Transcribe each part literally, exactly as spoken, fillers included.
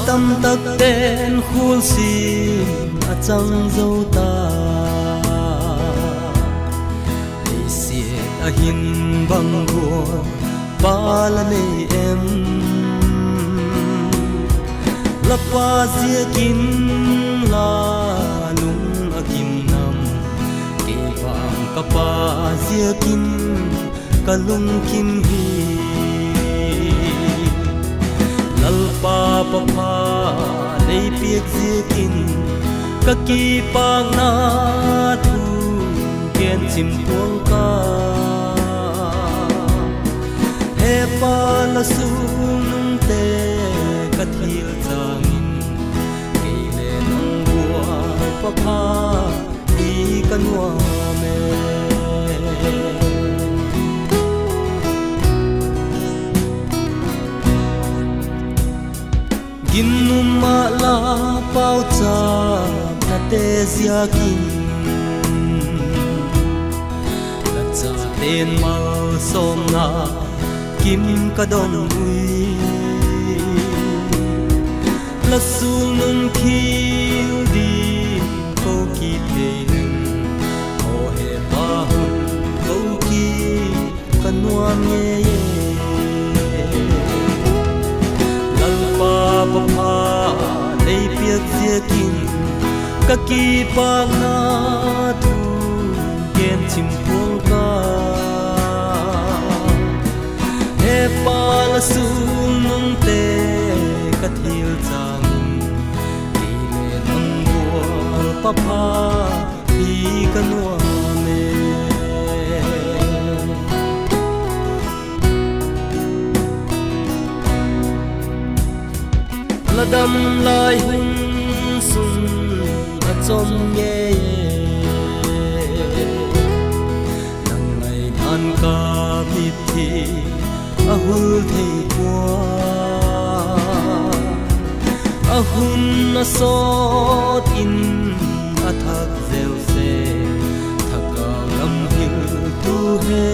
Tamtakte'n khualsim a chang zo ta, leisiat a hin bang gual pa la nei em? La pa ziakin la lung a kim nam? Kei vang ka pa ziakin ka lungkim hi. Lalpa pa pha lei piak ziakin ka kipakna thu gen chim puang ka. He pa, la sual nungte ka thil chang in, kei le nang gual pa pha hi ka nuam e. Ginum ah la pauchapnate ziakin, la chate'n malsawmna kim ka don ui. La sual nung thil ding ko kit thei ding, aw he pa, hun ko kit ka nuam ngei e. Lalpa pa pha lei piak ziakin ka kipakna thu gen chim puang ka. He pa, la sual nungte ka thil chang in, kei le nang gual pa pha hi ka nuam e. La dam lai hun sung a chom ngei e, nang ngaidan ka mithi a hul thei pua. A hun a sawt in a thak zel se, thagau lam hiltu he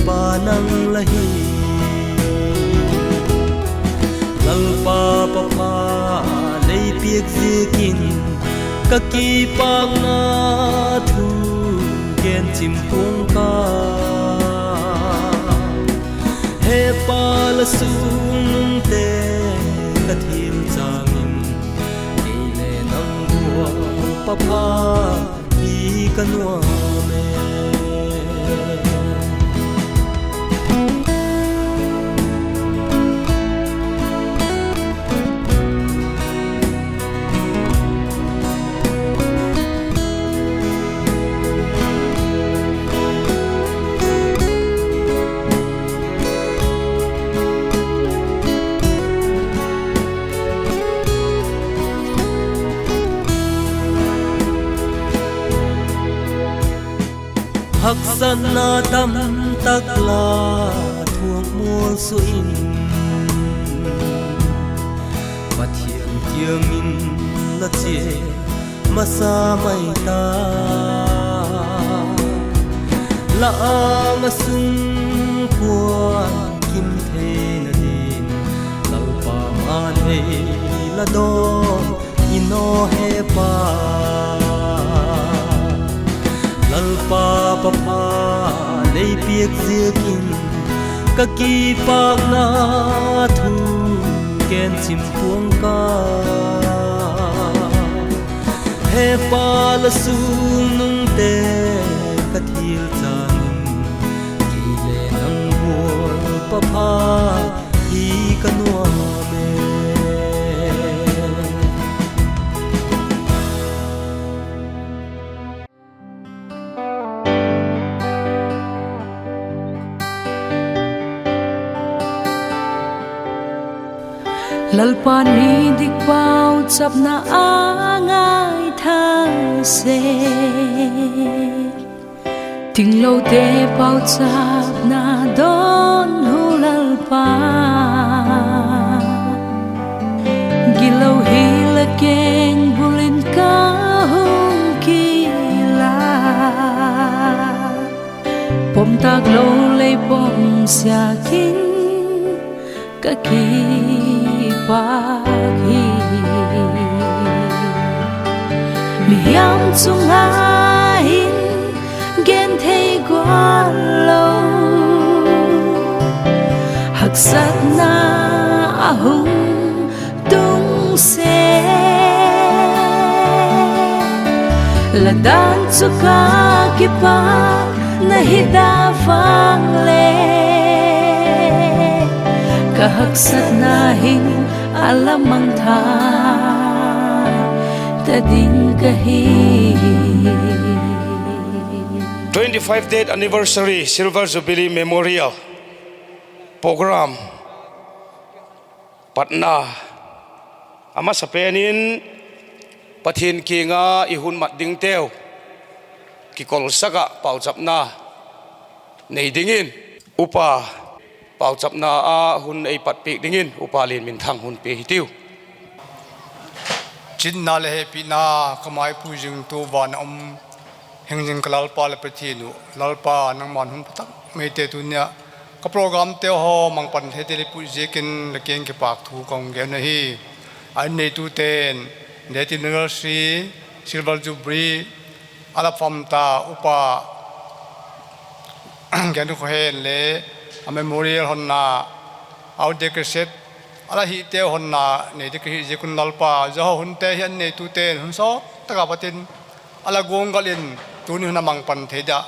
pa nang la hi. Lalpa pa pha lei piak ziakin ka kipakna thu gen chim puang ka. He pa, la sual nungte ka thil chang in, kei le nang gual pa pha hi ka nuam e. Haksatna tamtak la thuak mualsua in, Pathian kiang in la chia masa mai ta. La âng ah sungkuan kim theina ding, Lalpa man hei la dawn in aw he pa. Lalpa pa pha lei piak ziakin ka kipakna thu gen chim puang ka. He pa, la sual nungte ka thil chang in, kei le nang gual pa pha hi ka nuam e. Lalpa ni dik pauchapna a ngaithak se, tinglote pauchapna dawn hu Lalpa. Gilo hile kengbul in ka hung kil a, pomtâk lo lei pom siak in ka ki pâk hi. Mihiam chung ah hin genthei gual lo, haksatna a hung tung sek. La dan chu ka kipâkna hi da vang le, ka haksatna hin a la mangthai ta ding ka hi. Twenty-five death anniversary Silver Jubilee Memorial Program patna, a masapen in Pathian kiang ah i hun mat dingteu kikolsak ah pauchapna nei dingin upa, pauchapna ah hun ei patpiak dingin upa Lianminthang hun pia hitiu. Chitna leh hepina ka maipui zingtu van a um, hing zing ka Lalpa leh Pathian uh, Lalpa, nangma'n hun pha tak mai te tuni ah ka programte haw mang pan thei ding lei pui ziakin la kiang kipâk thu ka hung gen ahi. A in neitute'n death anniversary, Silver Jubilee a la pam ta upa Gen Kho Hen le a memorial honna, outdate cassette a la hiteu honna nei ding ka hi ziak un Lalpa, zia haw hunte hi a in neitute'n hun sawt tak ah pat in a la guanggal in tuni hun a mang pan thei dia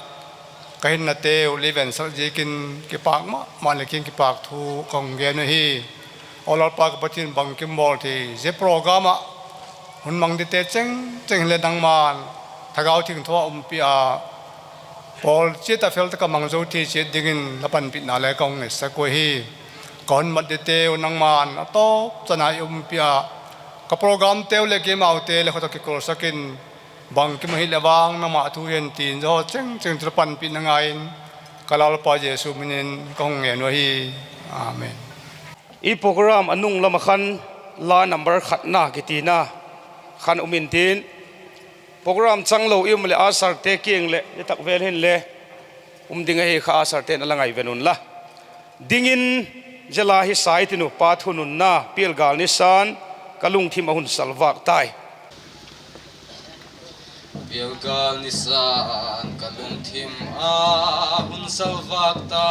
ka hinnateu lei vensak ziakin kipâk ma ma leh kiang kipâk thu ka hung gen uhi. Aw Lalpa ka Pathian, bangkim bawl thei zia program ah hun mang dingte cheng cheng hileh nangma'n Thagau Thiangtho a umpi a, pawl chiat ah fel tak ah mang zo thei chiat dingin la panpina le ka hung ngetsak uhi. Ka hun mat dingteu nangma'n a tawp chan ah i umpi a, ka programteu leh keimaute leh khawtawk kikolsak in, bangkim ahileh vang nangma thu hen tin zia haw cheng cheng chu la panpina ngai in, ka Lalpa Jesu min in ka hung ngen uhi. Amen. I program a nung lam ah khan la number khatna kitina khan um intin, program changlo i um leh usherte kiang leh zia tak vel hin le um ding ahi kha, usherte'n a la ngaiven unla. Dingin zia la hi sa i tin uh, Pa thununna, pial gâl nisa'n ka lungthim a hun salvâk tai. Pial gâl nisa'n ka lungthim a hun salvâk ta.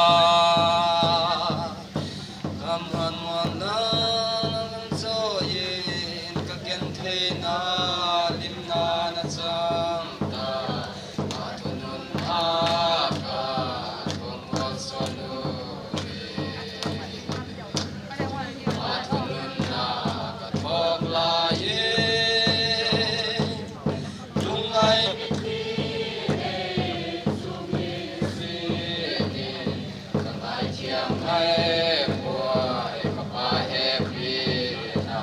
Ka muanna nang chawi in ka gentheina limna na chang ta. Pa thununna ka thuak malsawm u hi. Pa thununna ka thuak lai in, lungngai mithi nei chu mi sin in, ka ngaithiam ngai puai ka Pa hepina.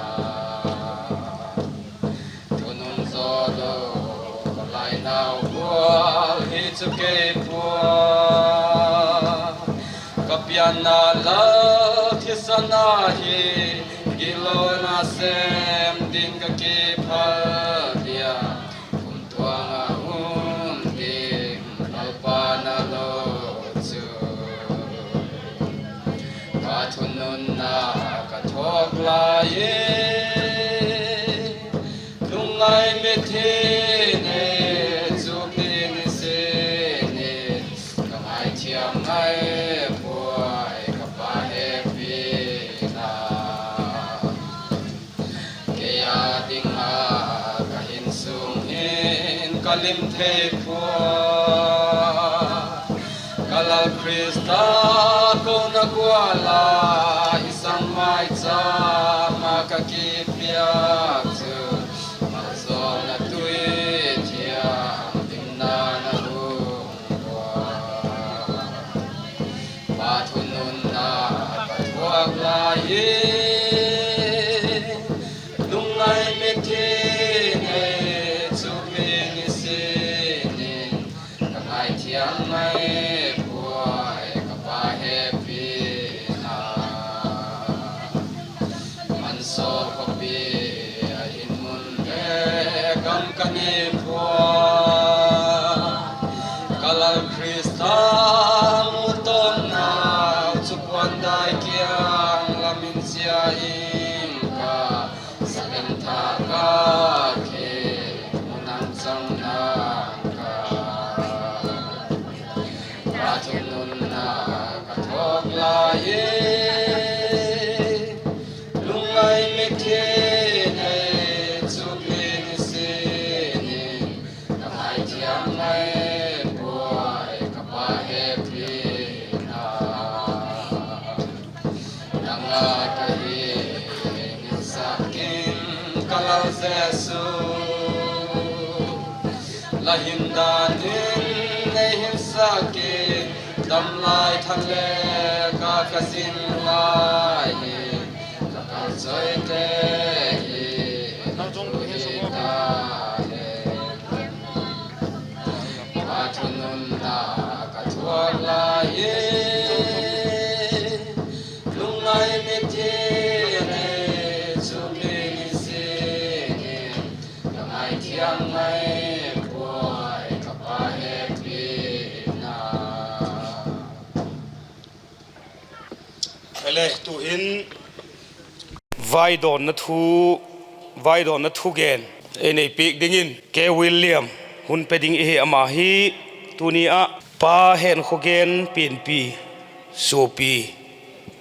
Thunun zaw lo ka lainau gual hi chu kei pua, ka pianna Lal thisan ahi, gitlona sêm ding ka kiphal dia, kumtuang a um ding Lalpa na lo chu. Pa thununna ka thuak lai in, lungngai mithi nei chu mi nisin in, ka ngaithiam ngai puai ka Pa hepina. Kei â ding ah ka hinsung hin ka lim thei pua, ka Lal Khrista kona gual a i sang maicham ah ka kipiak chu, malzawlna tui thiang limna na hung pua. Pa thununna ka thuak lai in, lungngai mithi nei chu mi nisin in, ka ngaithiam ngai puai ka Pa hepina. Mansaw khawpi ah hin mun le gam ka nei pua, ka Lal Khrista mu tawmnau chu puandai kiang lam in chia ing Nang a ka hi, hinsak in ka Lal Jesu. La hin dan in ei hinsak in, damlai thak le ka ka zin lai hi, ka kalchoite hi, nang zong hi ta le. Pa thununna ka thuak lai hi, lungngai mithi nei chu mi ni zing in, ka ngai thiang mai puai ka Pa hepina. Ele, tu'hin vaidawnna thu, vaidawnna thugen ei nei piak dingin K. William hun pe ding i hi. Ama hi tuni ah Pa Henkhogen pianpi suapi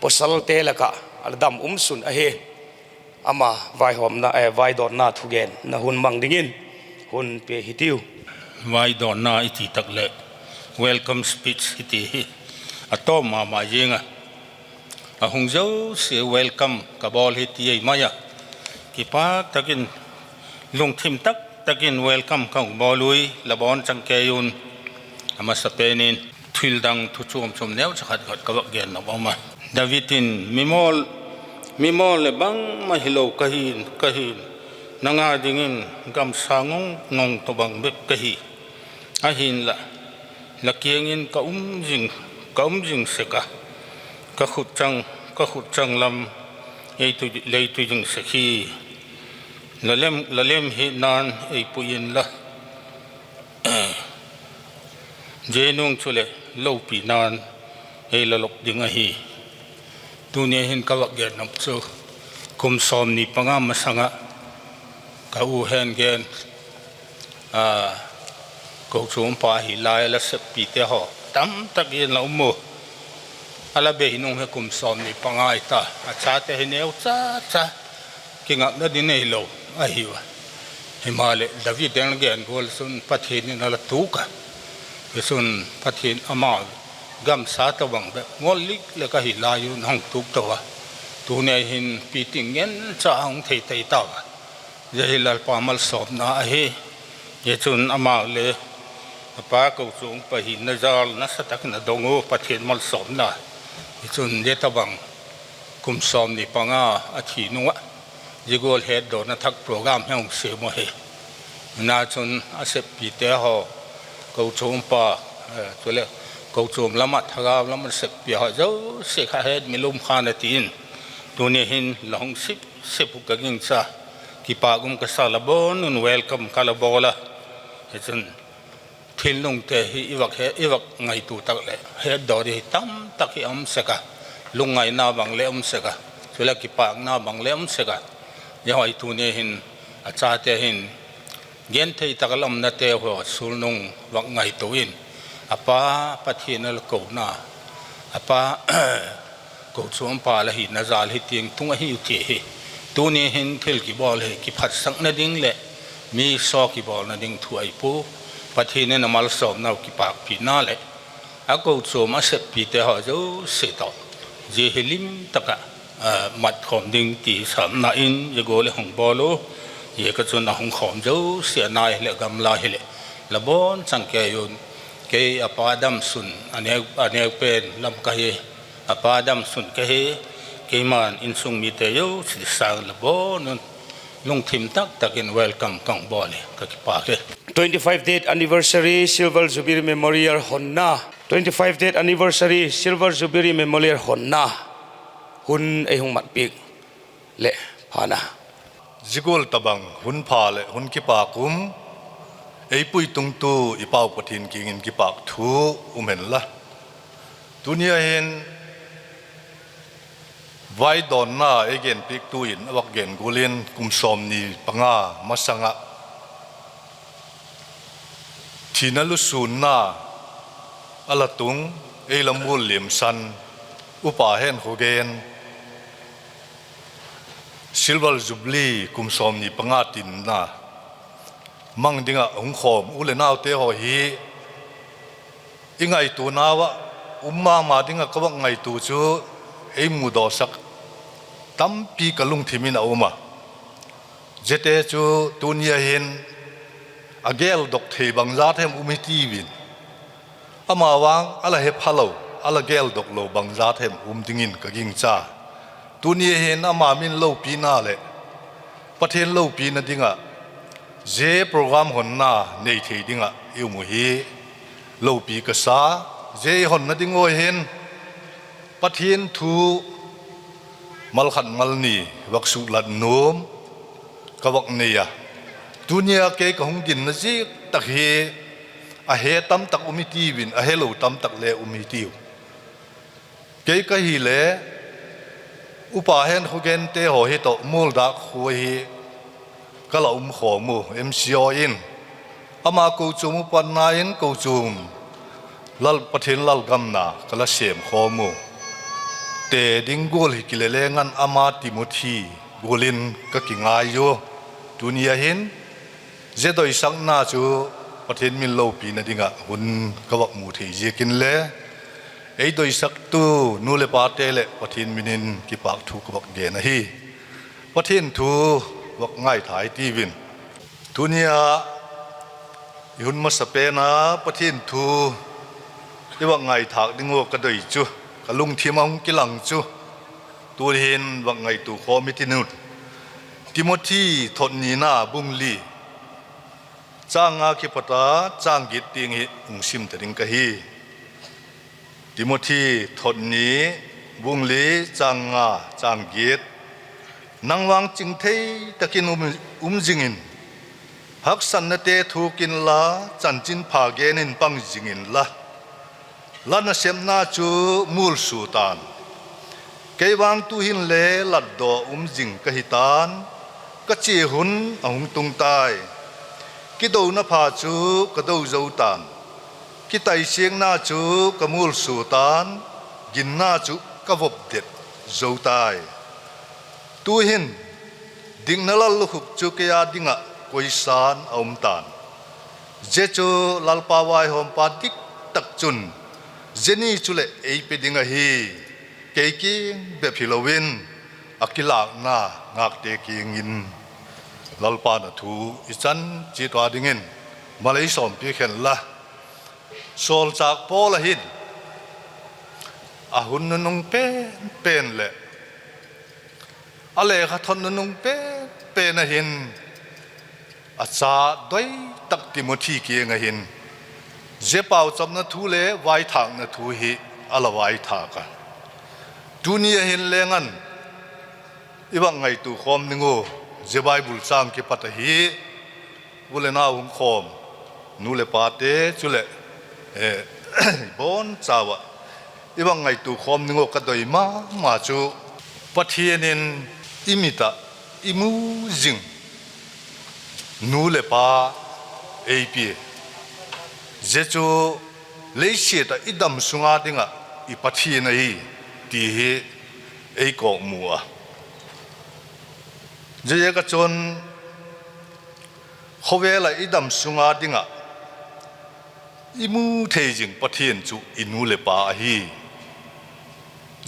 pawsalte lak ah a la dam um sun ahi. Ama vaihawmna, eh, vaidawnna thugenna hun mang dingin hun pe hitiu. Vaidawnna i ti tak leh welcome speech i ti hi a tawm ma ma zing a, a hung zosia welcome ka bawl hi ti ei mai a, kipak tak in, lungthim tak tak in welcome ka hung bawl ui, la bawn chang kei un. A masapen in thil dang thu chuam chuam neucha khat khat ka vak gen nop um a. David in, mi mawl, mi mawl leh bangma hilo ka hi, ka hi, nang a dingin gamsa ngong ngong tawhbang bep ka hi. Ahinla, la kiang in ka um zing, ka um zing sek a, ka khut chang, ka khut chang lam ei tu, lei tu zing sek hi. La lem, la lem hitna'n ei pui inla, zia nung chuleh lopina'n ei la lop ding ahi. Tuni hin ka vak gen nop chu, kum sawmni panga masang ah ka u Hengen, a, kochuam pa hi lai a, la seppite haw tamtak in la um u. A la bei nung hi kum sawmni panga i ta, a chate hi neu cha cha, kingakna ding neilo ahiu a. Himaleh David in a gen gual chun Pathian in a la tuk a. Hichun Pathian ama gamsa tawhbang bep ngol lik lek ahi lai un a hung tuk to a. Tuni hin piting ngen cha a hung thei thei tau a. Zia hi Lalpa malsawmna ahi. Hichun ama le a pa kochuam pa hina zal nasa tak in a dong u, Pathian malsawmna. Hichun zia tawhbang kum sawmni panga a thi nung ah zia gual hetdawna thak program hi hung siam u hi. Hina chun a seppite haw, kochuam pa, eh, chuleh kochuam lam ah, thagau lam ah seppi haw zosia kha het mi lum khan a ti in, tuni hin la hung sip sip uh ka gingcha, kipak um ka sa, la bawn un welcome ka la bawl a. Hichun thil nungte hi i vak he, i vak ngaitua tak leh hetdaw ding hi tamtak hi a um sek a, lungngaina bang le um sek a, chuleh kipakna bang le um sek a. Zia haw hi tuni hin a chate hin genthei tak a la umnate haw sulnung vak ngaitua in, a pa Pathian a la kona, a pa kochuam pa la hina zal hi tiang tung ahiu ti hi. Tuni hin thil kibawl hi kiphatsakna ding leh mi saw kibawlna ding thu ahi pua. Pathian in a malsawmnau kipakpina leh a kochuam a seppite haw zosia tawh zia hi lim tak ah, ah, mat khawm ding ti sapna in zia gual le hung bawl u. Zia ka chun a hung khawm zosia nai hileh gamla hileh la bawn chang kei un. Kei a pa damsun a neu, a neu pen lam ka hi, a pa damsun ka hi. Keima'n insung mite zosia sâng la bawn un lungthim tak tak in welcome ka hung bawl hi, ka kipâk hi. Twenty-five death anniversary silver jubilee memorial honna, twenty-five death anniversary silver jubilee memorial honna hun ei hung mat piak leh pha'n a. Zia gual tabang hun pha leh hun kipâk um ei puitungtu i Pau Pathian kiang in kipâk thu um hen la. Tuni a hin vaidawnna ei genpiaktu in a vak gen gual in kum sawmni panga masang ah thina lusûnna a la tung, ei la mual liamsan, Upa Henkhogen, Silver Jubilee kum sawmni panga tinna mang ding ah hung khawm u leh naute haw hi i ngaituanau ah um ma ma ding ah ka vak ngaitua chu ei mudawsak tampi ka lungthim in a um a. Ziate chu tuni a hin a geldok thei bangzat hem um hitiu in, ama vang a la he phalo, a la geldok lo bangzat hem um dingin ka gingcha. Tuni a hin ama min lopina leh Pathian lopina ding ah zia program honna nei thei ding ah i um uh hi lopi ka sa. Zia i honna ding ua hin Pathian thu mal khat mal ni vak suklat nuam ka vak nei a. Tuni a kei ka hung dinna ziak tak hi a he tamtak um hitiu in, a helo tamtak le um hitiu. Kei ka hile Upa Henkhogen te haw hi tawh Mualdâk khua hi ka la um khawm u, M C O in. Ama kochuam upatna in kochuam, Pathian lalgam na ka la sêm khawm u. Te ding gual hi kile leng an ama Timothy gual in ka kingai u. Tuni a hin zia doisakna chu Pathian min lopina ding ah hun ka vak mu thei ziakin le, ei doisaktu nu leh pate leh Pathian min in kipâk thu ka vak gen ahi. Pathian thu vak ngaitha hitiu in. Tuni a i hun masapen a Pathian thu i vak ngaithâk ding ua ka doi chu, ka lungthim a hung kilang chu, tu'hin vak ngaitua khawm hitiu in, Timothy thot nina bung li, châng nga kipat a châng giat tiang hi hung sim ta ding ka hi. Timothy thot ni, bung li, châng nga, châng giat. Nang vang chingthei tak in um, um zing in, haksatnate thuak inla, chanchinpha gen in pang zing inla, la nasepna chu mualsua ta'n. Kei vang tu'hin le latdaw um zing ka hi ta'n, ka chia hun a hung tung tai. Kidona pha chu ka do zo ta'n, kitaisiakna chu ka mualsua ta'n, ginna chu ka vop det zo tai. Tu'hin dikna lallukhup chu kei â ding ah koisa'n a um ta'n. Zia chu Lalpa vaihawmpa dik tak chun zia ni chuleh ei pe ding ahi. Kei kiang bep hilo in, a kilâkna ngâkte kiang in Lalpa'n a thu i chan chiat ua dingin mal ei sawmpiak hen la. Sawlchâk Paul a hin a hun nunung pen pen leh a lekha thot nunung pen pen a hin a cha doi tak Timothy kiang a hin zia pauchapna thu le vaithâkna thu hi a la vaithâk a. Tuni a hin leng an i vak ngaitua khawm ding ua zia Bible châng kipat ahi. U leh nau hung khawm, nu leh pate chuleh, bawn chau ah i vak ngaitua khawm ding ua ka doi ma ma chu, Pathian in i mit ah i mu zing nu leh pa ei pia. Zia chu leisiat ah i dam sung â ding ah i Pathian ahi ti hi ei kawkmu a. Ziaziak ah chun khawvel ah i dam sung â ding ah i mu thei zing Pathian chu i nu leh pa ahi.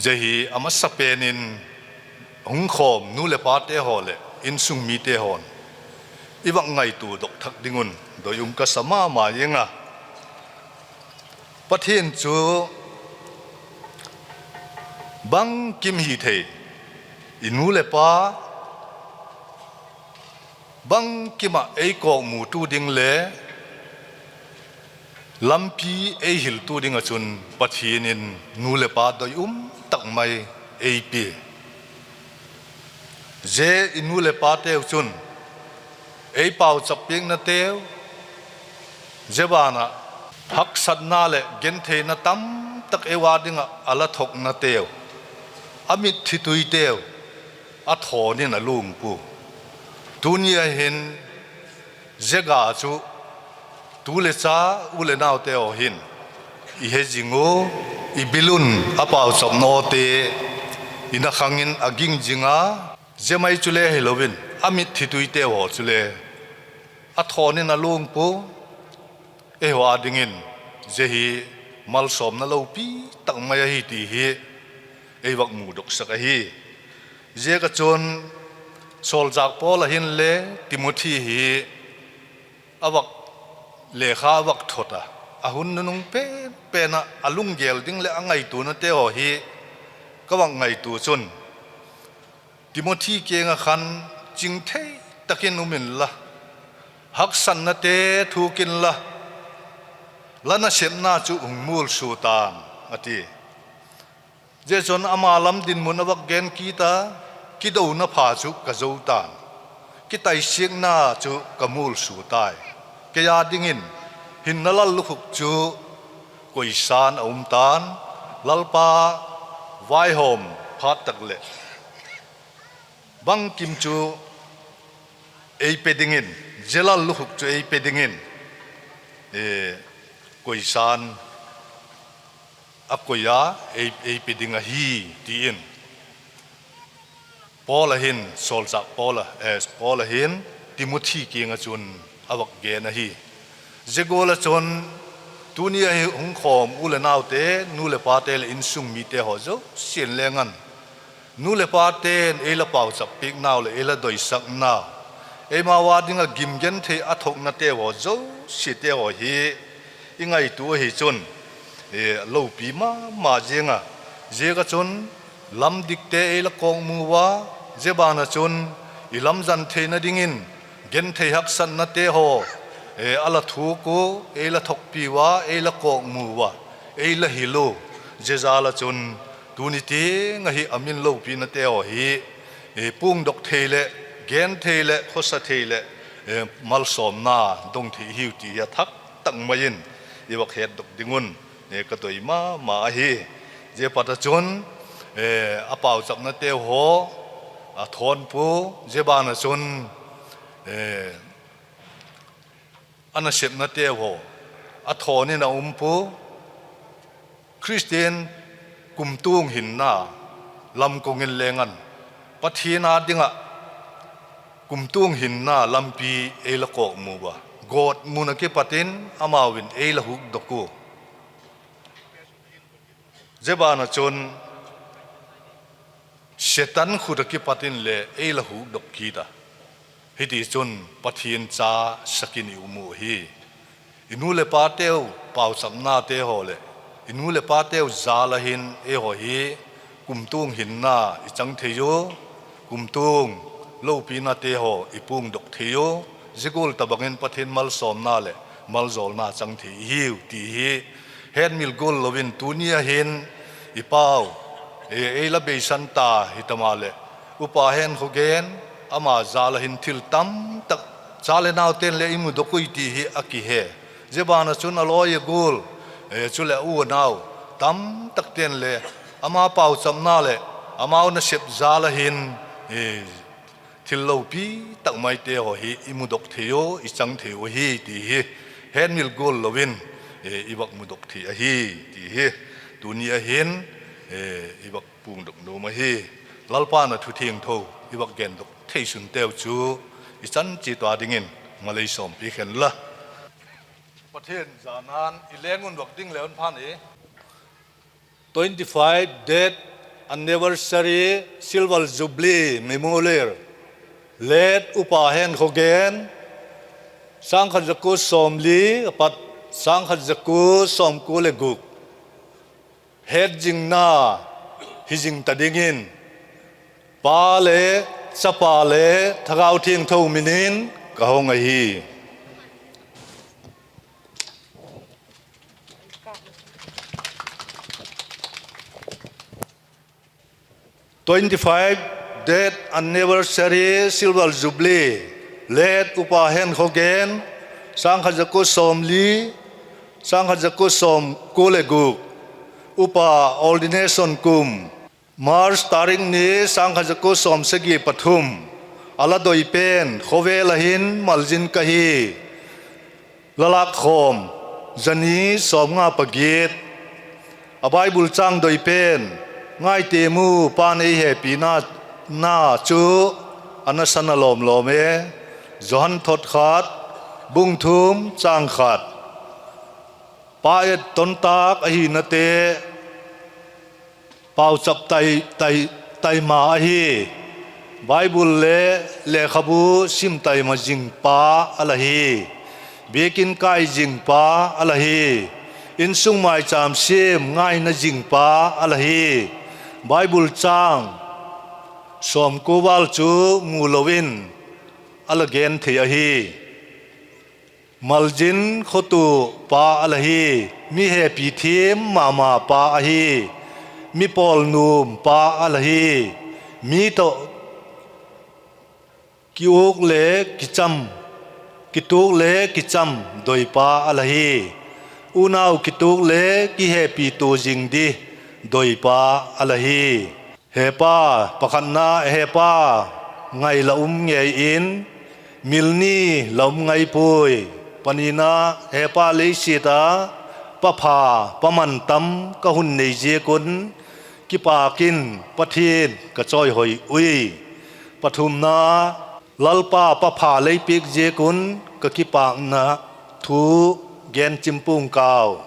Zia hi a masapen in hung khawm nu leh pate haw leh insung mite haw'n i vak ngaitua dok thak ding un doi um ka sa ma ma ing a. Pathian chu bangkim hi thei, i nu leh pa bangkim ah ei kawkmutu ding le lampi ei hiltu ding ah chun Pathian in nu leh pa doi um tak mai ei pia. Zia i nu leh pateu chun ei pauchap piaknateu, zia ban ah haksatna leh gentheina tamtak ei ua ding ah a la thoknateu, a mitthituiteu a thawn in a luang pua. Tuni a hin zia ga chu tu leh cha, u leh naute haw hin i he zing u, i bil un a pauchapnate i na khang in a ging zing a, zia mai chule hilo in a mitthituiteu haw chule a thawn in a luang pua. Eihaw â dingin zia hi malsawmna lopi tak mai ahi ti hi ei vak mudoksak ahi. Ziak ah chun, sawlchâk Paul a hinle Timothi hi a vak, lekha a vak thot a, a hun nunung pen pen ah a lunggel ding leh a ngaituanate haw hi ka vak ngaitua chun, Timothi kiang ah khan, chingthei tak in um inla, haksatnate thuk inla, la nasepna chu hung mualsua tan, a ti. Zia chun ama lam dinmun a vak gen kit a, kidona pha chu ka zo ta'n, kitaisiakna chu ka mualsua tai. Kei â dingin hinna lallukhuk chu koisa'n a um ta'n, Lalpa vaihawm phat tak leh bangkim chu ei pe dingin, zia lallukhuk chu ei pe dingin, koisa'n a koi a, ei, ei pe ding ahi, ti in Paul a hin, sawlchâk Paul a, Paul a hin Timothi kiang ah chun a vak gen ahi. Zia gual ah chun, tuni a hi hung khawm u leh naute, nu leh pate leh insung mite haw zosia'n leng an, nu leh pate'n ei la pauchap piaknau leh ei la doisaknau, eimau â ding ah gim genthei a thoknate haw zosiate haw hi i ngaitua ahi chun, lopi ma ma ziang a. Ziak ah chun, lam dikte ei la kawkmu ua, zia ban ah chun i lamzan theina dingin genthei haksatnate haw a la thuak ua, ei la thokpi ua, ei la kawkmu ua, ei la hil u. Zia jal ah chun, tuni tiang ahi a min lopinate haw hi puangdok thei leh, gen thei leh, khawsa thei leh, malsawmna dong thei hiu ti hi a thak tak mai in i vak hetdok ding un ka doi ma ma ahi. Zia pat ah chun, a pauchapnateu haw a thawn pua, zia ban ah chun a nasepnateu haw a thawn in a um pua. Khristian kumtuang hinna lam kawng in leng an, Pathian â ding ah kumtuang hinna lampi ei la kawkmu ua, gawtmun ah kipat in amau in ei la hukdok ua. Zia ban ah chun Setan khut ah kipat in le ei la hukdok kit a. Hitichun Pathian cha sak in i um u ahi. I nu leh pateu pauchapnate haw leh i nu leh pateu jal ah hin eihaw hi kumtuang hinna i chang thei u, kumtuang lopinate haw i puangdok thei u. Zia gual tabang in Pathian malsawmna leh maljawlna chang thei i hiu ti hi hetmil gual lo in tuni ah hin i pau ei la beisan ta hi ta maleh, Upa Henkhogen, ama jal ah hin thil tamtak, cha leh naute'n le i mudok ui ti hi a kihe. Zia ban ah chun a lawi a gual, chuleh a u a nau tamtakte'n le ama pauchapna leh amau nasep jal ah hin thil lopi tak maite haw hi i mudok thei u, i chang thei u ahi ti hi hetmil gual lo in i vak mudok thei ahi ti hi tuni ah hin i vak puangdok nuam ahi. Lalpa'n a thu thiangtho i vak gendok theisun teu chu i chan chiat ua dingin malei sawmpi khen la. Pathian zana'n i leng un vak ding le un phan i twenty-five death anniversary silver jubilee memorial, late Upa Henkhogen, sângkhat za kua sawmli apat sângkhat za kua sawmkua leh guk, hetzingna hi zing ta dingin Pa le, Chapa le, Thagau Thiangtho min in ka hong ahi. Twenty-five death anniversary silver jubilee, late Upa Henkhogen, sângkhat za kua sawmli, sângkhat za kua sawmkua leh guk, Upa ordination kum, March tarik ni sângkhat za kua sawmsagi pathum, a la doi pen khawvel ah hin malzin ka hi. La lâkkhawm, zani sawmnga pagiat. A Bible châng doi pen, Ngai tiam u, Pa'n ei hepina chu a nasan a lawm lawm e. Johan thot khat, bung thum, châng khat. Pa et ton tâk ahinate pauchap tai, tai, tai ma ahi. Bible le lekhabu sim taima zing pa a la hi. Biakin kai zing pa a la hi. Insung maichâm siam ngaina zing pa a la hi. Bible châng sawmkua val chu mu lo in a la gen thei ahi. Malzin khotu pa a la hi. Mi hepi thiam ma ma pa ahi. Mi pawl nuam pa a la hi. Mi tawh kiuk le kicham, kituak le kicham doi pa a la hi. Unau kituak le kihepi tua zing di doi pa a la hi. Hepa, pakhatna, hepa, ngai la um ngei in, mil ni la um ngai puai. Panina, hepa, leisiat a pa pha, pa man tam ka hun nei ziak un kipâk in Pathian ka chawihoi ui. Pathumna, Lalpa, pa pha lei piak ziak un ka kipâkna thu gen chim pua'ng kau.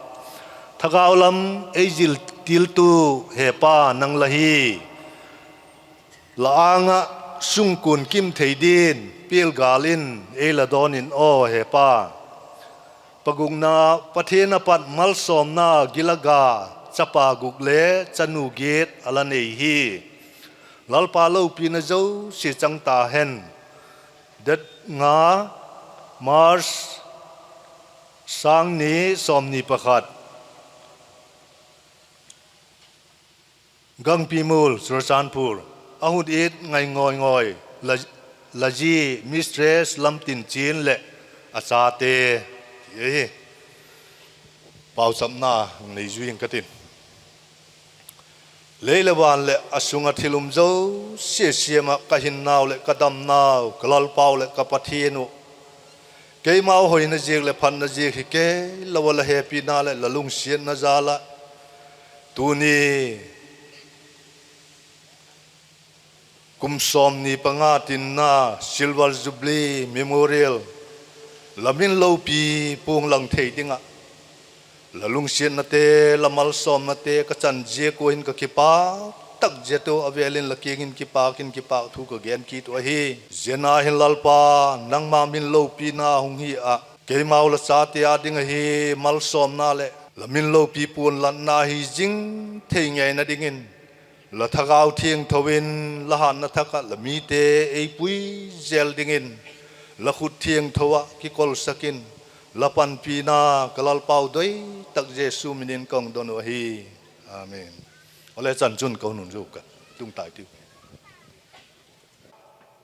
Thagau lam ei zil tiltu hepa nang la hi. La âng ah sungkuan kim thei din pial gâl in ei la dawn in aw hepa. Pagukna, Pathian a pat malsawmna gil a ga chapa guk le chanu giat a la nei hi. Lalpa, lopina zosia chang ta hen. Date nga, March, sâng ni sawmni pakhat. Gangpimul, Churachandpur. A hun it ngai ngawi ngawi, la, la zi Mistress Lamtinchian leh a chate, ti ahi. Pauchapna nei zui ing ka tin. Lei leh van leh a sung ah thil um zosia siam ah ka hinnau leh ka damnau, ka Lalpau leh ka Pathian uh, keimau hoina ziak leh phatna ziak hi kei lo ah la hepina leh la lungsiatna jal ah tuni kum sawmni panga tinna Silver Jubilee Memorial la min lopi puang lang thei ding ah la lungsiatnate, la malsawmnate ka chan ziak ua hin ka kipâk tak zet u. A vêl in la kiang in kipâk in kipâk thu ka gen kit uh ahi. Zia ah hin Lalpa, nangma min lopina hung hi ah, keimau la chate â ding ahi malsawmna leh la min lopi puanlatna hi zing thei ngeina dingin, la Thagau Thiangtho in la hâtna thak ah la mite ei pui zel dingin, la khut thiangtho ah kikolsak in, la panpina ka Lalpau doi tak Jesu min in ka hung don uh ahi. Amen. Awle, chan chun ka hun hun zu ka tung tai tiu.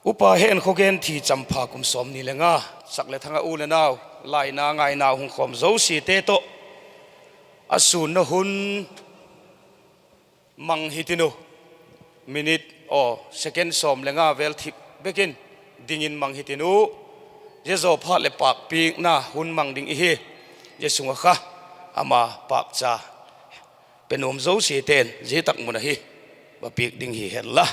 Upa Henkhogen thi, Champha, kum sawmni le nga. Sak leh thang ah u leh nau, laina ngainau hung khawm zosiate tawh a sûnna hun mang hitiu. Minute aw, second sawm le nga vel thip bek in dingin mang hitiu. Zia zaw phat leh pâkpiakna hun mang ding ihi. Zia sung ah kha ama pâkcha pe nuam zosiate'n zia tak mun ahi va piak ding hi hen la.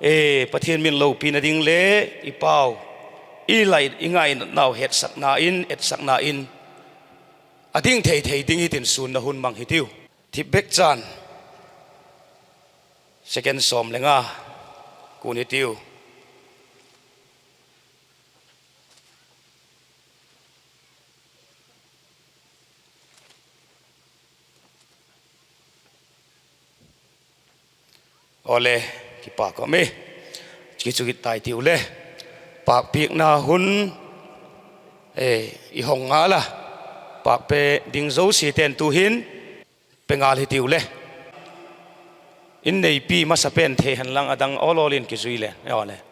E, Pathian min lopina ding le i pau, i lai, i ngainatnau hetsakna in, etsakna in a ding thei thei ding hitin sûnna hun mang hitiu. Thip bek chan, second sawm le nga, kun hitiu. Awle, kipâk um e. Kichu kit tai tiu le. Pâkpiakna hun, e, i hong ngal a, pâk pe ding zosiate'n tu'hin pe ngal hitiu le. In neipi masa pen thei hen lang a dang awl awl in kizui le, awle.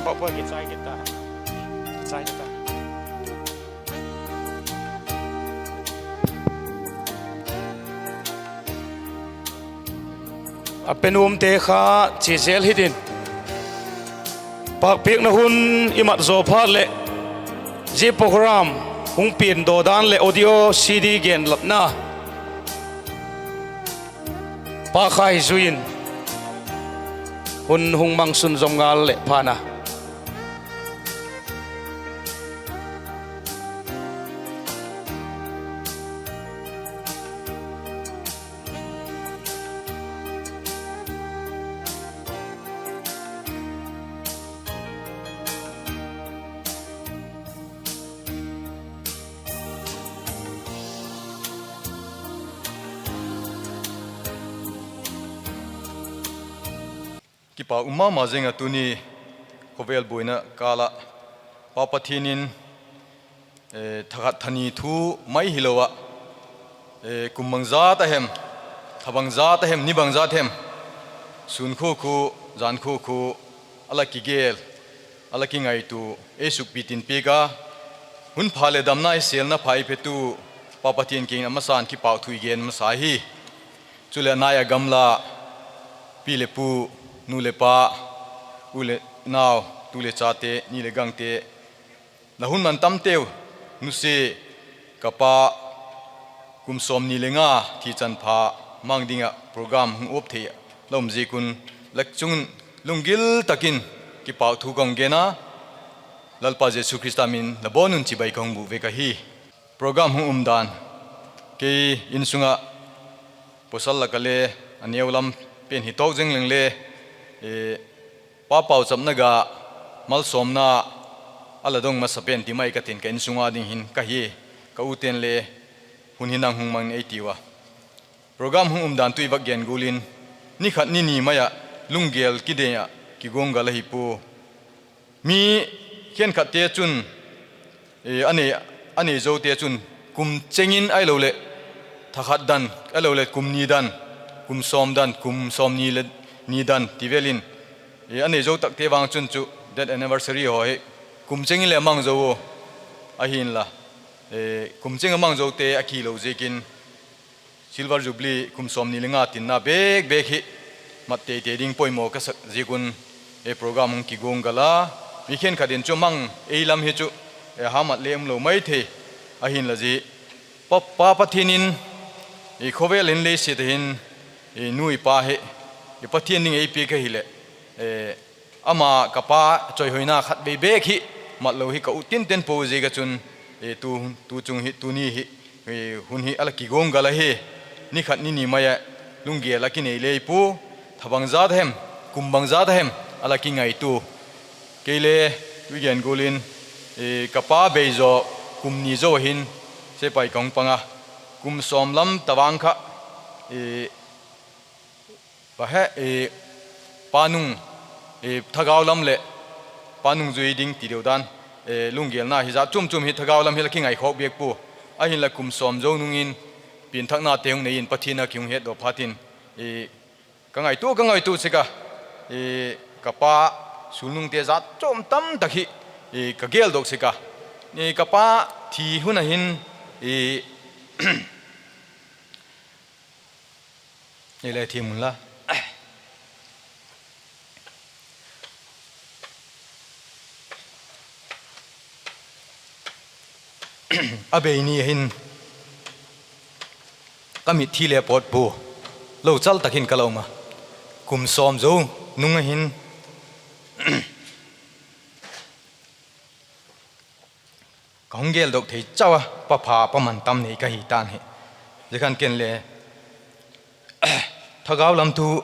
Papa kichai kit ta. Kichai ta. A pe nuamte kha chia zel hitin, pâkpiakna hun i mat zaw phat leh, zia program hung piandaw dan leh audio C D genlatna pâk kha hi zui in, hun hung mang sun zom ngal leh phan a. Kipak um ma ma zing a tuni khawvel buaina kâl ah Pa Pathian in, eh, tha khat tha ni thu mai hilo ah, eh, kum bangzat a hem, tha bangzat a hem, ni bangzat hem, sûn khua khu, jan khua khu, a la kigel, a la kingaitua, ei sukpitin piak a, hun pha leh damna hi sêlna pha ei petu Pa Pathian kiang in a masa'n kipâk thu i gen masa hi. Chuleh a nai a gamla, pi leh pu, nu leh pa, u leh nau, tu leh chate, ni leh gangte, la hun man tamteu, nusia, ka pa, kum sawmni le nga thi chanpha mang ding ah program hung uap thei la um ziak un, la chung in lunggil tak in kipâk thu ka hung gen a, Lalpa Jesu Khrista min in la bawn un chibai ka hung bûk vek ahi. Program hung um dan, kei insung ah pawsal lak ah le a neu lam pen hi tawk zing leng le, pa pauchapna ga malsawmna a la dong masa pen ti mai ka tin, ka insung â ding hin ka hi, ka ute'n le hun hi nang hung mang in ei tiu a. Program hung um dan tu i vak gen gual in, ni khat ni ni mai ah lunggel kidei ah kiguanggal ahi pua. Mi khenkhatte chun, a nei, a nei zote chun kum cheng in ahiloleh tha khat dan, ahiloleh kum ni dan, kum sawm dan, kum sawmni le ni dan ti vel in, a nei zo takte vang chun chu death anniversary haw hi kum cheng in le a mang zo u. Ahinla, kum cheng a mang zote a kilo ziakin, Silver Jubilee kum sawmni le nga tinna bêk bêk hi mat tei tei ding poimaw ka sak ziak un, program hung kiguanggal a, mi khenkhat in chu mang ei lam hi chu, ha mat le umlo mai thei, ahinla zia Pa Pathian in khawvel in leiset ah hin nu i pa hi i Pathian ding ei piak ahileh, ama ka pa chawihoina khatvei bêk hi mat lo hi ka ut tinten pua ziak ah chun, tu, tu chung hi, tuni hi, hun hi a la kiguanggal ahi. Ni khat ni ni mai ah lunggel a kinei lei pua, tha bangzat hem, kum bangzat a hem a la kingaitua. Kei le tu i gen gual in, ka pa bei zaw kum ni zo ahin, sepai ka hung pang a, kum sawm lam tavang kha, pa he, pa nung, thagau lam leh pa nungzui ding ti deu dan, lunggêlna hi zat chuam chuam hi thagau lam hi la kingaikhawk biak pua. Ahinla kum sawm zo nung in pianthaknate hung nei in Pathian a ki hung hetdaw phat in, ka ngaitua, ka ngaitua sek a, ka pa sulnungte zat chuam tam tak hi ka geldok sek a, ka pa thi hun a hin, ei le thiam unla, a bei ni a hin ka mitthi le pawt pua, lo chal tak in ka la um a, kum sawm zo nung a hin ka hung geldok thei chau a, pa pha pa man tam nei ka hi ta'n hi. Zia khan ken le thagau lam thu,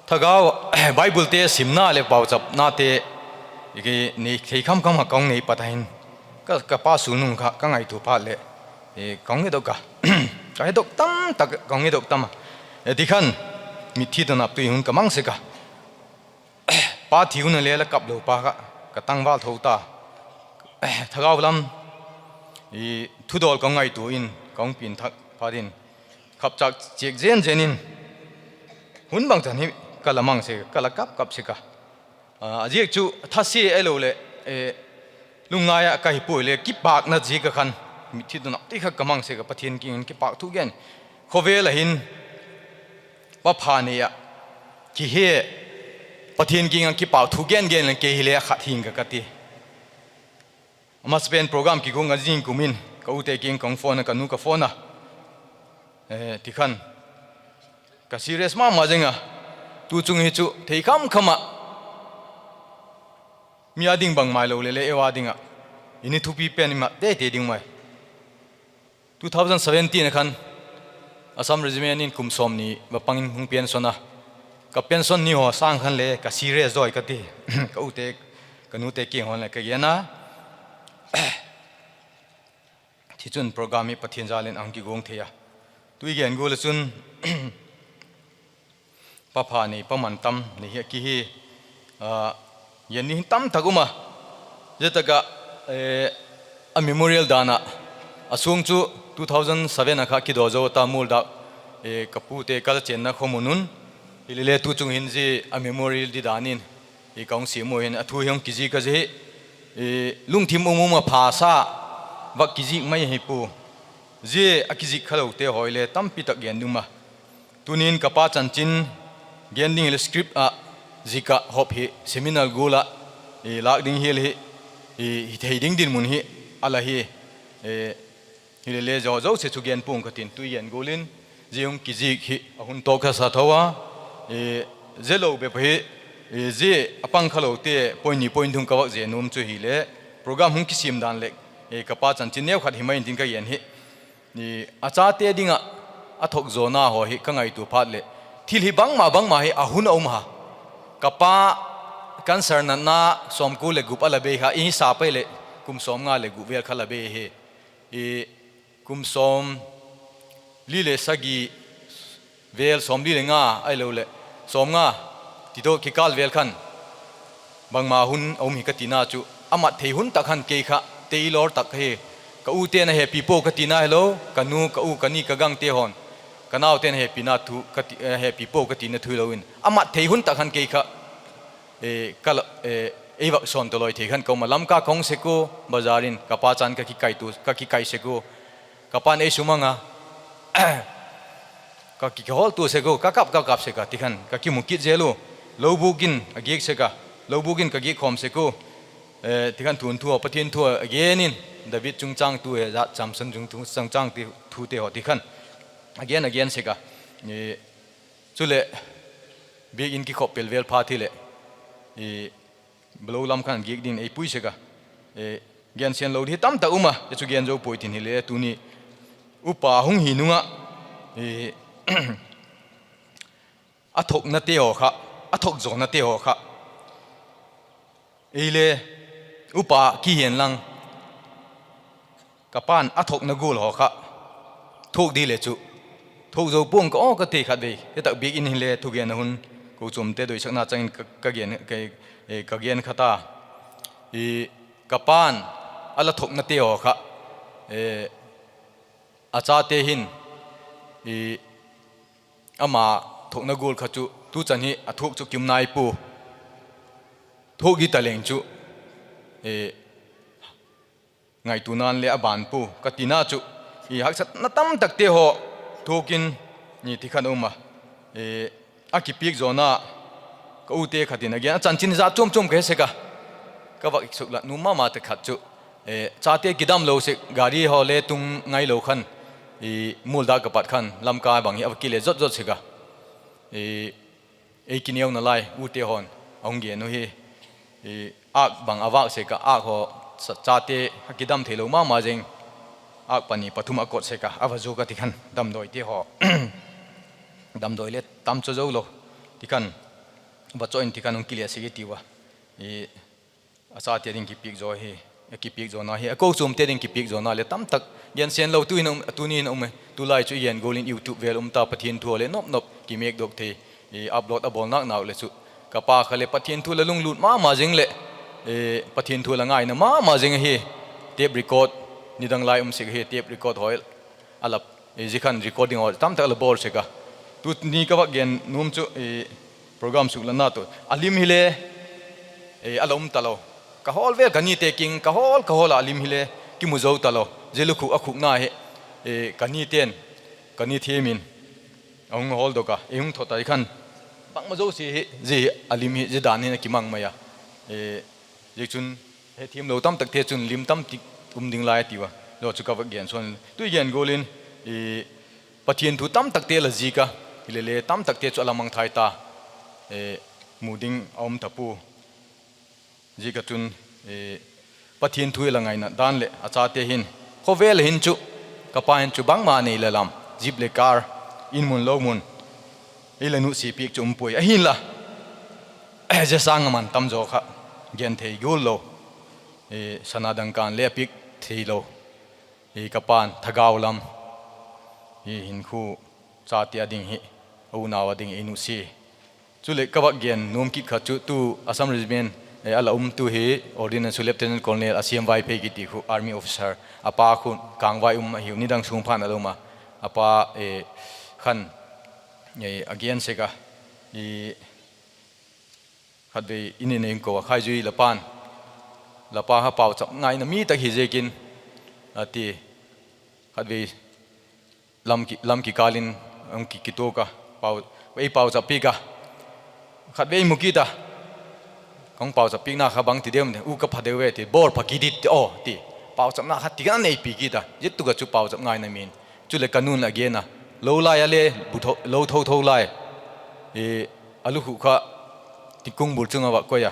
thagau, Biblete simna leh pauchapnate nei thei kham kham a ka hung nei pat a hin, ka pa sulnung kha ka ngaitua phat leh ka hung hedok a, ka hedok tam tak, ka hung hedok tam a, ti khan mitthi tawh nap tui hun ka mang sek a. Pa thi hun a le la kap lo pa kha ka tangval tho ta. Thagau lam thudawl ka hung ngaitua in ka hung pianthak phat in, khapchâk chiak zen zen in, hun bangchan hi ka la mang sek, ka la kap kap sek a. A ziak chu thasia ahiloleh lungngai ah ka hi puai le, kipâkna ziak ah khan mitthi dona ti kha ka mang sek a, Pathian kiang in kipâk thu gen. Khawvel ah hin pa pha nei ah kihe, Pathian kiang ah kipâk thu gen gen leng kei hile a khat hing ka ka ti. A masapen program kiguat a zing kum in ka ute kiang ka hung phone a, ka nu ka phone a, ti khan ka serious ma ma zing a. Tu chung hi chu thei kham kham ah mi â ding bangmai lo le le eu â ding ah i ni thupi pen i mat tete ding mai. Two thousand seventeen a khan Assam Regiment in kum sawmni va pang in hung pension a, ka pension ni haw sâng khan le ka serious zawi ka ti. Ka ute, ka nute kiang haw le ka gen a. Tichun program hi Pathian jal in a hung kiguat thei a, tu i gen gual ah chun pa pha nei, pa man tam nei hi a ki hi. Gen ding hi tam tak um a, zia tak ah a memorial dan ah, a suang chu two thousand seven a kha kidaw zo ta, mual dâk, ka pute ka la chênna khawmun un. Hilele tu chung hin zia a memorial di dan in ka hung siam ua hin a thu hi hung kizik a, zia hi lungthim um um a pha sa vak kizik mai hi pua. Zia a kizik khalote haw le tampi tak gen ding um a, tuni'n ka pa chanchin gen ding hile script ah zik ah hop hi seminar gual ah lâk ding hial hi, hi thei ding dinmun hi a la hi. Hilele zia zosia chu gen pua'ng ka tin, tu i gen gual in zia hung kizik hi a hun tawk kha sa tho a, zia lo bep hi, zia a pang khalote point ni point thum ka vak ze nuam chu hile, program hung kisiam dan leh ka pa chanchin neu khat hi mai intin ka gen hi. A chate ding ah a thuak zawna haw hi ka ngaitua phat leh, thil hi bangma bangma hi a hun a um a. Ka pa cancer natna sawmkua leh gup a la bei kha, i hisa pai leh kum sawmnga leh gup vel kha la bei hi. Kum sawmli le sagi vel, sawmli le nga ahiloleh sawmnga ti tawh kikâl vel khan bangma hun a um hi ka tina chu, a mat thei hun tak khan kei kha tailor tak ka hi. Ka ute'n a hepi pua ka tina hilo, ka nu, ka u, ka ni, ka gangte haw'n, ka naute'n a hepi pua ka tina thu hilo in a mat thei hun tak khan kei kha ei vak sawn tawlawi thei khan ka um a, Lamka ka hung sek ua, bazar in ka pa chan ka kikai sek ua, ka pa'n ei sumang a, ka kihawltua sek ua, ka kap ka kap sek a, ti khan ka kimu kit zel ua, lobûk in a giak sek a, lobûk in ka giak khawm sek ua, ti khan tun thu a, Pathian thu a gen in, David chungchâng thu he, Samson chungchâng thute haw ti khan a gen a gen sek a. Chuleh biak in kikhop pel vel phat hileh balo lam khan giak dingin ei pui sek a, gensian lo di hi tam tak um a, chu gen zo puai tin hile tuni upa hung hi nung ah a thuaknate haw kha, a thuak zawnate haw kha, ei le upa kihen lang ka pa'n a thuakna gual haw kha thuak di le chu thuak zo pua'ng ka aw ka ti khat vei. Hi tak biak in hile thugen a hun, kochuamte doisakna chang in ka gen kha ta, ka pa'n a la thuaknate haw kha a chate hin ama thuakna gual kha chu tuchan hi a thuak chu kim nai pua, thuak di ta leng chu ngaituana'n le a ban pua ka tina chu, haksatna tam takte haw thuak in ti khan um a, a kipiak zawna ka ute khat in a gen a, chanchin zat chuam chuam ka he sek a, ka vak suklat nuam ma ma tak khat chu, chate kidamlo sek, gari haw le tung ngailo khan, mualdak ka pat khan Lamka bang hi a va kile zot zot sek a, ei kineuna lai ute haw'n a hung gen uh hi, âk bang a vâk sek a, âk haw, chate a kidam theilo ma ma zing, âk pani pathum a kot sek a, a va zuak a ti khan damdawite haw, damdawi le tam chu zo lo, ti khan va chaw in ti khan hung kile sek i tiu a, a chate ding kipiak zaw hi, a kipiak zawna hi, a kochuamte ding kipiak zawna le tam tak gensian lo tuni in a um e. Tulai chu i gen gual in YouTube vel um ta, Pathian thu a le nop nop kimêkdok thei, upload a bawl nâk nau le chu, ka pa kha leh Pathian thu la lunglut ma ma zing leh Pathian thu la ngaina ma ma zing ahi. Tape record nidang lai um sek ahi, tape record haw a la, zia khan recording haw tam tak la bawl sek a. Tuni ka vak gen nuam chu, program suklatna tawh a lim hile a la um talo. Ka hawl vel ka nite kiang ka hawl ka hawl ah a lim hile kimu zo talo. Zia lukhuk a khukna hi ka nite'n, ka ni thiam in a hung hawldok a, ei hung thot ai khan bangma zosia hi zia hi a lim hi zia dan hin a kimang mai a. Ziakchun, hethiamlo tamtakte chun lim tam tik um ding lai a tiu a. Zia chu ka va gen sawn, tu i gen gual in Pathian thu tamtakte la zik a, hilele tamtakte chu a la mangthai ta, mu ding a um ta pua. Ziak a chun, Pathian thu i la ngaina dan leh a chate hin, khawvel hin chu, ka pa hin chu bangma nei la lam, jeep leh car, in mun lo mun, ei la nusia piak chu um puai. Ahinla, zia sâng a man tam zaw kha gen thei gual lo, sana dangka'n le a piak theilo, ka pa'n thagau lam, hinkhua, chate a ding hi, a unau a ding ei nusia. Chuleh ka vak gen nuam kit khat chu tu Assam Regiment a la um tu hi, Ordinance Lieutenant Colonel a siam Vaiphei kiti khu army officer, a pa khu Kangvai um ahiu, nidang sung phat a la um a, a pa khan a gen sek a, khatvei in in a hung ko a, Khaizui, la pa'n, la pa kha pauchap ngaina mi tak hi ziakin, a ti, khatvei lam kikâl in hung kituak a, ei pauchap piak a, khatvei mu kit a, ka hung pauchap piakna kha bang ti deu, u ka pha deu e ti, bawl pha kit dit ti aw ti, pauchapna kha ti ka neipi kit a, zia tuk a chu pauchap ngaina mi in. Chuleh ka nu'n a gen a, lo lai a le lo tho tho lai, a lukhu kha ti kung bul chung a va koi a,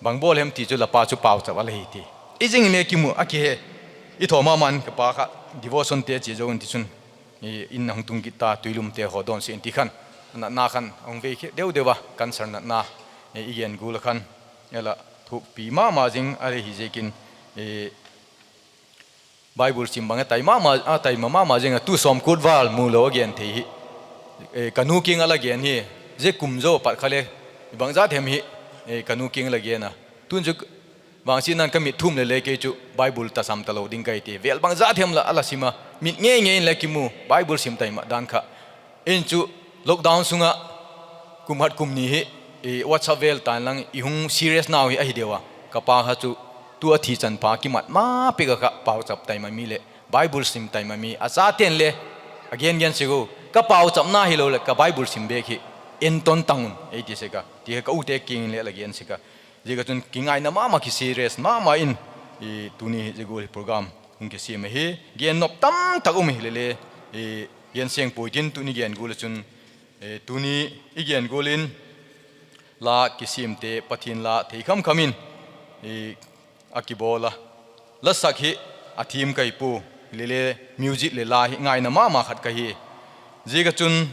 bang bawl hem ti chu la pa chu pauchap a la hi ti. I zing le kimu a kihe, i thaw ma ma'n ka pa kha devotionte chia zo in tichun, in a hung tung kit ta, Tuilumte haw dawn sek in ti khan, a natna khan a hung vei khe deu deu a, cancer natna i gen gual a khan, a la thuakpi ma ma zing a la hi ziakin, Bible sim bang a taima ma ma zing a, tu sawmkua val mu lo a gen thei hi. Ka nu kiang a la gen hi, zia kum zaw pat kha le, bangzat hem hi, ka nu kiang a la gen a. Tun chu vangsiatna'n ka mit thum le le kei chu Bible tasam talo ding ka hi ti, vêl bangzat hem lah a la sim a, mit ngei ngei in le kimu, Bible sim taima dan kha. In chu lockdown sung ah kum khat kum ni hi WhatsApp vêl tan lang i hung serious nau hi ahi deu a. Ka pa kha chu tu a thi chan pha kimat ma pek a kha pauchap taima mi leh Bible sim taima mi a chate'n le a gen gen sek u, ka pauchapna hilo leh ka Bible sim bêk hi enton tang un ei ti sek a, ti kha ka ute kiang in le la gen sek a. Ziak a chun kingaina ma ma, kiserious ma ma in, tuni hi zia gual hi program hung kisiam ahi. Gen nop tamtak um hile le, gen seng puai tin tuni gen gual a chun, tuni i gen gual in la kisiamte Pathian la thei kham kham in a kibawl a, la sak hi a thiam ka hi pua, hile le music leh la hi ngaina ma ma khat ka hi. Ziak a chun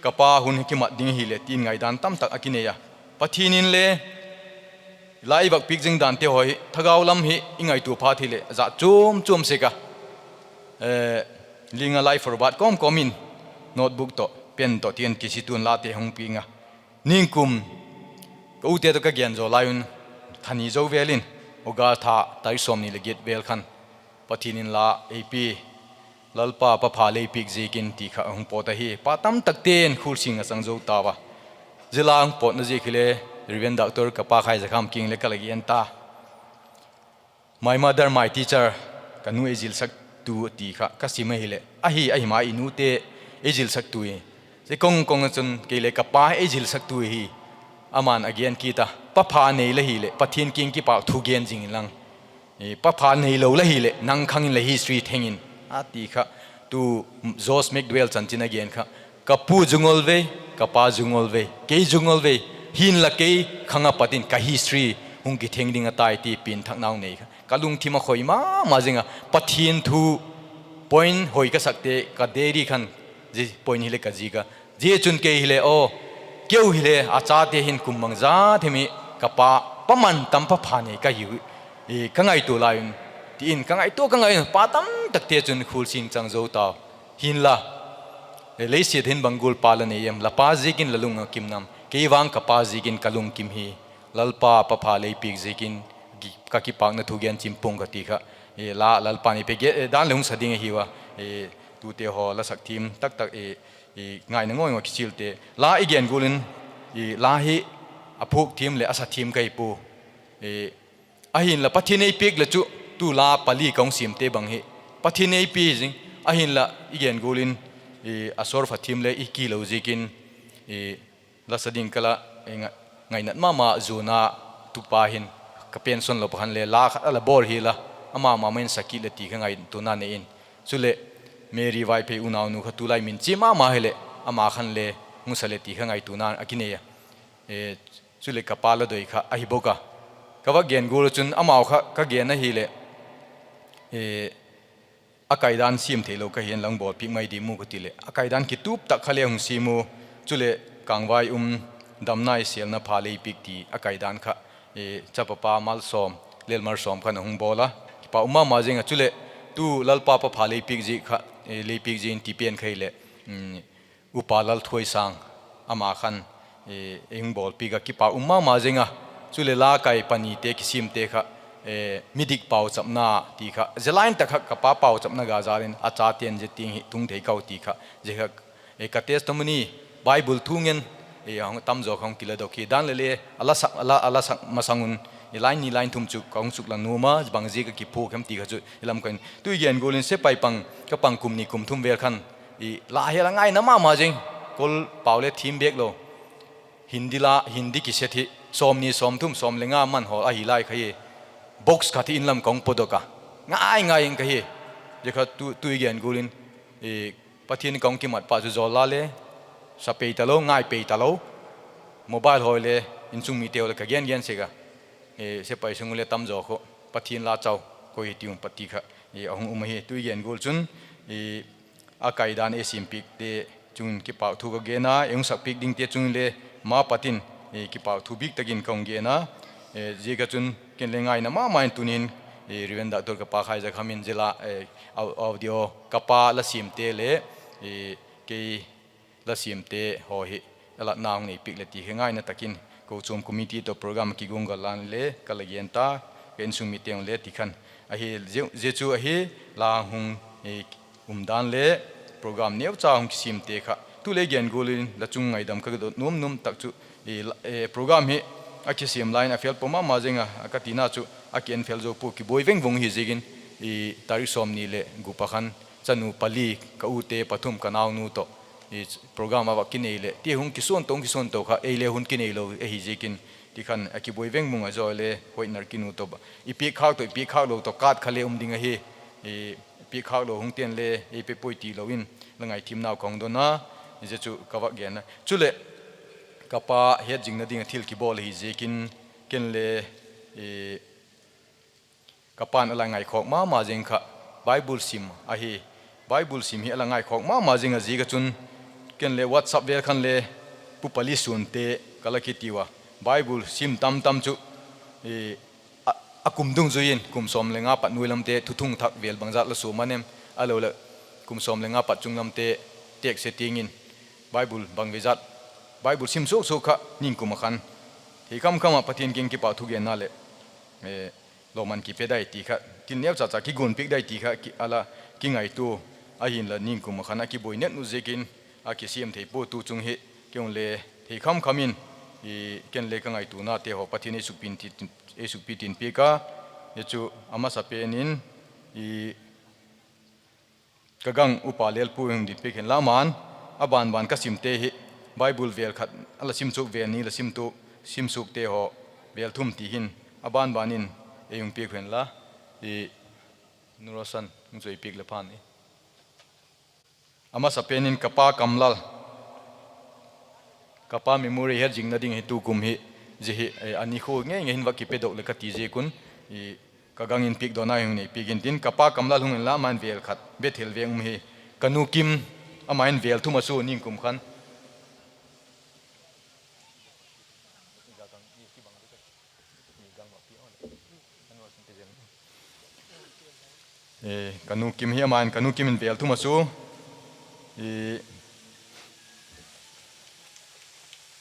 ka pa hun hi kimat ding hileh tin ngaidan tamtak a kinei a. Pathian in le la i vak piak zing dante haw hi thagau lam hi i ngaitua phat hileh zat chuam chuam sek a, ling a lai forbat kawm kawm in notebook tawh pen tawh tin kisitu'n late hung piang a. Ningkum ka ute tawh ka gen zaw lai un, tha ni zo vêl in, August tha tarik sawmni leh giat vêl khan Pathian in la ei pia, Lalpa, Pa pha lei piak ziakin ti kha hung pawt ahi. Pa tamtakte'n khulsing a chang zo tau a. Zia la hung pawtna ziak hile, Reverend Doctor ka pa Khaizakham kiang le ka la gen ta, My mother, my teacher, ka nu ei zilsaktu ti kha ka sim ahileh, ahi, ahi ma i nute ei zilsaktu hi. Zia kong kong a chun kei le ka pa ei zilsaktu hi. Ama'n a gen kit a, pa pha nei la hileh Pathian kiang kipâk thu gen zing inlang, pa pha neilo la hileh nang khang in la history theng in, a ti kha. Tu Josh McDowell chanchin a gen kha, ka pu zungol vei, ka pa zungol vei, kei zungol vei, hinla kei khang a pat in ka history hung kitheng ding a tai ti pianthaknau nei kha ka lungthim a khoi ma ma zing a. Pathian thu point hoi ka sakte ka diary khan, zia point hile ka zik a. Zia chun kei hile aw, keu hile a chate hin kum bangzat hem hi ka pa, pa man tam, pa pha nei ka hiu, ka ngaitua lai un, ti in ka ngaitua ka ngai un, pa tamtakte chun khulsing chang zo tau. Hinla, leisiat hin bang gual pa la nei em? La pa ziakin la lung a kim nam? Kei vang ka pa ziakin ka lungkim hi. Lalpa, pa pha lei piak ziakin ka kipâkna thu gen chim pua'ng ka ti kha. La Lalpa'n ei pe dan leh hung sa ding ahiu a. Tute haw la sak thiam taktak, ngaina ngawi ngawi kichialte, la i gen gual in, la hi a phuak thiam leh a sa thiam ka hi pua. Ahinla Pathian ei piak leh chu tu la pali ka hung siamte bang hi Pathian ei pi zing, ahinla i gen gual in a sawr pha thiam le i kilo ziakin la sa ding ka la ngainat ma ma zuan a, tupa hin ka pension lo pakhan le la khat a la bawl hial a, ama ma ma in sa kit leh ti kha ngaituana nei in. Chuleh Mary Vaiphei unaunu kha tulai min chia ma ma hileh ama khan le hung sa leh ti kha ngaituana a kinei a. Chuleh ka pa la doi kha ahi bawk a. Ka va gen gual ah chun amau kha ka gen ahileh a kaidan siam theilo ka hi'n la hung bawlpiak mai diam u ka ti leh a kaidan kitup tak kha le hung siam u. Chuleh Kangvai um damna i sêlna pha lei piak ti a kaidan kha chapapa Malsawm, Lelmarsawm khan a hung bawl a, kipak um ma ma zing a. Chuleh tu Lalpa pa pha lei piak zia kha, lei piak zia in ti pen kha hileh Upa Lalthuaisâng, ama khan ei hung bawlpiak a, kipak um ma ma zing a. Chuleh la kai panite kisiamte kha, midik pauchapna ti kha zia line tak kha ka pa pauchapna ga zal in a chate'n zia tiang hi tung thei kau ti kha, zia kha ka testimony, Bible thu ngen, tamzaw kha hung kiladok hi dan le le, a la sak masang un line ni line thum chu ka hung suklang nuam a, bang zia ka kiphuak hem ti kha chu i lam ka in tu i gen gual in sepai pang ka pang kum ni kum thum vel khan la hel a ngaina ma ma zing, Kawl pau le thiam bêk lo, Hindi la, Hindi cassette hi sawmni sawmthum sawm le nga man hawl ahi lai kha hi, box khat hi in lam ka hung pawdok a, ngai ngai ing ka hi. Zia kha tu i gen gual in Pathian ka hung kimat pa chu zawl la le sa pei talo, ngai pei talo, mobile hawi le insung mite haw le ka gen gen sek a, sepai sung u le tamzaw khu Pathian la chau koi hi ti um pati kha a hung um ahi. Tu i gen gual chun a kaidan ei siampiakte chung in kipâk thu ka gen a, ei hung sakpiak dingte chung in le ma pat in kipâk thu bik tak in ka hung gen a. Ziak a chun ken le ngaina ma ma in tuni hin Reverend Doctor ka pa Khaizakham in zia la audio ka pa la siamte le kei la siamte haw hi a latna hung neipiak le ti hi ngaina tak in kochuam committee tawh program a kiguanggal lan le ka la gen ta, ka insung mite un le ti khan ahi. Zia chu ahi, la hung umdan le program neucha hung kisiamte kha tu le gen gual in la chung ngaidam ka dot nuam nuam tak chu program hi a kisiam lai in a fel pua ma ma zing a, ka tina chu a ki en fel zo pua, kibuai veng vung hi ziakin tarik sawmni leh gup a khan chanu pali, ka ute pathum ka naunu tawh program a va kinei leh ti hung kisuan to, hung kisuan to kha ei le hun kinei lo ahi ziakin ti khan a kibuai veng vung a, zaw le hoinar kinu tawh i piakkhâk tawh i piakkhâk lo tawh card kha le um ding ahi, piakkhâk lo hung ten le ei pe puai ti lo in la ngaithiamnau ka hung don a, zia chu ka va gen a. Chuleh ka pa hetzingna ding a thil kibawl ahi ziakin ken le ka pa'n a la ngaikhawk ma ma zing kha Bible sim ahi. Bible sim hi a la ngaikhawk ma ma zing a, ziak a chun ken le WhatsApp vel khan le Pu Pali Suante ka la kitiu a, Bible sim tam tam chu a kum dungzui in kum sawm le nga pat nuai lamte thuthung thak vel bangzat la suam a nem, a lo leh kum sawm le nga pat chung lamte têkse tiang in Bible bang vei zat, Bible sim suak suak kha ningkum a khan thei kham kham ah Pathian kiang kipâk thugenna leh lawman kipe dai ti kha, tin neucha cha kiguanpiak dai ti kha a la kingaitua. Ahinla ningkum a khan a kibuai net nu ziakin a kisiam thei pua, tu chung hi kei un le thei kham kham in ken le ka ngaituanate haw Pathian ei sukpi tin piak a. Hi chu a masapen in ka gang upa Lelpu hung dinpiak hen la, aman a ban ban ka simte hi Bible vêl khat a la sim chuak vêl ni la sim suakte haw vêl thum ti hin a ban ban in ei hung piak hen la, Nu Rosan hung chuai piak le phan i. A masapen in ka pa Kamlal, ka pa memory hetzingna ding hi tukum hi, zia hi a ni khu ngei ngei hin va kipedok leh ka ti ziak un ka gang in piak dawnna hung nei piak intin, ka pa Kamlal hung inla, ama'n vêl khat Bethel veng um hi. Ka nu Kim, ama'n vêl thum a sua ningkum khan. Ka nu Kim hi, ama'n ka nu Kim in vêl thum a sua.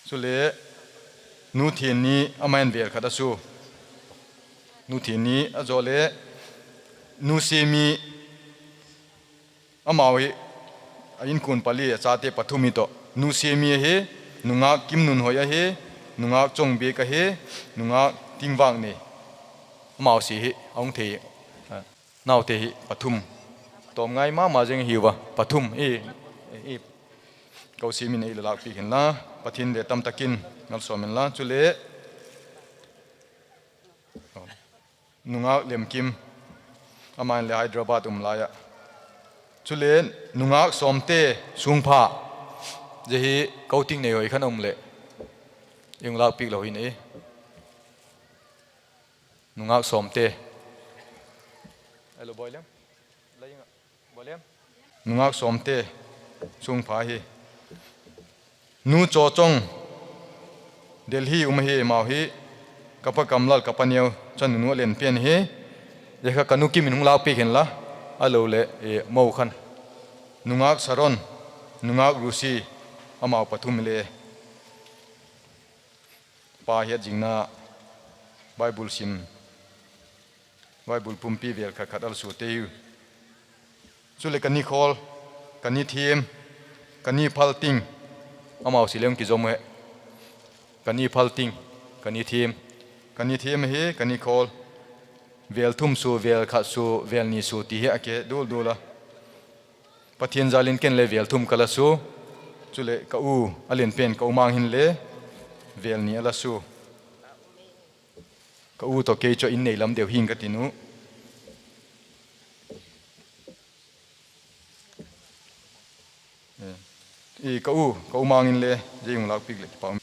Chule nu Thianni, ama'n vêl khat a sua. Nu Thianni a zaw le nu Siami, amau hi a inkuan pali a chate pathum hi tawh, nu Siami ahi, nungak Kimnunhoi ahi, Nungâk Chawngbiak ahi, nungâk Tingvâk nei. Amau si hi a hung thei, naute hi pathum. Tawm ngai ma ma zing hiu a, pathum. Ko sim in ei la lâkpiak inla, Pathian le tam tak in malsawm inla, chule nungâk Lemkim, ama'n le Hyderabad um lai ah. Chule nungâk Sawmte Sungpha, zia hi ko ting nei hoi khan um leh ei hung lâkpiak lo hin e. Nungâk Sawmte, nungâk Sawmte Sungpha hi. Nu Chawchawng, Delhi um ahi, amau hi ka pa Kamlal, ka pa neu chanu nu a len pen hi. Zia kha ka nu Kim in hung lâkpiak inla, a lo leh mo khan. Nungâk Saron, nungâk Rusi, amau pathum le pa hiat zingna, Bible sim, Bible pumpi vêl khat khat a la suate hiu. Chuleh ka Nikhawl, ka Nithiam, ka Niphalting, amau si leng kizom e. Ka Niphalting, ka Nithiam, ka Nithiam ahi, ka Nikhawl. Vêl thum sua, vêl khat sua, vêl ni sua ti hi a ke dul dul a. Pathian jal in ken le vêl thum ka la sua. Chuleh ka u, a len pen ka u Mang hin le vêl ni a la sua. Ka u tawh kei chu in nei lam deu hing ka tin u. Ka u, ka u Mang in le zia hung lâkpiak leh kipâk um.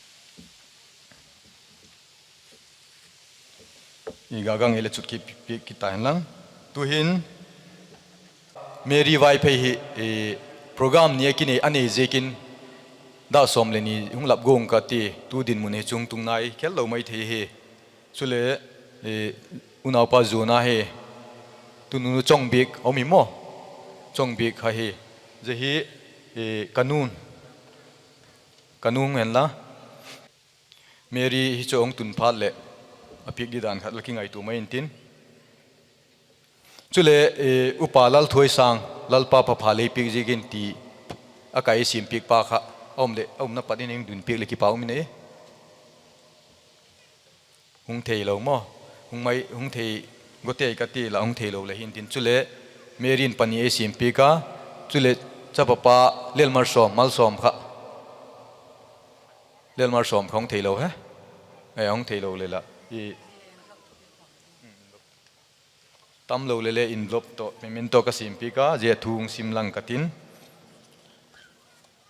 I ga gang ei le chut kit piak kit ta hen lang. Tu'hin Mary Vaiphei hi program ni a kinei a nei ziakin, dak sawm leh ni hung lap guang ka ti, tu dinmun hi chung tung nai khel lo mai thei hi. Chule unaupa zuana hi, tununu Chawngbiak a um hi maw, Chawngbiak kha hi, zia hi ka nu'n, ka nu hung hen la, Mary hi chu hung tun phat leh a piak di dan khat la kingaitua mai intin. Chule upa Lalthuaisâng, Lalpa pha pha lei piak ziakin ti a kai ei siampiak pa kha a um leh, a umna pat in ei dun piak leh kipâk um in e. Hung theilo maw, hung thei gotei ka ti la, hung theilo leh hintin, chule Mary in pani ei siampiak a, chule chapapa Lelmalsawm, Malsawm kha, Lelmalsawm kha hung theilo he, hung theilo le la, tamlo le le envelope tawh memento ka siampiak a, zia thu hung sim lang ka tin.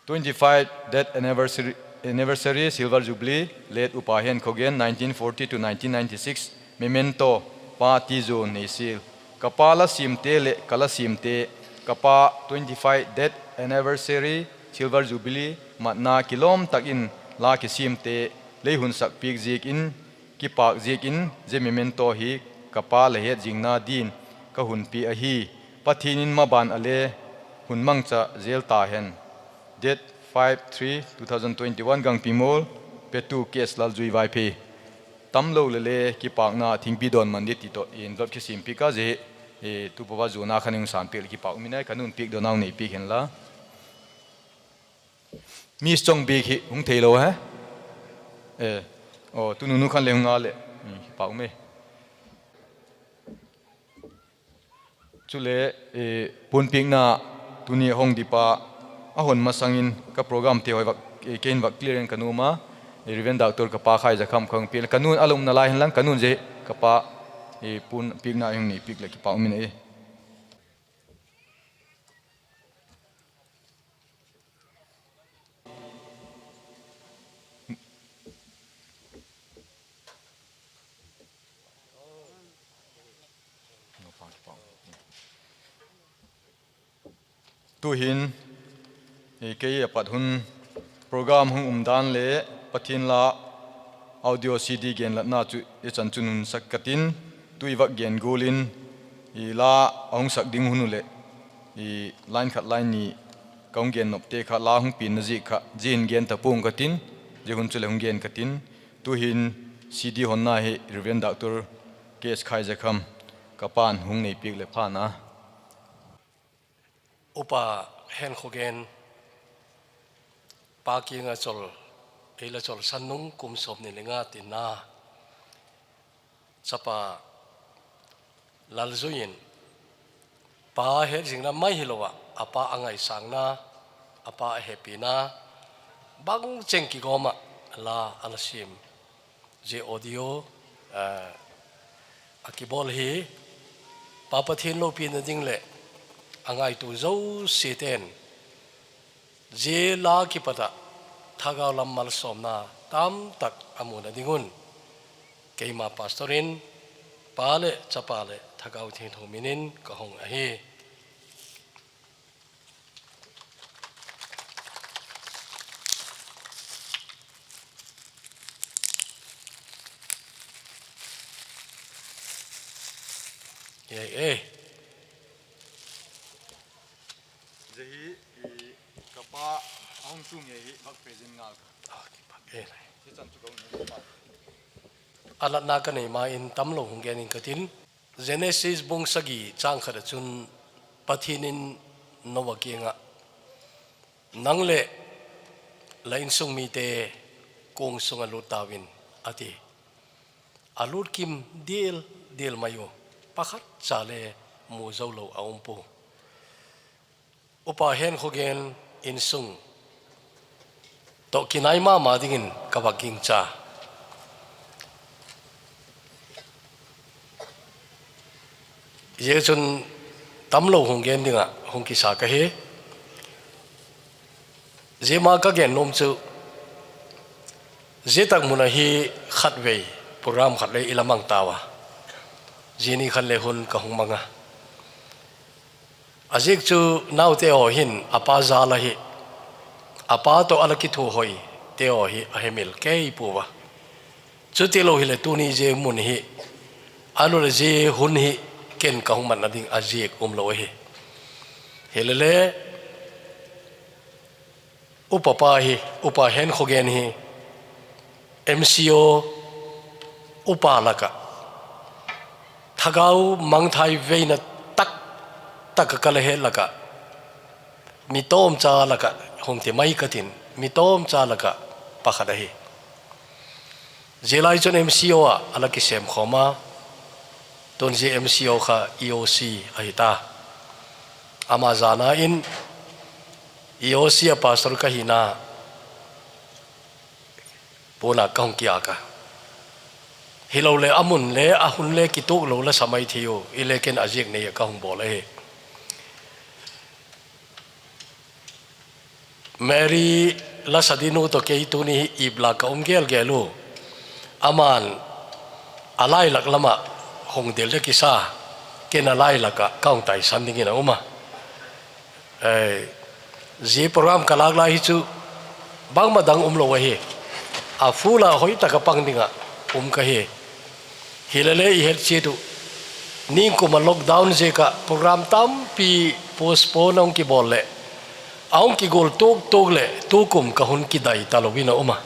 Twenty-five death anniversary, anniversary, silver jubilee, late Upa Henkhogen, nineteen forty to nineteen ninety-six, memento, pa Tizuan Neisial. Ka pa la siamte leh ka la siamte, ka pa twenty-five death anniversary, silver jubilee matna kilawm tak in la kisiamte lei hun sak piak ziak in, kipâk ziak in zia memento hi ka pa la het zingna din ka hun pia ahi. Pathian in maban a le hun mangcha zel ta hen. Date five three two thousand twenty-one, Gangpimual, petu K S Laljui Vaiphei. Tamlo le le kipâkna thingpi dawn man di ti tawh envelope kisiampiak a, zia hi tu papa zuana khan hung sânpiak leh kipâk um in e, ka nu'n piak dawnna hung nei piak hen la. Miss Chawngbiak hi hung theilo he. Aw, tununu khan le hung a leh, kipâk um e. Chule puanpiakna tuni a hong dip a, a hon masang in ka programte haw vak, kei'n vak clear in ka nuam a, Reverend Doctor ka pa Khaizakham kha hung piak, ka nu'n a la umna lai hen lang, ka nu'n zia ka pa puanpiakna hung nei piak leh kipâk um in e. Tu'hin kei a pat hun program hung um dan le Pathian la audio C D genlatna chu i chan chun hun sak ka tin, tu i vak gen gual in, la a hung sak ding hun uh leh line khat line ni ka hung gen nopte kha, la hung pianna ziak kha zia hin gen ta pua'ng ka tin, zia hun chu leh hung gen ka tin. Tu'hin C D honna hi Reverend Doctor K S Khaizakham, ka pa'n hung nei piak leh phan a. Upa Henkhogen, pa kiang ah chawl Ei la chawlsan nung kum sawmni le nga tinna chapa Lalzui in, pa hetzingna mai hilo ah a pa a ngaisângna, a pa a hepina, bangcheng kigawm ah la a la siam, zia audio a kibawl hi. Pa Pathian lopina ding leh a ngaitua zosiate'n zia la kipat ah thagau lam malsawmna tamtak a muna ding un, keima pastor in Pa leh Chapa leh Thagau Thiangtho min in ka hung ahi. Zia hi ka pa a hung tu ngei hi, vak present ngal ka. A latna ka nei ma in tamlo hung gen ing ka tin. Genesis bung sagi châng khat ah chun Pathian in Noa kiang ah, Nang leh la insung mite kuang sung ah lût tau in, a ti. A lût kim dial dial mai u, pakhat cha le mu zo lo a um pua. Upa Henkhogen insung tawh kinai ma ma dingin ka vak gingcha. Zia chun tamlo hung gen ding ah hung kisa ka hi. Zia ma ka gen nuam chu, zia tak mun ah hi khatvei program khat le i la mang tau a, zia ni khan le hun ka hung mang a. A ziak chu naute haw hin a pa jâl ahi, a pa tawh a la kithuahoite haw hi a hemil kei pua a. Chutilo hileh tuni zia mun hi, a nu leh zia hun hi ken ka hung matna ding a ziak umlo ahi. Hilele, upa pa hi, Upa Henkhogen hi, M C O upa lak ah, thagau mangthai veina tak tak ah ka la het lak ah, mi tawmcha lak ah hung ti mai ka tin, mi tawmcha lak ah pakhat ahi. Zia lai chun M C O ah a la kisêm khawm a, tun zia M C O kha E O C ahi ta. Ama jana in E O C ah pastor ka hina puan ah ka hung kiak a. Hiloleh a mun le a hun le kituak lo la sa mai thei u, ile ken a ziak nei ah ka hung bawl ahi. Mary, la sa ding nu tawh kei tuni hi ip la ka um gel gel u. Ama'n a lailak lam ah hung del de kisa, ken a lailak ah ka hung taisan dingin a um a. Zia program ka lâk lai hi chu bangma dang umlo ahi. A full ah hoi tak ah pang ding ah um ka hi. Hilele i het chiat uh, ningkum ah lockdown ziak ah program tampi postpone a hung kibawl leh, a hung kigual tuak tuak leh tukum ka hun kidai talo in a um a.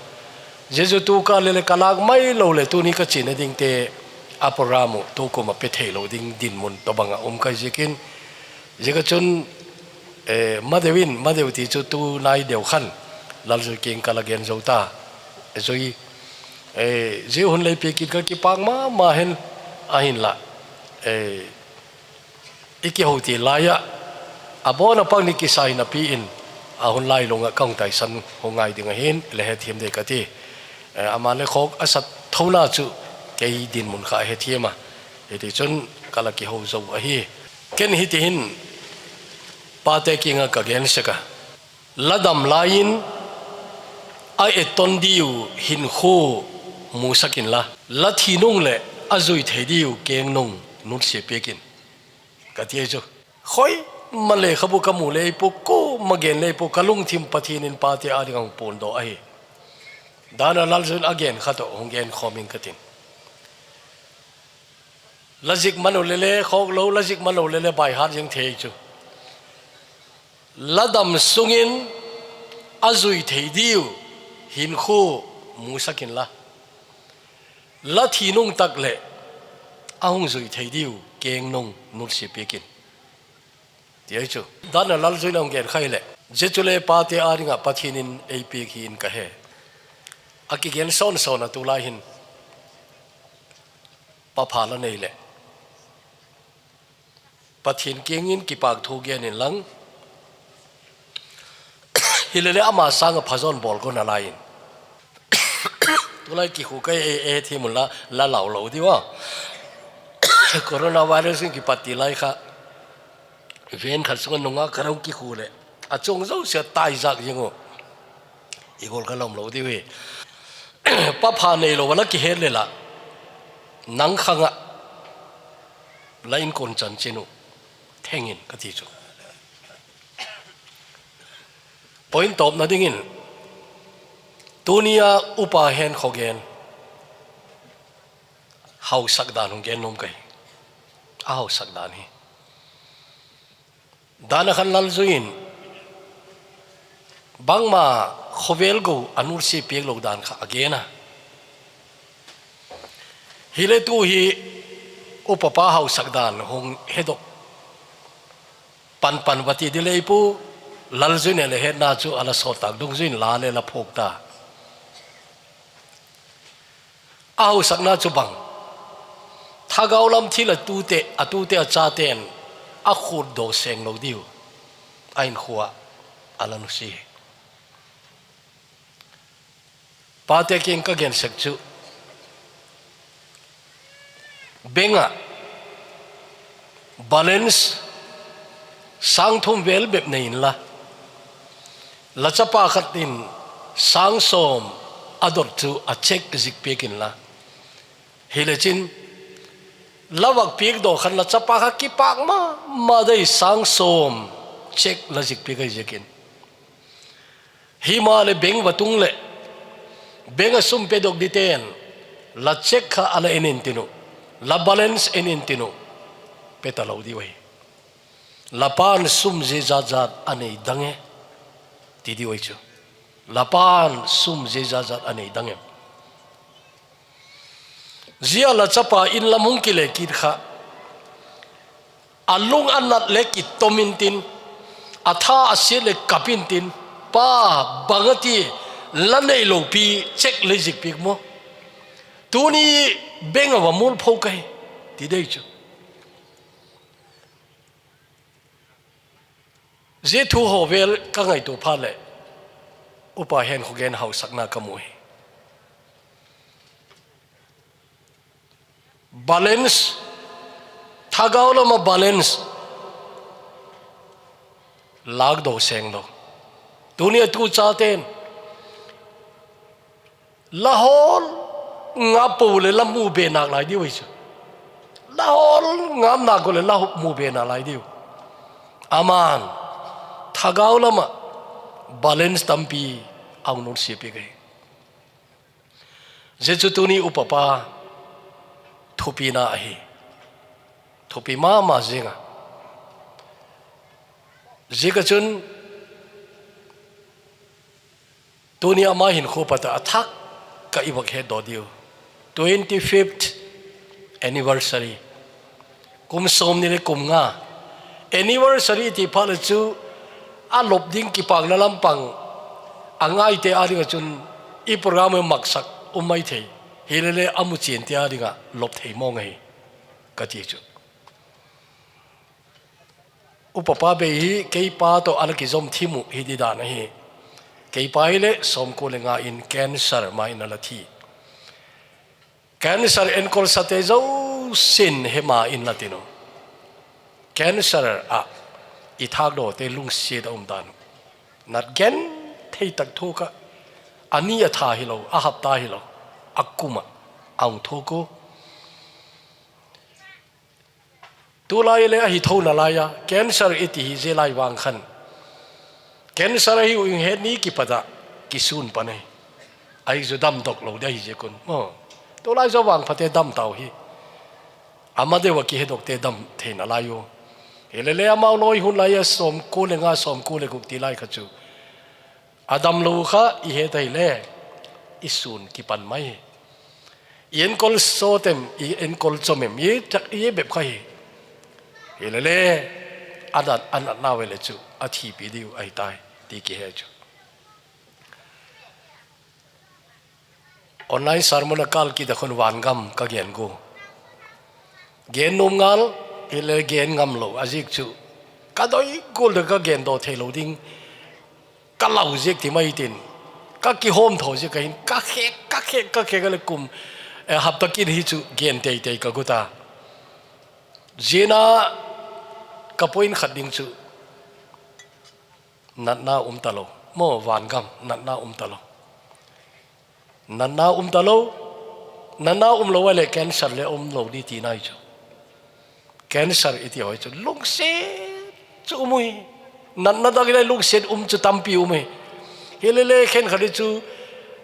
Zia chu tu ka le le ka lâk mailo leh tuni ka chiana dingte a program uh tukum ah pe theilo ding dinmun tawhbang ah um ka hi ziakin, ziak ah chun madeu in, madeu ti chu tu nai deu khan Lalzui kiang ka la gen zo ta. Zui, zia hun lei piak in ka kipâk ma ma hen, ahinla, i kiho ti lai ah, a bawn a pang ni kisa in a pi in, a hun lailung ah ka hung taisan hun ngai ding ahi'n le hethiam dei ka ti. Ama le khawk a sat thona chu kei dinmun kha a hethiam a, hitichun ka la kiho zo ahi. Ken hiti hin pate kiang ah ka gen sek a, la dam lai in a etton diu hinkhua musak inla, la thi nung leh a zui thei diu keng nung nutsia piak in, ka ti ahi chu. Khoi ma lekhabu ka mu le ei pua, kuama gen le ei pua, ka lungthim Pathian in pate â ding a hung puandaw ahi. Dan a Lalzui in a gen kha tawh hung gen khawm ing ka tin. La zik man u le le khawk lo, la zik man lo le le by heart zing thei chu. La dam sung in a zui thei diu hinkhua musak inla, la thi nung tak leh a hung zui thei diu keng nung nutsia piak in, ti ahi chu. Dan a Lalzui in a hung gen kha hileh, zia chule pate â ding ah Pathian in ei piak hi in ka he. A kigen sawn sawn a tulai hin, pa pha la nei leh, Pathian kiang in kipâk thu gen inlang, hilele ama sâng ah phazawn bawl go nalai in, tulai kikhu ka e, e thiam unla, la lau lo diu a, coronavirus in kipat ti lai kha, van khat sung ah nungak khat hung kikhu leh, a chung zosia a taizâk zing uh, i gual ka lawm lo diu hi. Pa pha neilo a la kihet leh la, nang khang ah la inkuan chanchin uh theng in ka ti chu. Point tawpna dingin, tuni a upa Henkhogen hausak dan hung gen nuam ka hi. A hausak dan hi, dan a khan Lalzui in bangma khawvel go a nutsia piak lo dan kha a gen a. Hile tu hi upa pa hausak dan hung hedok pan pan va ti di lei pu, Lalzui in le hetna chu a la sawt tâk dungzui in la le la phuak ta. A hausakna chu bang, thagau lam thil a tute, a tute a chate'n a khutdaw seng lo diu a hinkhua ah a la nusia hi. Pate kiang ka gen sek chu, bank ah balance sâng thum vel bep nei inla, la chapa khat in sâng sawm a dot chu a cheque zik piak inla, hilechin la vak piakdaw khan la chapa kha kipâk ma ma dei, sâng sawm cheque la zik piak ahi ziakin. Himaleh bank va tung leh, bank ah sum pedok dingte'n la cheque kha a la en intin uh, la balance en intin uh, pe talo diu ahi. La pa'n sum zia jat jat a nei dang e, ti diu ahi chu. La pa'n sum zia jat jat a nei dang em? Zia la chapa in lam hung kile kit kha, a lung a nat leh kitom intin, a tha a siat leh kap intin, Pa, bang a ti, la neilo pi cheque lei zik piak maw? Tuni bank ah va mualpho ka hi, ti dei chu. Zia thu haw vel ka ngaitua phat leh, upa Henkhogen hausakna ka mu hi. Balance, thagau lam ah balance lâkdaw seng lo. Tuni a tu chate'n la hawl ngap pua leh la mu be nâk lai diu ahi chu. La hawl ngap nâk u leh la mu be nâk lai diu. Ama'n thagau lam ah balance tampi a hung nutsia piak ahi. Zia chu tuni upa pa thupina ahi. Thupi ma ma zing a. Ziak ah chun tuni ama hinkhua pat ah a thak ka i vak hetdaw diu, twenty fifth anniversary, kum sawmni leh kum nga anniversary ti phat leh chu, a lop ding kipâkna lam pang a ngaite â ding ah chun i program hi maksak um mai thei, hilele a muchiante â ding ah lop thei mawng ahi ka ti chu. Upa pa bei hi kei pa tawh a la kizom thim uh hi di dan ahi. Kei pa hileh sawmkua le nga in cancer ma in a la thi. Cancer enkolsate zosia'n he ma in la tin uh. Cancer ah i thâkdawte lungsiat a um dan uh, nat gen thei tak thuak ah, a ni a tha hilo, a hapta hilo, a kum ah a hung thuak u. Tulai le ahi tho nalai a, cancer i ti hi zia lai vang khan, cancer ahi uh in het ni kipat ah kisûn pan ahi. Ahi chu damdok lo di ahi ziak un, tulai zaw vangphate dam tau hi. A ma deu ah kihedokte dam thei nalai u. Hilele amau lawi hun lai a sawmkua le nga, sawmkua le guk ti lai kha chu, a damlo kha i het ahile, i sûn kipan mai. I enkol sawt em, i enkol chom em, i bep kha hi. Hilele, a natnau e le chu a thipi diu ahi tai ti kihe chu. Online sermon a kâl kit a khun vangam ka gen gu. Gen nuam ngal, hile gen ngam lo, a ziak chu ka doi gual tak ka gen daw theilo ding ka lau ziak ti mai tin, ka kihawmthaw ziak a hin ka khêk, ka khêk, ka khêk a leh kum, hapta kit hi chu gen tei tei ka gu ta. Zia a ka point khat ding chu natna um talo, maw, vangam natna um talo. Natna um talo, natna umlo a leh cancer le umlo di tina chu. Cancer i ti haw chu lungsiat chu um uhi. Natna dang le lungsiat um chu tampi um hi. Hilele khenkhat i chu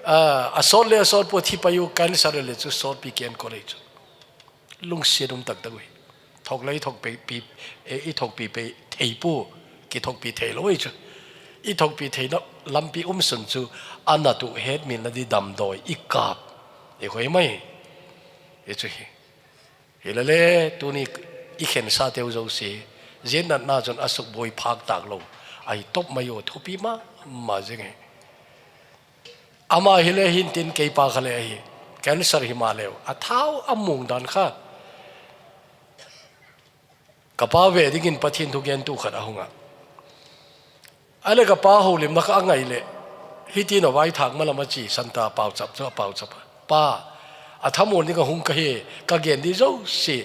a sawt le a sawt pua thi pai u, cancer le chu sawtpi ken ko lei chu. Lungsiat um tak tak uhi. Thok le i thokpi, i thokpi thei pua, kithokpi theilo i chu. I thokpi theina lampi um sun chu a nat uh hetmilna di damdawi i kâp i khoi mai. I chu hi. Hilele tuni i khensateu zosia, zia natna chun a sukbuai phâk tâk lo ahi top mai u, thupi ma ma zing hi. Ama hile hintin keipa kha le ahi, cancer himaleu a thau a mung dan kha ka pa ve dingin Pathian thugentu khat a hung a. A leh ka pa holimna kha a ngai leh, hitin a vaithâk ma lam a chi santa pauchap chu a pauchap a, Pa, a thamuan ding a hung ka hi, ka gen di zosia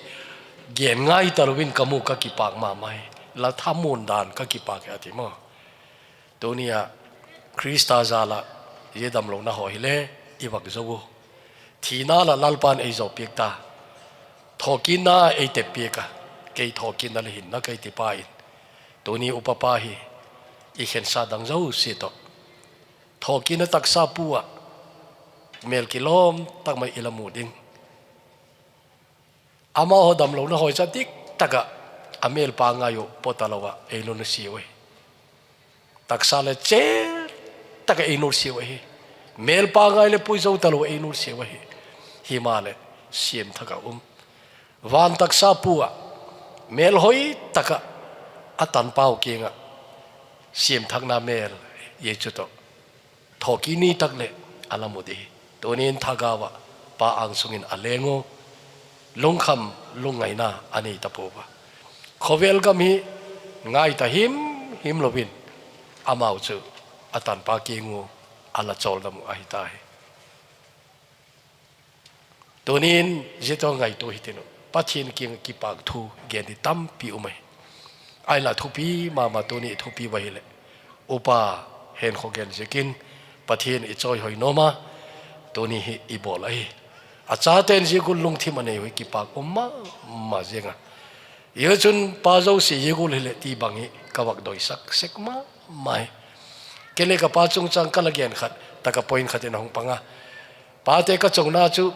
gen ngai talo in ka mu, ka kipâk ma mai. La thamuan dan ka kipâk hi a ti maw. Tuni a Khrista jal ah zia damlona haw hile i vak zo u. Thina lah Lalpa'n ei zo piak ta, thawkitna ei tep piak a, kei thawkitna le hinna ka hi ti pa in. Tuni upa pa hi i khensa dang zosia tawh thawkitna taksa pu ah mêl kilawm tak mai i la mu ding. Amahaw damlona haw cha dik tak ah a mêl pangai uh pawt talo ah ei nusia u hi. Taksa le chêr tak ah ei nusia u ahi. Mêl pangai leh pui zo talo ei nusia u ahi. Himaleh siam thak ah um, van taksa pu ah, mêlhoi tak ah a tanpau kiang ah siam thakna mêl, zia chu tawh thawkit ni tak leh a la mu di hi. Tunin thagau ah Pa âng sung in a leng u, lungkham lungngaina a nei ta pua a. Khawvel gam hi ngai ta him him lo in, amau chu a tanpa kiang u a la chawldam uh ahi ta hi. Tunin zia tawh ngaitua hitin uh, Pathian kiang ah kipâk thu gen di tampi um ahi. Ahinla thupi ma ma tuni thupi va hileh, upa henkhaw gen ziakin Pathian i chawihoi nuam a, tuni hi i bawl ahi. A chate'n zia gual lungthim a nei uh hi kipâk um ma ma ziang a. Zia chun pa zosia zia gual hileh ti bang hi ka vak doisak sek ma ma hi. Kei le ka pa chungchâng ka la gen khat tak ah point khat in a hung pang a. Pate ka chonna chu,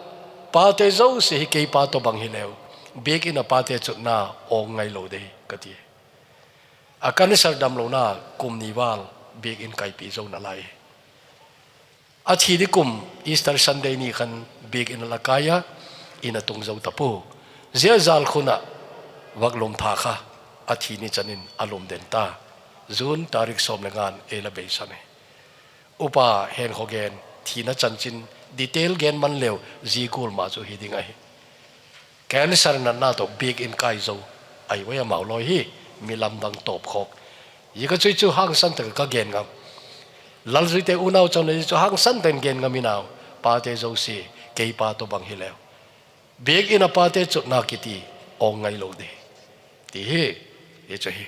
pate zosia hi kei pa tawh bang hileu, Biak In a pate chutna awng ngailo dei ka ti. A cancer damlona kum ni val Biak In kaipi zo nalai hi. A thi di kum Easter Sunday ni khan Biak In a la kai a, In a tung zo ta pua. Zia jal khun ah vaklum tha kha a thi ni chan in a lum den ta. June tarik sawm le nga'n ei la beisan hi. Upa henkhaw gen, thina chanchin detail gen man leu, zia gual ma chu hi ding ahi. Cancer natna tawh Biak In kai zo ahi ua, amau lawi hi, mi lamdang tawpkhawk. Zia ka chu chu hangsan tak ah ka gen ngam. Lalzuite unau chon le chu hangsan tak in gen ngam in au, pate zosia, kei pa tawh bang hileu, Biak In a pate chutna kiti awng ngailo di, ti hi. Hi chu hi,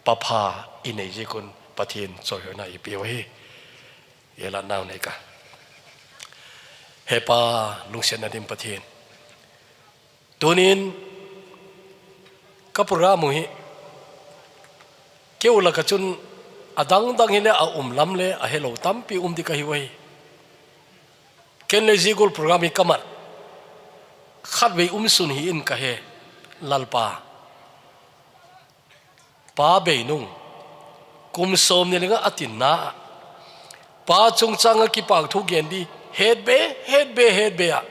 papha i nei ziak un Pathian chawihoina i piu ahi. I la nau nei ka, He Pa, lungsiatna dim Pathian, tunin ka program uh hi keu lak ah chun a dang dang hile a um lam le a helo tampi um di ka hiu ahi. Ken le zia gual program hi ka mat khatvei um sun hi in ka he, Lalpa. Pa bei nung, kum sawmni le nga a tinna ah, pa chungchâng ah kipâk thu gen di hetbe, hetbe, hetbe ah,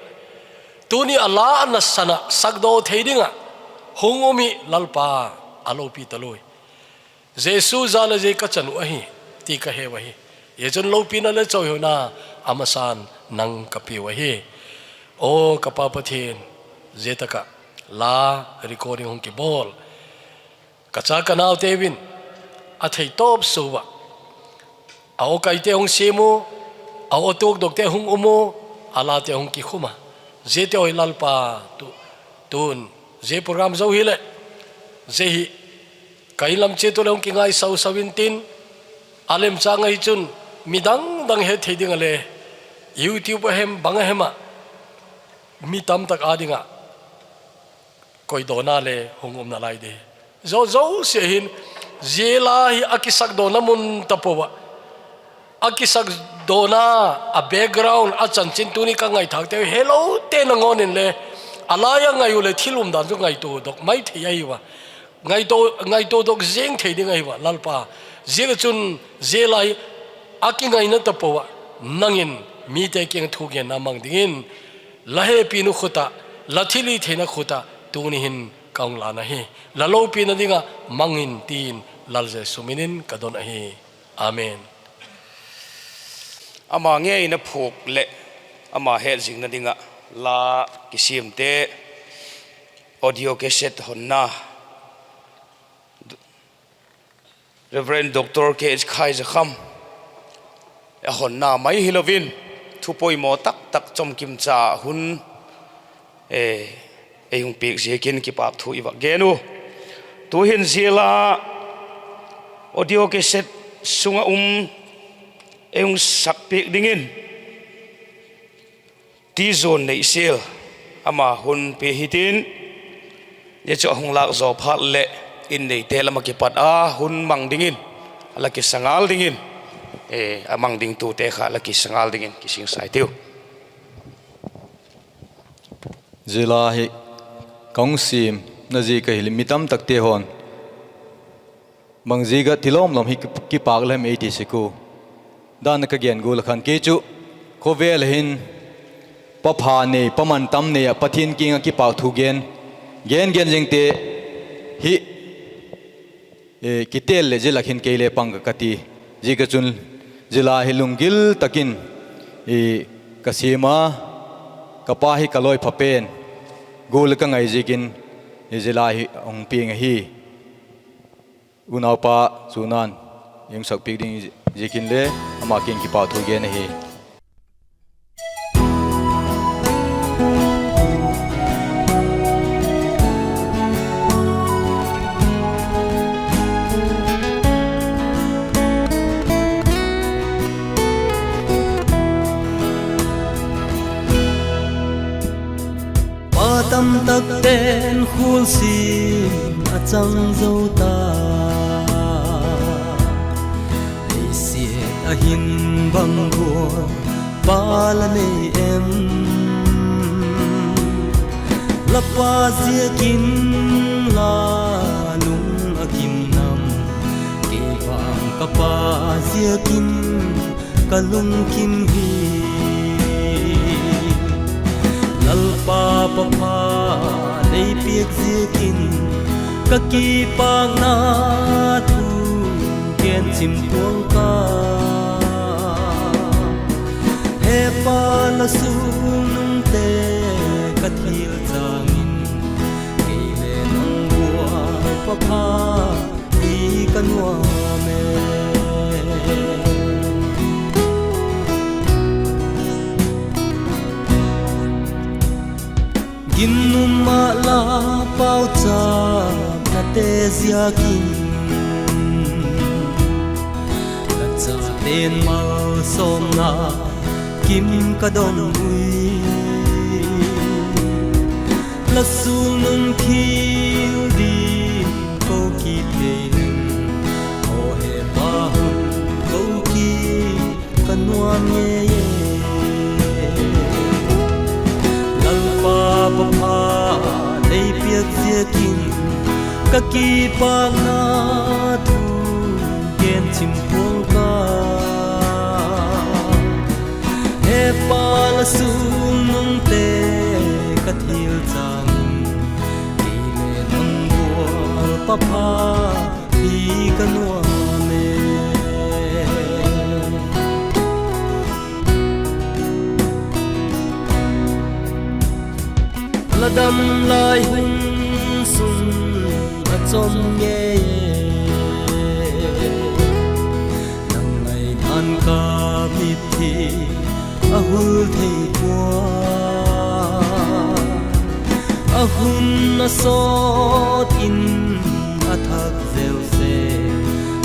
tuni a la a nasan ah sakdaw thei ding ah hung um hi Lalpa, a lopi ta lui. Jesu jal ah zia ka chan uh ahi, ti ka heu ahi. Zia chun lopina le chawihoina a masa'n nang ka piau ahi. Aw ka Pa Pathian, zia tak ah la recording hung kibawl, ka cha ka naute in a thei tawp sua ah, a aw kaite hung siam u, a aw tuakdokte hung um u, a late hung kikhum a, ziate haw hi Lalpa, tu, tun, zia program zo hileh, zia hi ka In lam chiat u leh hung kingaisau sau intin, a lemchâng ahi chun midang dang het thei ding ah le, YouTube a hem bang a hem ah, mi tamtak â ding ah koidawna le hung um nalai di. Zo zosia hin, zia la hi a kisakdawna mun tapo ah, a kisakdawna, a background, a chanchin tuni ka ngaithâkte u helote nangawn inle, a lai a ngai u leh thil umdan chu ngaituadok mai thei ahi ua, ngaituadok ziang thei ding ahi ua Lalpa. Ziak ah chun, zia la hi a kingaina tapo ah, nang in mite kiang ah thugenna mang dingin, la hepina khut ah, la thilhitheina khut ah tuni hin ka hung lân ahi. La lopina ding ah mang in, ti'n Lal Jesu min in ka don ahi. Amen. Ama ngei in a phuak leh ama hetzingna ding ah la kisiamte, audio cassette honna, Reverend Doctor K H Khaizakham a honna mai hilo in, thu poimaw tak tak chomkim cha hun ei hung piak ziakin kipâk thu i vak gen u. Tu'hin zia la audio cassette sung ah um ei hung sakpiak dingin Tizuan Neihsial, ama hun pia hitin, zia chu a hung lâk zaw phat leh In neite lam ah kipat a hun mang dingin a la kisa ngal dingin, a mang dingtute kha la kisa ngal dingin kisingsai tiu. Zia la hi ka hung siamna ziak ahi leh mi tamtakte haw'n bang ziak ah ti lawm lawm hi kipâk la hem ei ti sek u. Dan ah ka gen gual ah khan kei chu khawvel ah hin pa pha nei, pa mantam nei ah Pathian kiang ah kipâk thu gen, gen gen zingte hi kitel leh zia lak hin kei le pang ka ka ti. Ziak ah chun zia la hi lunggil tak in ka siam a, ka pa hi ka lawipha pen gual ah ka ngai ziakin zia la hi hung piang ahi. Unaupa Chuna'n ei hung sakpiak ding ziakin le ama kiang kipâk thu gen ahi. Pa tamtakte'n khualsim a chang zo ta, leisiat ah hin bang gual pa la nei em? La pa ziakin la lung a kim nam, kei vang ka pa ziakin ka lungkim hi. Lalpa, pa pha nei piak ziakin ka kipâkna thu gen chim puang ka. He Pa, la sulnungte ka thil chang in, kei le nang gual pa pha hi ka nuam e. Ginum ah la pauchapnate ziakin, la chate'n malsawmna kim ka don ui. La sulnung thil ding ko kit thei in, aw he Pa, hun ko kit ka nuam ngei e. Lalpa, pa pha nei piak ziakin ka kipâkna thu gen chim puang ka. He Pa, la sulnungte ka thil chang in, kei le nang gual pa pha hi ka nuam e. Ka dam lai hun sung a chom ngei e, nang ngai dan ka mitthi a hul thei pua. A hun a sawt in a thak zel se,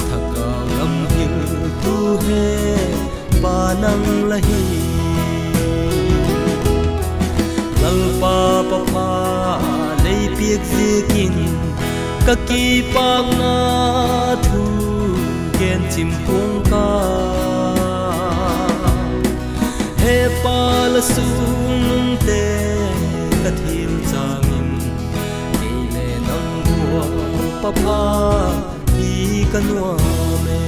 thagau lam hiltu he pa nang la hi. Lalpa pa pha lei piak ziakin ka kipakna thu gen chim pua'ng ka. He pa la sulnungte ka thil chang in, kei le nang gual pa pha hi ka nuam e.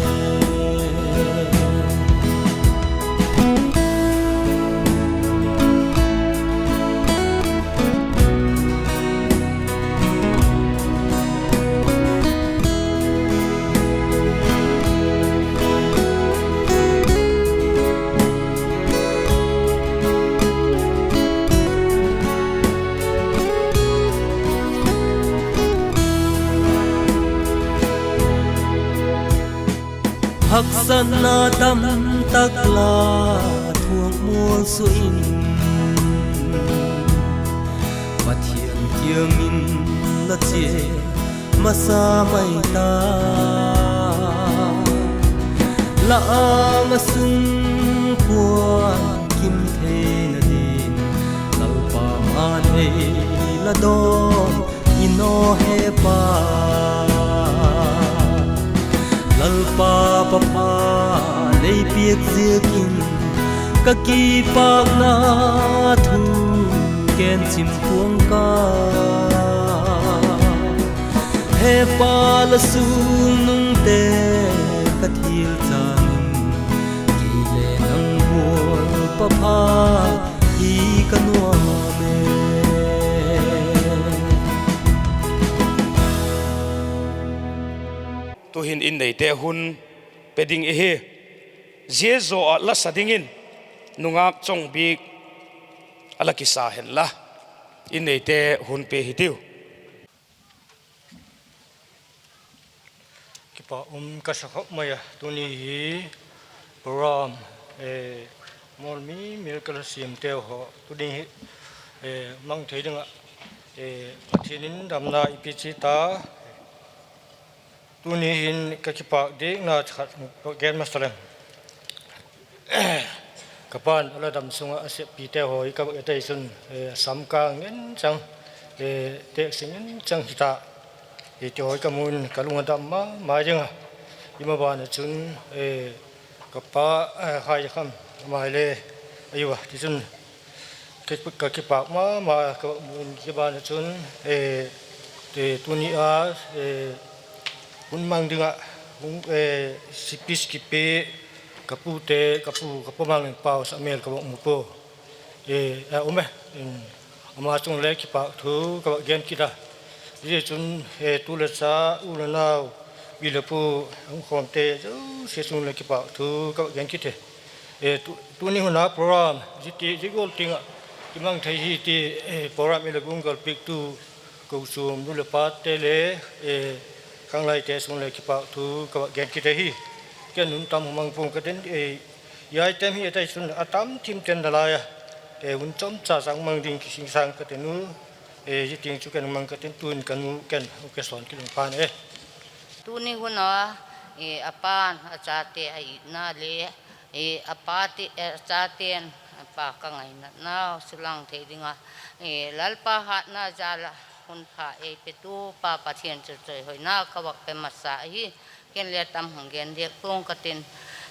Haksatna tam tak la thuak mual sua in, Pathian kiang in la chia masa mai ta. La âng a sungkuan kim theina ding, Lalpa man ei la dawn in aw he Pa. Lalpa pa pha lei piak ziakin ka kipakna thu gen chim pua'ng ka. He pa la sulnungte ka thil chang in, kei le nang gual pa pha hi ka nuam e. Tu'hin inneite hun pe ding i hi. Zia zaw ah la sa dingin nungâk chawng bik a la kisa hen la, inneite hun pe hitiu. Kipak um ka sa khop mai a, tuni hi program, eh, mawl mi mil ka la siamteu haw tu ding hi, eh, mang thei ding ah, eh, Pathian in damna i pia chiat a. Tuni hin ka kipâk dikna khat gen masa leng. Ka pa'n a la dam sung ah a seppite haw hi ka vak et ei chun, eh, a sam ka ngen chang, eh, teksa ngen chang hita, eh, ti haw hi ka mu in ka lung a dam ma ma ding a. I ma ban ah chun, eh, ka pa, eh, hai kham, ama le, ayu a, tichun, ka, ka kipâk ma ma ka vak mu in, ka ban ah chun, eh, tuni a, eh, hun mang ding ah, hun, eh, speech kipe, ka pute, ka pu, ka pa Manglengpau Samuel ka vak mu pua. Eh, a um e, in, ama chung le kipâk thu ka vak gen kit a. Zia chun, eh, tu le cha, u le nau, pi le pu, hung khawmte zosia chung le kipâk thu ka vak gen kit e. Eh, tu, tuni hun a program zia ti, zia gual tiang ah kimang thei hi ti, eh, program i la gungal piaktu kochuam nu leh pate le, eh, khanglaite chung le kipâk thu ka vak gen kit ahi. Ken hun tam mang pua'ng ka tin, eh, i item hi a tai chun a tam thim ten nalai a, eh, hun chawmcha chang mang ding kisingsang ka tin u, eh, zia tiang chu ken mang ka tin, tu'hin ka nu ken hung kisawn kit ung pha'n e. Tuni hun a, eh, a pa'n a chate a itna le, eh, a pa ti, eh, a chate'n a pa ka ngainatnau sulang thei ding a, eh, Lalpa hatna jal a hun pha ei petu Pa Pathian chu chawihoina ka vak pe masa ahi. Ken le tam hung gen diak pua'ng ka tin,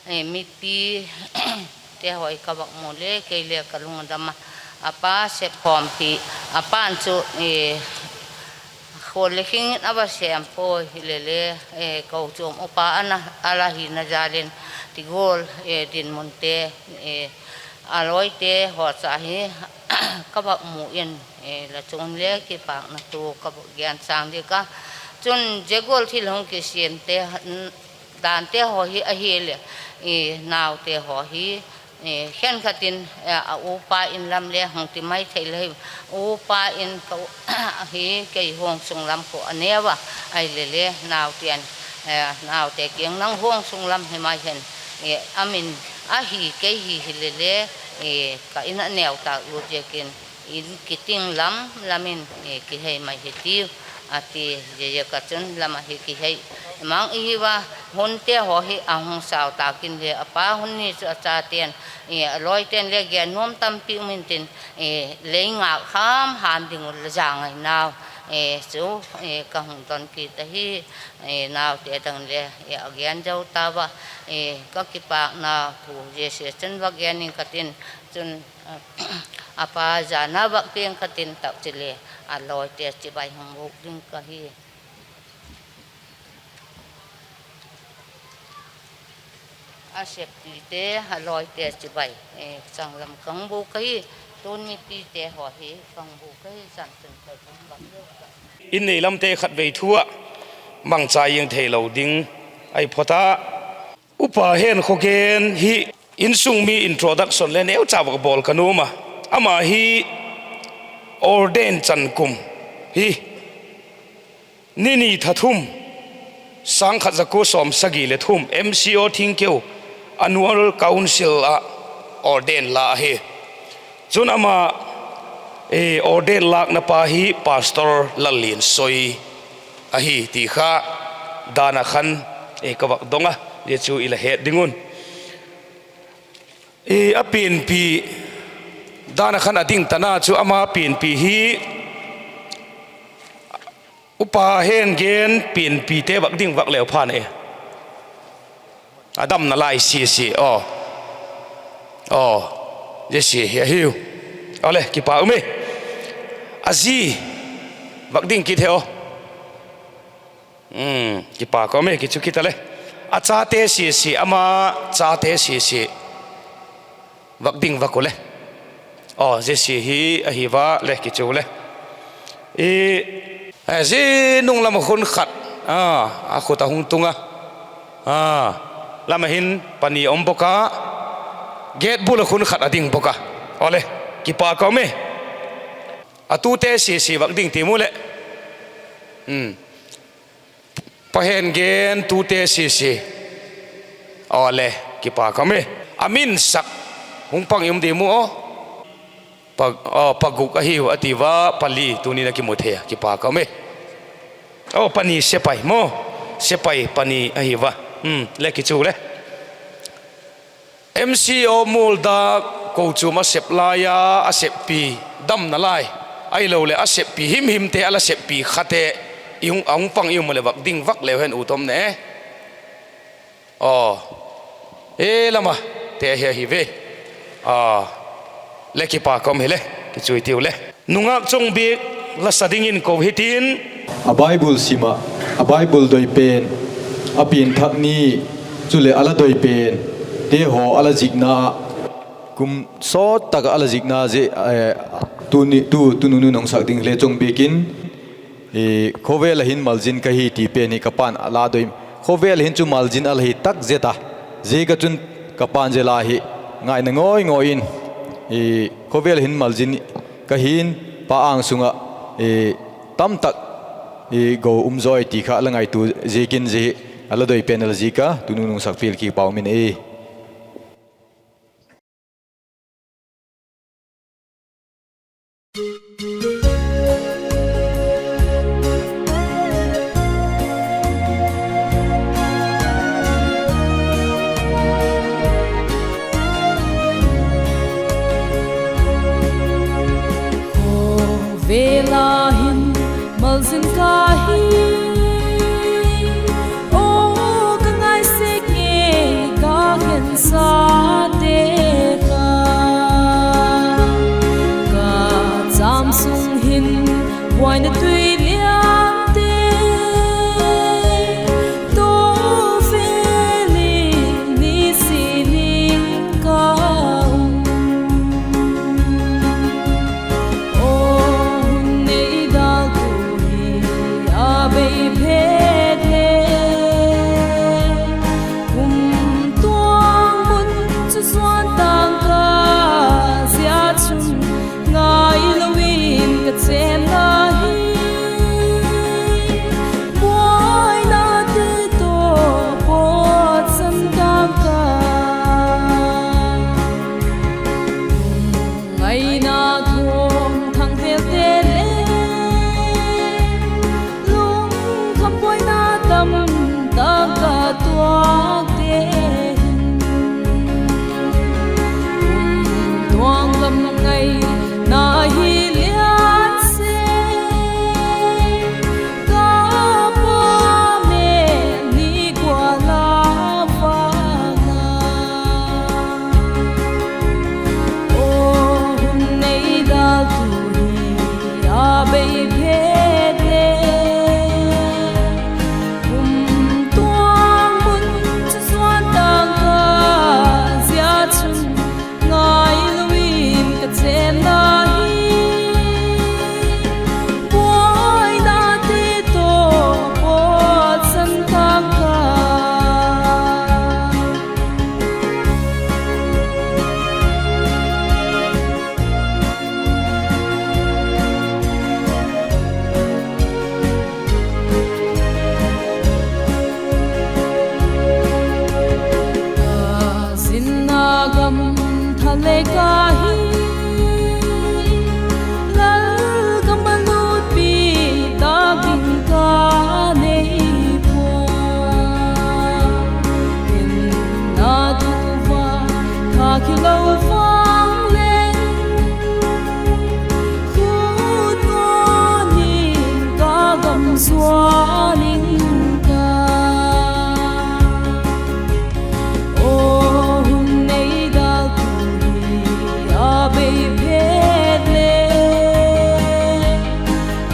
eh, mipite haw hi ka vak mu le kei le ka lung a dam a, a pa sep khawmpi, a pa'n chu, eh, khual le khing in a va sêm puai hile le, eh, kochuam upa a la hina jal in ti gual, eh, dinmunte, eh, a lawite haw cha hi ka vak mu in, eh, la chung le kipâkna thu ka vak gen sâng diak a. Chun zia gual thil hung kisiamte, dante haw hi ahileh, eh, naute haw hi Khenkhat in a upa in lam le hung ti mai thei le hi, upa in ka hi kei huang sung lam khu a neu a, ahile le naute kiang nang huang sung lam hi mai hen, a min ahi kei hi hile le, ka in a neu tâk lut ziakin, in kiting lam lam in kihei mai hi tiu, a ti. Ziaziak a chun lam ahi kihei mang i hiu a, hunte haw hi a hung sau tâk in le a pa hun ni chu a chate'n, a lawite'n le gen nuam tampi um intin, lei ngâk ham ham ding uh la zangainau chu ka hung don kit ahi. Naute dang le a gen zo tau a, ka kipâkna thu zia sia chun vak gen ing ka tin, chun a pa zana vak piang ka tin tak chule a lawite chibai hung bûk ding ka hi. A seppite, a lawite chibai, sanglam ka hung bûk ahi, tuni pite haw hi ka hung bûk ahi, chan chun ka hung bâk deu ka. In nei lamte khatvei thu ah mangcha ziang theilo ding ahi phot a. Upa Henkhogen hi insung mi introduction le neucha vak bawl ka nuam a. Ama hi ordain chan kum hi ni ni tha thum, sâng khat za kua sawmsagi leh thum M C O Thingkeu Annual Council ah ordain la ahi. Chun ama ordain lâkna pa hi Pastor Lalliansoi ahi ti kha dan a khan ka vak dong a, zia chu i la het ding un. A pianpi, dan a khan a ding tana chu ama pianpi hi Upa Hengen pianpite vak ding vak leu phan e. A damna lai sia sia aw. Aw, zia sia hi ahiu. Awle, kipâk um e. A zi vak ding kit he aw. Kipâk um e, kichu kit a le. A chate sia sia, ama chate sia sia vak ding vak u le. Aw, zia sia hi ahi va le, kichu le. Zia nung lam ah khun khat a khut a hung tung a, lam ah hin pani a um bawk a, gate bul ah khun khat a ding bawk a. Awle, kipâk ka um e. A tute sia sia vak ding ti mu leh. Pa Hengen tute sia sia. Awle, kipâk ka um e. A min sak hung pang i um di mu aw. Pa guk ahiu a ti va, pali tuni'n a kimu thei a, kipâk ka um e. Aw, pani sepai maw, sepai pani ahi va. Le kichu le. M C O Mualdak kochuam a sep lai a, a seppi damna lai, ahiloleh a seppi himhimte a la seppi khate a hung pang i um leh vak ding vak leu hen u tom ne. Aw, e lam a te hi ahi ve. Le kipâk ka um hile, kichu i tiu le. Nungâk chung bik la sa dingin ko hitin. A Bible sim ah, a Bible doi pen, a pianthak ni, chuleh a la doi pente haw a la zikna ah, kum sawt tak ah a la zikna zia, tu, tu nunu nungsak ding le chung bik in, khawvel ah hin malzin ka hi ti pen hi ka pa'n a la doi. Khawvel ah hin chu malzin a la hi tak zet a, ziak a chun ka pa'n zia la hi ngaina ngawi ngawi in, khawvel ah hin malzin ka hi'n, pa âng sung ah tamtak go um zawi ti kha la ngaitua ziakin zia hi a la doi pen a la zik a, tunu nungsak pial kipâk um in e. Khawvel ah hin malzin ka hi, aw ka ngai sek ngei ka khensate kha, ka cham sung hin buaina tui liante to vêl in nisin in ka um. Aw hun nei dâltu hi a bei phet le, kumtuang mun chu zuan tang Aina thuam thang velte le, lungkham buaina tam tak a tuakte, tuang gam ngaina hi lian se, ka pa me ni kua la vang a. Aw hun nei dal tu hi a bei phet le, kum tuang mun chu suan tang ka, zia chun ngai lo in ka chenna hi, buainate tawh pawtsan tang ka. Ka zinna gam tha le ka hi, Lalgam a lutpi tak ding ka nei pua. Hinna thu va thak hilo vang leng, khut ngawn in ka gam zuan ing ka. Aw hun nei dal tu hi a bei phet le,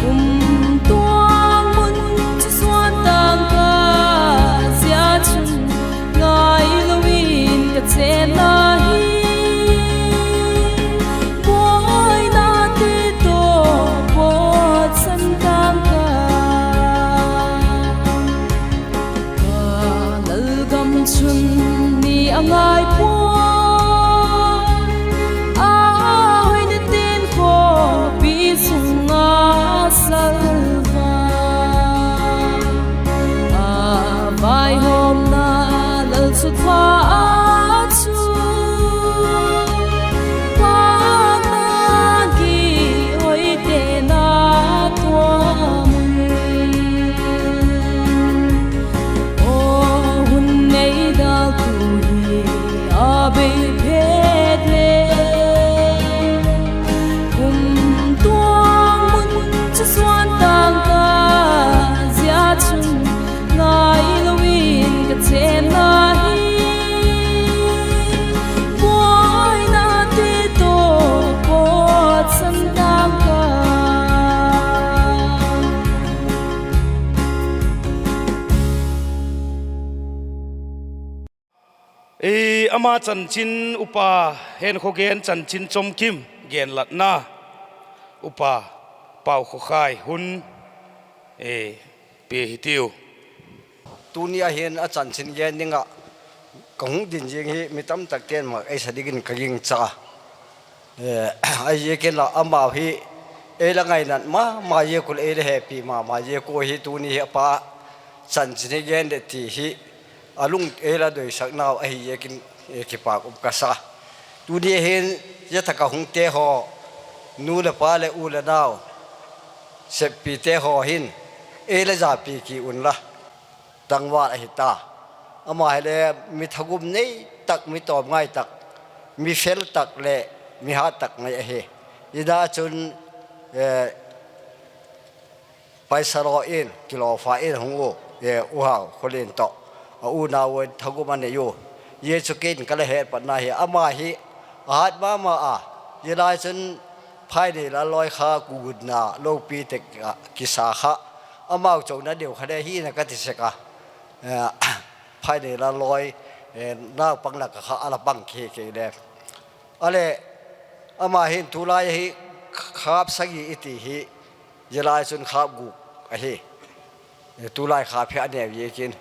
kumtuang mun chu suan tang ka, zia chun ngai lo in ka chenna hi, buainate tawh pawtsan tang ka. Ka lalgam chun ni a ngai pua, a hoina ten khawpi sung a salva, a vaihawmna lalchutpha a chu, pâkna ki hoite'n a tuam. Aw hun nei dal tu hi a bei phet le, kumtuang mun chu suan tang ka, zia chun ngai lo in ka chenna hi, buainate tawh pawtsan tang ka. Ama chanchin upa Henkhogen chanchin chomkim genlatna, upa Paukhawkhai hun pia hitiu. Tuni a hin a chanchin gen ding ah ka hung din zing hi mi tamtakte'n mak ei sa dingin ka gingcha. Ahiziakin la amau hi ei la ngainat ma ma ziak ua, ei la hepi ma ma ziak ua hi tuni hi a pa chanchin hi gen de ti hi a lung ei la doisaknau ahiziakin kipâk um ka sa. Tuni hin zia tak ah hungte haw, nu leh pa leh u leh nau, seppite haw hin ei la zapi ki unla, tangval ahi ta. Ama hile mi thagum nei tak, mi tawm ngai tak, mi fel tak leh mi hat tak mai ahi. Zia chun paisa law in kilawmsa in hung u, U Hau Khawlin tawh a unau in thagum a nei u. Zia chu ken ka la het patna hi, ama hi a hat ma ma a. Zia lai chun Phainei Lalloi kha kugutna lopi tek ah kisa kha, amau chona deu kha le hina ka ti sek a. Phainei Lalloi naupang lak ah kha a la pang kei kei le. A leh ama hin tulai hi khâp sagi i ti hi, zia lai chun khâp guk ahi. Tulai khâp hi a neu ziakin,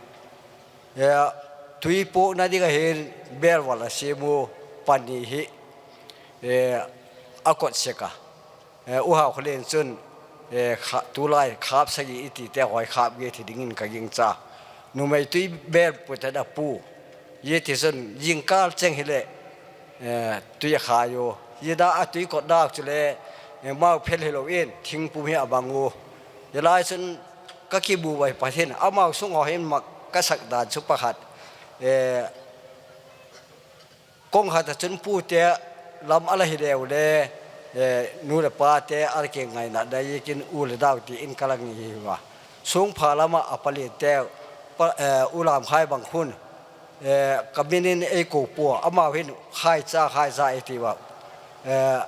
tui puakna ding ah hin bêlval a siam u, pani hi a kot sek a. U Hau Khawlin chun tulai khâp sagi i tite haw hi khâp git hi dingin ka gingcha. Numei tui bêl put a pu, zia tichun zingkâl cheng hileh tui a khai u. Zia a tui kotna chule, eh, mau phel hilo in thingpum hi a bang u. Zia lai chun ka kibu ua, Pathian amau sung haw hin mak ka sak dan chu pakhat, eh, kong khat ah chun pute lam a la hi leu le, eh, nu leh pate a la kingainatna ziakin u leh nau ti in ka la ngai hi ua. Sungpha lam ah a palinte, pa, eh, U Lamkhai bang khun, eh, ka min in ei ko pua, amau hin Khaicha, Khaicha ei ti ua. Eh,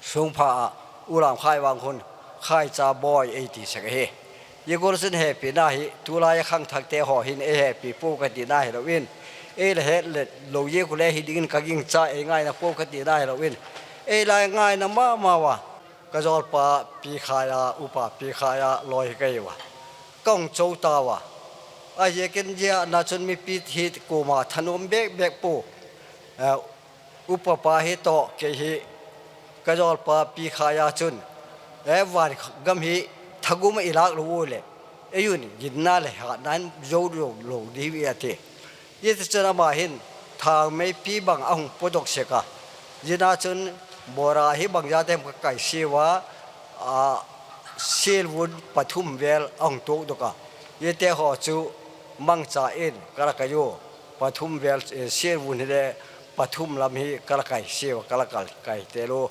Sungpha ah U Lamkhai bang khun Khaicha bawi ei ti sek ahi. Zia gual chun hepina hi tulai a khangthakte haw hin ei hepi puau ka tina hilo in, ei la het le lo ziak u le hi dingin ka gingcha, ei ngaina puau ka tina hilo in, ei la ngaina ma ma ua. Ka zawlpa Pi Khai a, upa Pi Khai a lawi hi ka hi ua. Ka hung cho tau a. Ahiziakin zia na chun mipi hi kuama thanuam bêk bêk pua. Eh, upa pa hi tawh kei hi, ka zawlpa Pi Khai a chun, e, van gam hi thagum ah i lâk lo u leh, ei un ginna leh hatna in zo lo lo di hi a ti. Zia tichun ama hin thangmeipi bang a hung pawdok sek a. Zia na chun bora hi bangzate hem ka kai siau a, a, sialvun pathum vel a hung tuakdok a. Ziate haw chu mangcha in ka la kai ua, pathum vel, eh, sialvun hile pathum lam hi ka la kai siau a, ka la kai, kai tel u.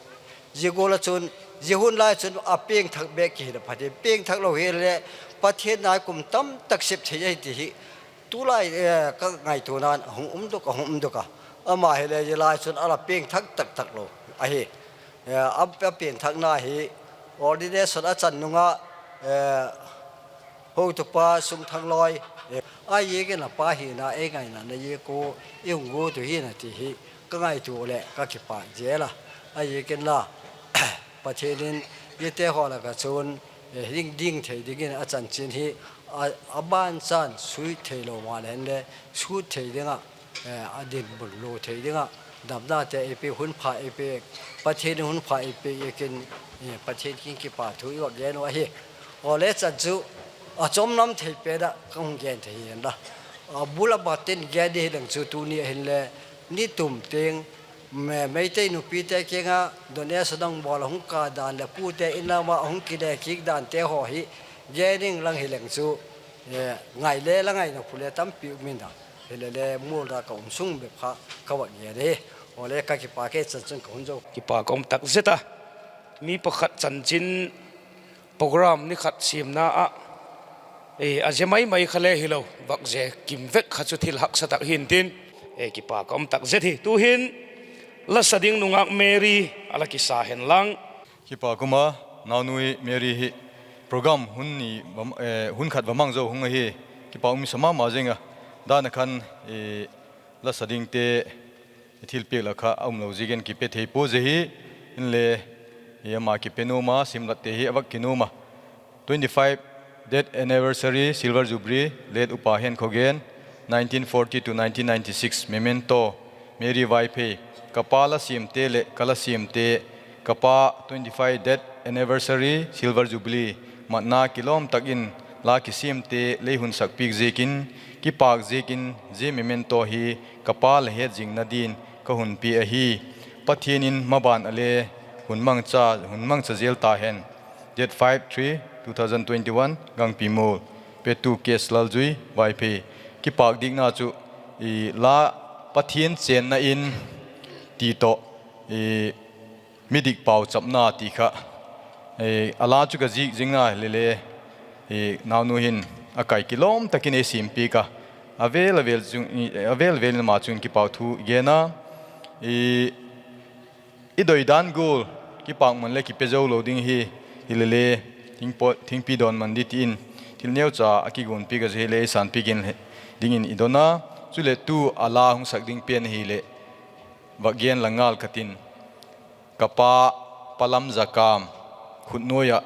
Zia gual ah chun, zia hun lai chun a piangthak bêk ki hile Pathian, piangthak lo hile Pathian nai kum tamtak sep thei ahi ti hi tulai, eh, ka ngaituana'n a hung umdok, a hung umdok a. Ama hile zia lai chun a la piangthak tak tak lo ahi. Eh, a, a piangthakna hi ordination a chan nung ah, eh, hotupa Sumthang Lawi, eh, a ziakin a pa hina ei ngainatna ziak u i hung guat u hi'n a ti hi ka ngaitua leh ka kipâk zel a. Aziakin la, Pathian in ziate haw lak ah chun, eh, ding, ding thei dingin a chanchin hi, a, a ban chan sui theilo maleh hinle, sut thei ding ah, eh, a dinmun lo thei ding ah damnate ei pe, hun pha ei pe, Pathian in hun pha ei pe ziakin, eh, Pathian kiang kipakthu i vak gen u ahi. Awle chan chu a chawm lam thei pen ah ka hung gen thei hi'n la. A bul a bat in gen di hileng chu tuni a hinle, ni tum tiang, Me-, Meitei nupite kiang ah donation a hung bawl a hung kâ dan leh pute in lam ah a hung kile kik dante haw hi gen ing lang hileng chu, eh, ngai le la ngaina phu le tampi um in a. Hilele mual da ka um sung bep kha ka vak gen hi. Awle ka kipâk e, chan chun ka hun zo. Kipâk um tak zet a. Mi pakhat chanchin program ni khat siamna ah, eh, a ze mai mai kha le hilo, vak ze kim vek kha chu thil haksa tak hi'n tin, eh, kipâk um tak zet hi. Tu'hin la sa ding nungak Mary a la kisa hen lang. Kipâk um a, naunu Mary hi program hun ni, eh, hun khat va mang zo hung ahi. Kipâk um sa ma ma zing a. Dan a khan, eh, la sa dingte thilpiak lak kha a umlo ziakin kipe thei pua zi hi, inle, i ama kipe nuam a, simlatte hi a vak kinuam a. Twenty-five death anniversary, silver jubilee, late Upa Henkhogen, nineteen forty to nineteen ninety-six, memento, Mary Vaiphei, ka pa la siamte leh ka la siamte, ka pa twenty-five death anniversary, silver jubilee, matna kilawm tak in la kisiamte lei hun sakpiak ziakin, kipâk ziakin zia memento hi ka pa la het zingna din ka hun pia ahi. Pathian in maban a le hun mangcha, hun mangcha zel ta hen. Date five three two thousand twenty-one, Gangpimual, petu K S Laljui, Vaiphei. Kipâk dikna chu, i la Pathian chênna in ti tawh, i midik pauchapna ti kha, a la chu ka zik zingna hilele, naunu hin a kai kilawm tak in ei siampiak a, a vêl a vêl in ama chung kipakthu i gen a, i doidan gual kipakman leh kipe zo lo ding hi, hilele thingpi dawn man di ti in, thil neucha a kiguanpiak a zi hile ei sanpiak dingin i don a, chuleh tu a la hung sak ding pen hileh vak gen la ngal ka tin, ka pa, Pa Lamzakam, khutnuai ah,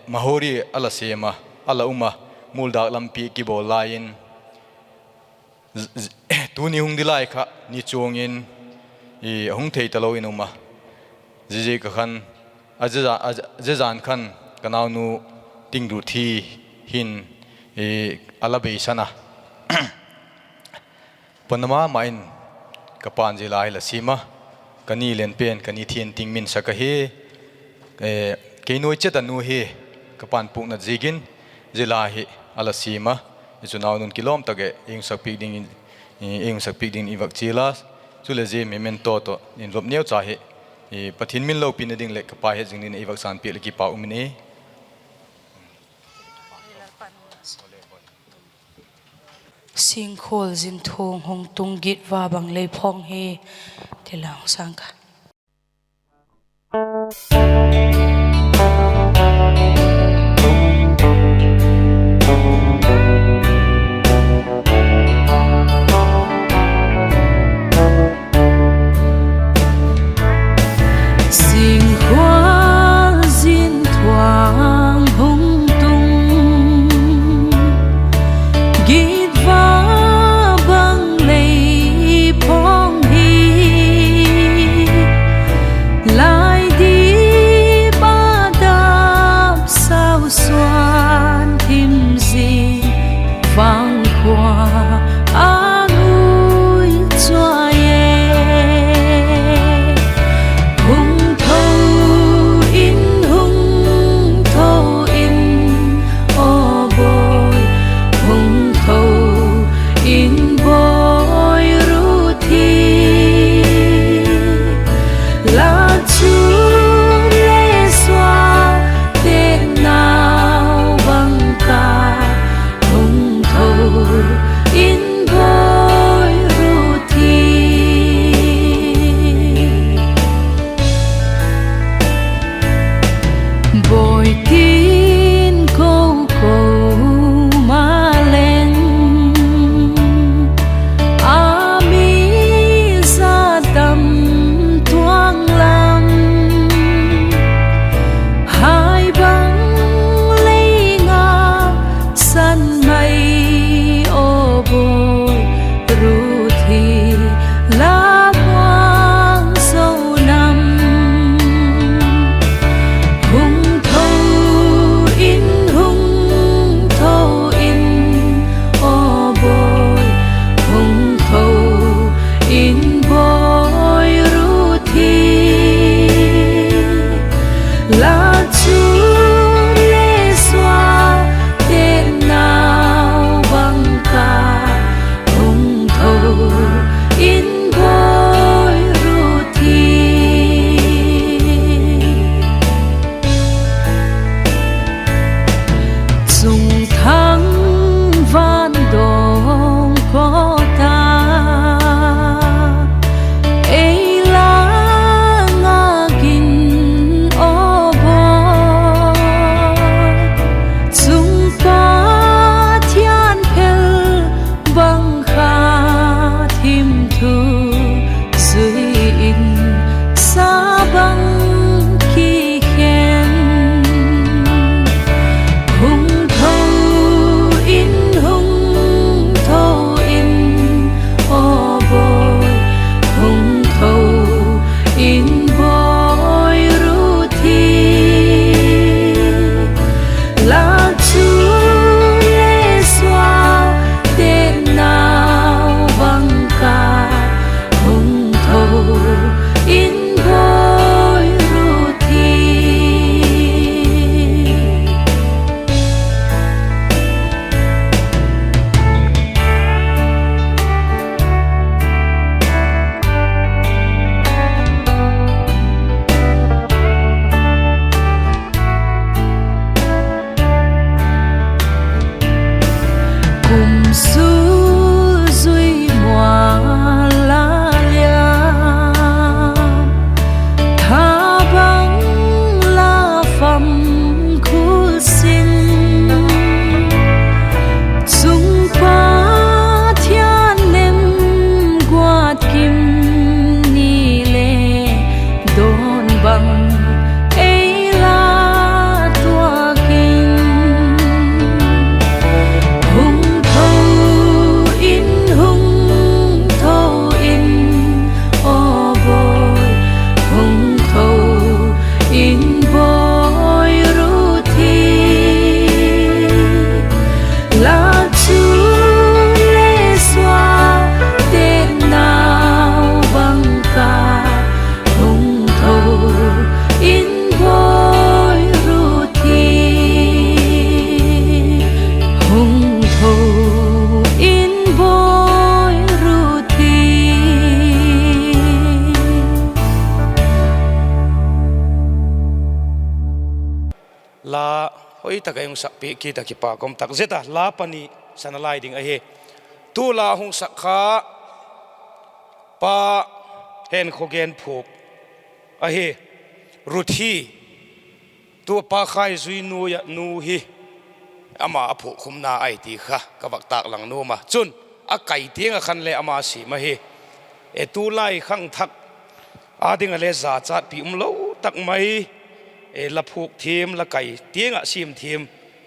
Mahori a la sêm a, a la um a, muldâk lampi kibawl lai in, tuni hung di lai kha ni chuang in, a hung thei talo in um a, ziaziak a khan, a zia zan khan ka naunu Tingduthi hin a la beisan a. Pona ma ma in ka pa'n zia la hi la siam a, Ka ni len pen, ka ni thiangtho min sak ahi. Kei nuai chet a nu hi ka pa'n pûkna ziakin zia la hi a la siam a. Zia chu nau nun kilawm tak e, ei hun sakpiak dingin i vak chial a. Chuleh zia memento tawh invop neu cha hi Pathian min lopina ding leh ka pa het zing dingin ei vak sanpiak leh kipak um in e. Singkhual zin thuang hung tung, gitva bang lei phong hi, ti lang sâng ka. Singkhual zin thuang hung tung, gitva bang lei phong hi, La hoi tak a hung sakpiak kit a kipak um tak zet a, la pani sana lai ding ahi. Tu la hung sak kha Pa Henkhogen phuak ahi. Ruthi, tu a Pa Khaizui nuai ah nu hi, ama a phuakkhumna ahi ti kha ka vak tâklang nuam a. Chun, a kai tiang ah khan le ama siam ahi. E, tulai khangthak â ding ah le zachatpi um lo tak mai, e, la phuak thiam, la kai tiang ah siam thiam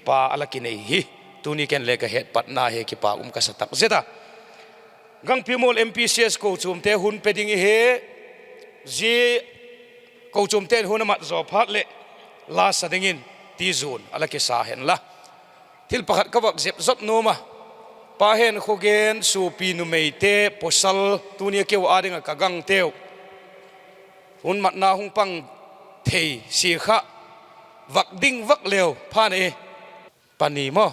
pa a la kinei hi tuni ken le ka het patna hi kipak um ka sa tak zet a. Gangpimual M P C S kochuamte hun pe ding i hi, zia kochuamte'n hun a mat zaw phat leh la sa dingin ti zuan a la kisa hen la. Thil pakhat ka vak zep zot nuam a, Pa Henkhogen suapi numeite pawsal tuni a keu â ding ah ka gangteu hun matna hung pang thei sia kha vak ding vak leu phan e. Pani maw?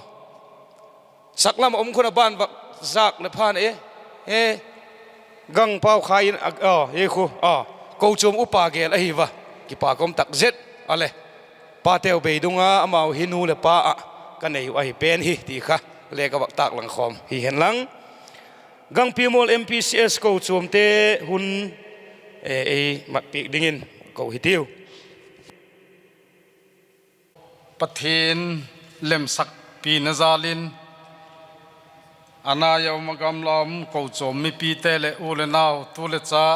Saklam ah um khun a ban vak zâk leh phan e. E, Gangpau Khai in a, a, e khu, a, kochuam upa gel ahi va, kipak um tak zet a le. Pateu beidung a amau hi nu leh pa ah ka nei uh ahi pen hi ti kha le ka vak tâklang khawm hi hen lang. Gangpimual M P C S kochuamte hun, e, ei matpiak dingin ko hitiu. Pathian lemsakpina jâl in, a nai a um a gamla um kochuam mipite leh u leh nau tu leh cha,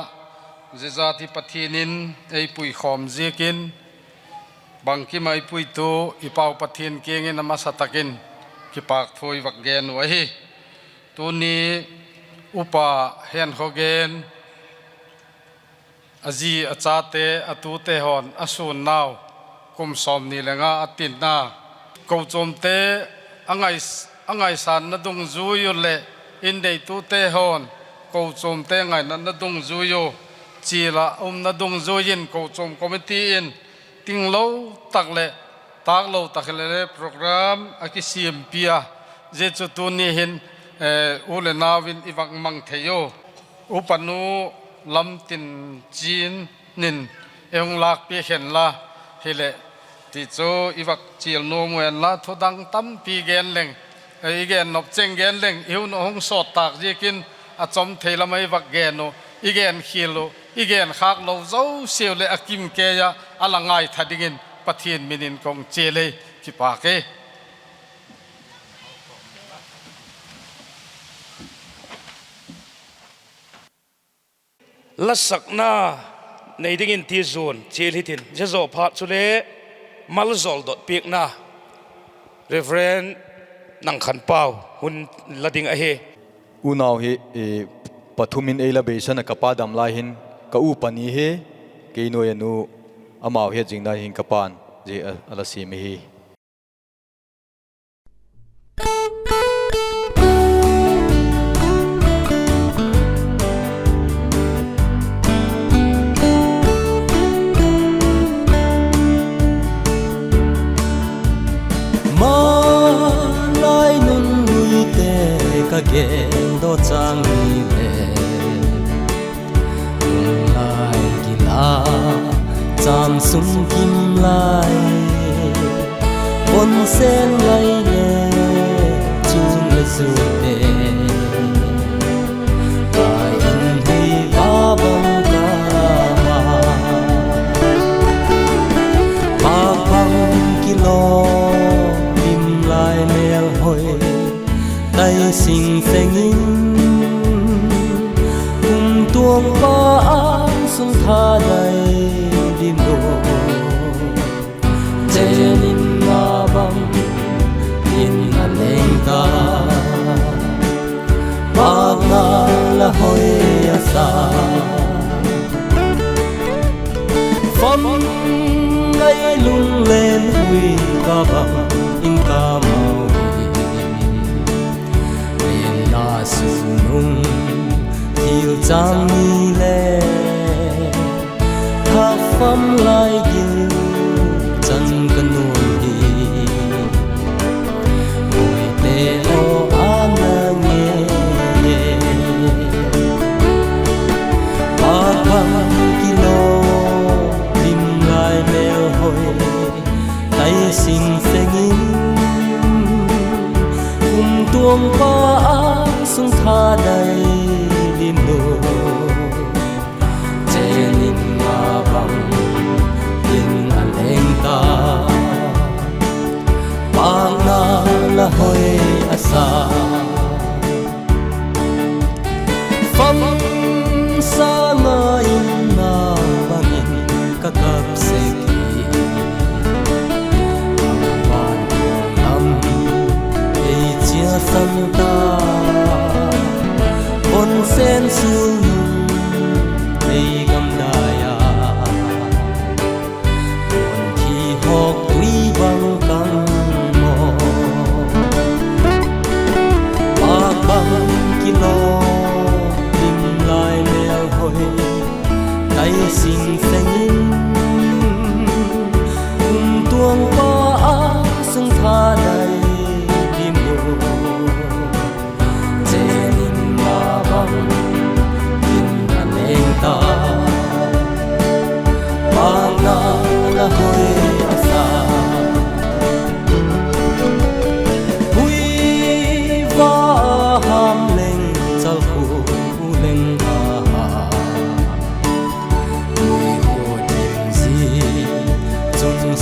zia zat hi Pathian in ei puikhawm ziakin, bangkim a ei puitu i Pau Pathian kiang in a masa tak in kipâk thu i vak gen uh ahi. Tuni upa Henkhogen, a zi a chate, a tute haw'n a sûnnau kum sawmni le nga a tinna, kochuamte a ngai, a ngaisânna dungzui uh leh inneitute haw'n kochuamte ngainatna dungzui uh, chial ah umna dungzui in kochuam committee in tinglo tak leh tâklo tak hile le program a kisiampi a, zia chu tuni hin, e, u leh nau in i vak mang thei u. Upanu Lamtinchian in ei hung lâkpiak hen la, hileh ti chu i vak chial nuam u hen la, thudang tampi gen leng, e, i gen nop cheng gen leng i hun uh hung sawt tâk ziakin a chawm thei lam ah i vak gen uh, i gen khial uh, i gen khâk lo zosiau leh a kim kei ah a la ngaitha dingin Pathian min in ka hung chial ei, kipâk e. Lasakna nei dingin ti zuan chial hitin, zia zaw phat chule malzawl dot piakna Reverend Nangkhanpau hun la ding ahi. Unau hi, e, pathum in ei la beisan a, ka pa dam lai hin ka u pani hi, kei nuai a nu, amau het zingna hin ka pa'n zia a, a la siam ahi. Malai nunnuite ka gen daw châng ni le, nunlai gil a châm sung kim lai, ponsen lai le chung le zute, ka in hi a bang ka ma, pâk bang kilawm lim lai mêlhoi, tai sing seng in, kumtuang pa âng sung tha dai dim lo, chen in ma bang in a leng ta, pâkna la hoi a sa. Fam ngai lunglen hui ka bang in ka mau hi, lenna su nung thil chang ni le, thak fam lai gil chan ka nuam hi, huaite aw a na nge, pâk bang kilawm lim lai mêlhoi, tai sing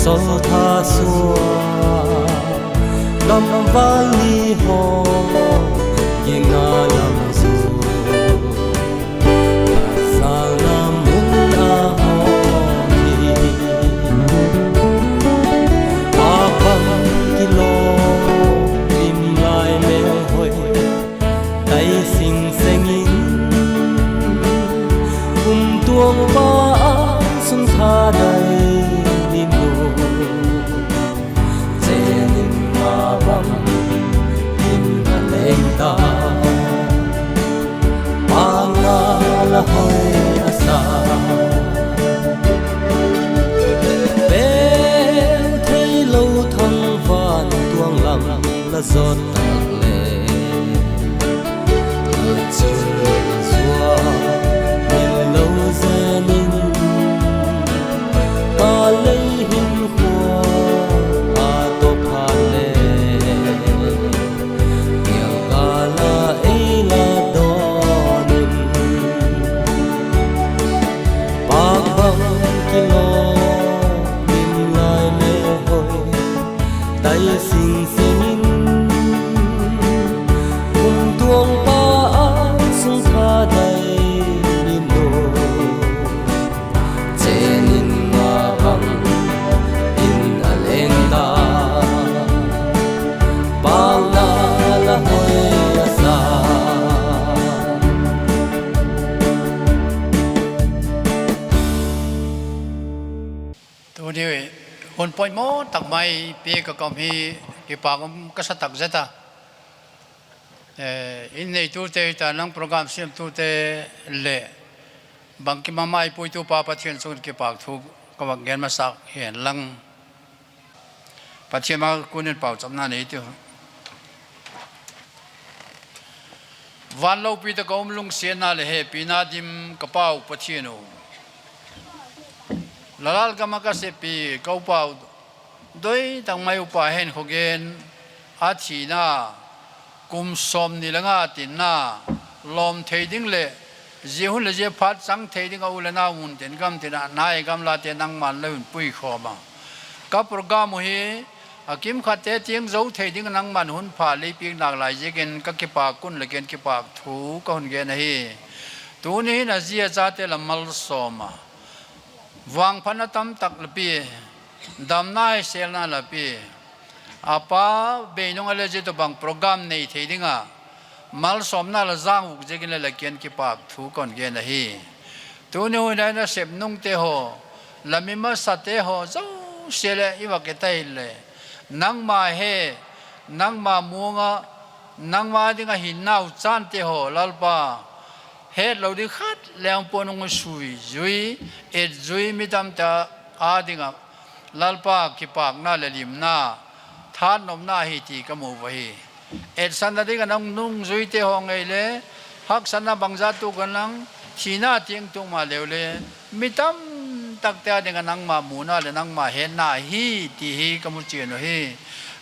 Sawltha sua, gamvâl ni haw, ginga lam zu, a sângna mun a haw hi. Pâk bang kilawm, lim lai mel hoi, tai sing seng in, kumtuang pa a sung tha dai in lo. Chenin ma bang in a leng ta, pâkna la hoi a sa. Pêl theilo thangvan tuang lam la zot tak le, a chun zua min lo zen in, ka lei hinkhua a tawp phat le, Gilgal ah ei la dawn in, pâk bang kilawm, lim lai mel hoi, tai sing seng in, kumtuang pa a sung tha dai in lo. Chenin ma bang in a leng ta, pâkna la hoi a sa. Tuni hun poimaw tak mai piak ka kom hi, kipâk um ka sa tak zet a. In neitute hita nang, program siamtute leh bangkim a mai puitu pa Pathian chung in kipâk thu ka vak gen masâk hi hen lang. Pathian ma kun in pauchapna nei tiu. Van lopi tak a um, lungsiatna leh hepina dim ka Pau Pathian u, la lal gam ah ka seppi ka upau doi tak mai upa Henkhogen, a thina kum sawmni le nga tinna lawm thei ding leh zia hun leh zia phat chang thei ding ah u leh nau mun tin gam tin ah nai gamlate nangma'n la hun puikhawm a, ka program uh hi a kimkhatte tiang zo thei ding ah nangma'n hun pha lei piak nalai ziakin ka kipâk kun leh ken kipâk thu ka hun gen ahi. Tuni hin a zi a chate la malsawm a, vangphatna tamtak la pia, damna hisêlna la pia. A pa Beinung a le zia tawhbang program nei thei ding a malsawmna la zang uk ziakin le la kiang in kipâk thu ka hun gen ahi. Tuni hun a nasep nungte haw, la mi masate haw zosia leh i va ke ta hile, nangma he, nangma muang ah, nangma ding ah hinnau chante haw Lalpa, hetlo ding khat leng pua'n hung sui zui, et zui, mi tamte â ding ah Lalpa kipâkna leh limna, thanopna hi ti ka mu uh ahi. Etsakna ding ah nang nungzuite haw ngei le, haksatna bangza tuak a nang, thina tiang tuak maleu le, mi tamtakte â ding ah nangma muna leh nangma hetna hi ti hi ka mu chian uh hi.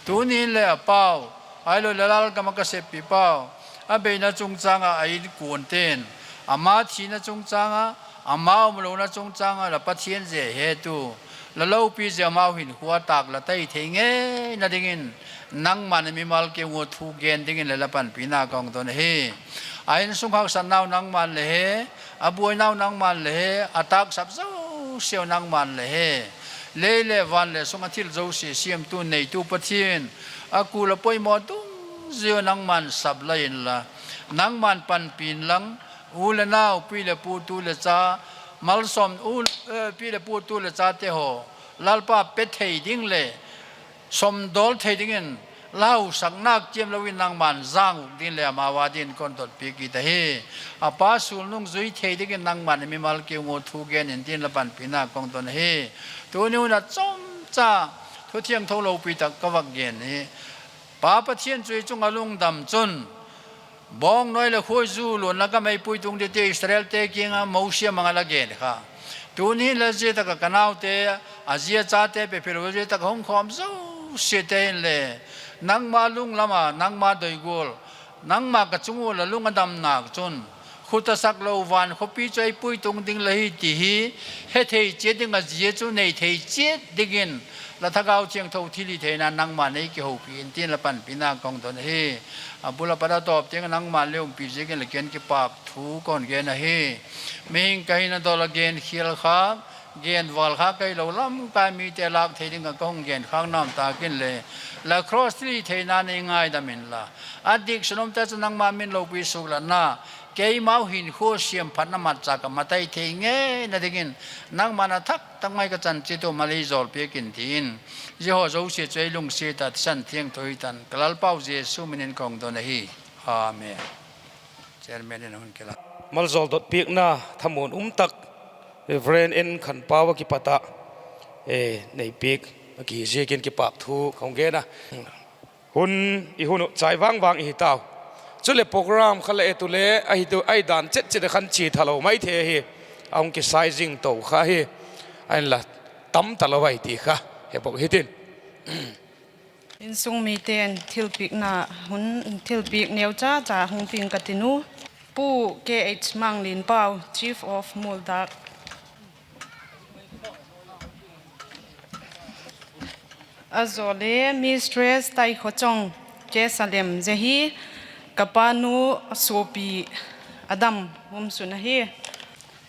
Tuni hin le a pau, ahilo le lal gam ah ka seppi pau, a beina chungchâng ah a inkuante'n, ama thina chungchâng ah, ama umlona chungchâng ah la Pathian zia hetu, la lopi zia amau hinkhua tâk la tai thei ngeina dingin, nangma'n mimal kiang ua thu gen dingin le la panpina ka hun don ahi. A insung haksatnau nangma'n le he, a buainau nangma'n le he, a tâksap zosiau nangma'n le he. Lei leh van leh sung ah thil zosia siamtu neitu Pathian, a kul a poimaw dungzui uh nangma'n sap la inla, nangma'n panpi inlang, u leh nau, pi leh pu, tu leh cha, malsawm u, pi leh pu, tu leh chate haw Lalpa pe thei ding leh sawmdawl thei dingin, la hausakna kiam lo in nangma'n zang uk ding leh amau â dingin ka hun don piak kit ahi. A pa sulnung zui thei dingin nangma'n mimal kiang ua thu gen in tin la panpina ka hun don ahi. Tuni hun ah chawmcha thu thiangtho lopi tak ka vak gen hi. Pa Pathian chu i chung ah lungdam chun, bawngnawi leh khuaizu luanna gam ei puitung dingte Israelte kiang ah Mosi a mang a la gen kha. Tuni hin le zia tak ah ka naute, a zi a chate, pe philo zia tak ah hung khawm zosiate inle, nangma lunglam a, nangma doi gual, nangma ka chung ua la lung a damna chun, khut a sak lo van khawpi chu ei puitung ding la hi ti hi hethei chiat ding ah, zia chu nei thei chiat dingin, La Thagau Thiangtho thilhitheina nangma'n ei kihopi intin, la panpina ka hun don ahi. A bul a pat a tawp tiang nangma'n le umpi ziakin la kiang in kipâk thu ka hun gen ahi. Mihing ka hina dol a gen khial kha, gen val kha ka hilo, lamkai mite lâk thei ding ah ka hung gen khâk nam tâk inle, la cross thilhitheina'n ei ngaidam inla, a dik sun umte chu nangma min lopi suklatna, keimau hinkhua siamphatna matchâk ah matai thei ngeina dingin, nangma'n a thak tak mai ka chan chiat u mal ei jawlpiak in, ti in. Zia haw zosia chu ei lungsiat ah thisan thiangtho hi tan, ka Lalpau Jesu min in ka hun don ahi. Amen. Chairman in a hun kila. Maljawl dot piakna thamuan um tak Reverend N. Khanpau a kipat ah nei piak a kihi ziakin kipâk thu ka hung gen a. Hun, i hun uh chai vang vang i hi tau. Chuleh program kha la et u le, ahi dan chet chet a khan chia tha lo mai thei ahi. A hung kisai zing to kha hi. Ahinla, tam talo ai ti kha he bawk hitin. Insung mite'n thilpiakna hun, thilpiak neucha cha hung piang ka tin u. Pu K H Manglianpau, Chief of Mualdâk. A zaw le Mistress Taikhochong, K. Salem, zia hi ka pa nu suapi a dam um sun ahi.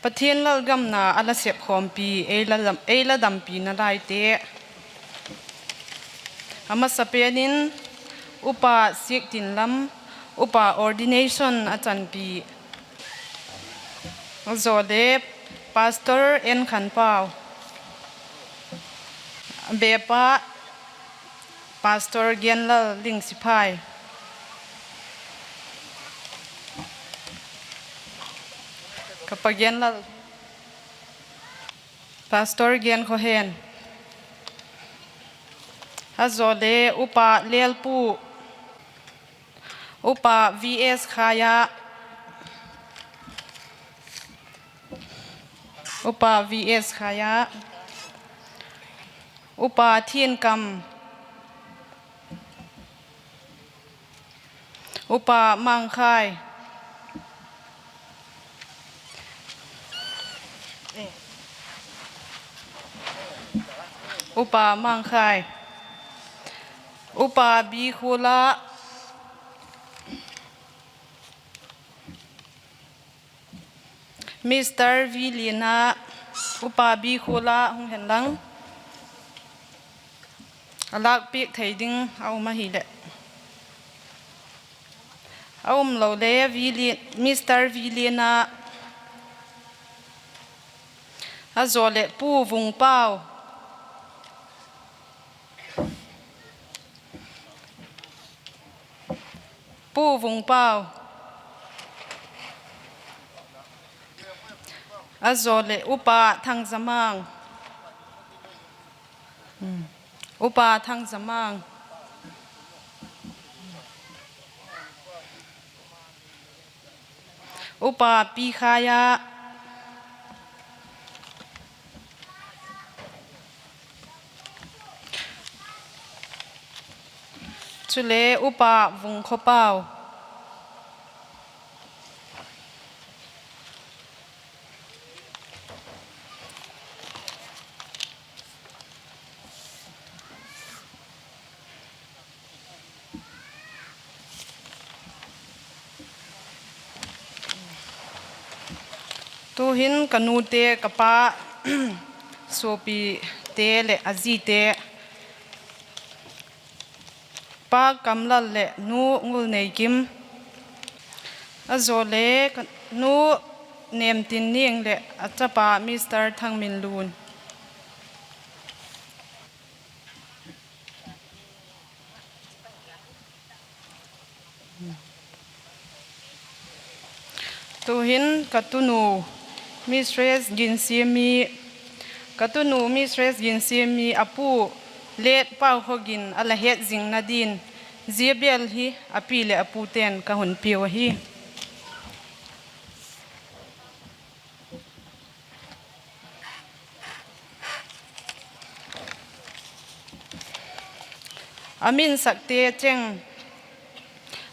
Pathian lalgam na a la sep khawmpi, ei la dam, ei la dampina laite. A masapen in Upa Siaktinlam, Upa Ordination a chanpi. A zaw le Pastor N. Khanpau, a bepa Pastor Genlal Lingsiphai. Ka pa Genlal, Pastor Genkhohen. A zaw le Upa Lelpu, Upa V S Khaia, Upa V S Khaia, Upa Thiankam, Upa Mangkhai, Upa Mangkhai, Upa Bikhuala, Mister Viliana, Upa Bikhuala hung hen lang, a lâkpiak thei ding a um ahileh. A um lo le Vili-, Mister Viliana, a zaw leh Pu Vungpau, Pu Vungpau, a zaw leh Upa Thangzamang, Upa Thangzamang, Upa Pikhaia, chule Upa Vungkhopau. Tu'hin ka nute, ka pa, suapite leh a zite, Pa Kamlal leh Nu Ngulneikim, a zaw le ka nu Nemtinniang leh a chapa Mister Thangminlun. Tu'hin ka tunu Mistress Ginsiami, ka tunu Mistress Ginsiami a pu Let Paukhogin a la het zingna din, zia bêl hi a pi leh a pute'n ka hun piau ahi. A minsakte cheng,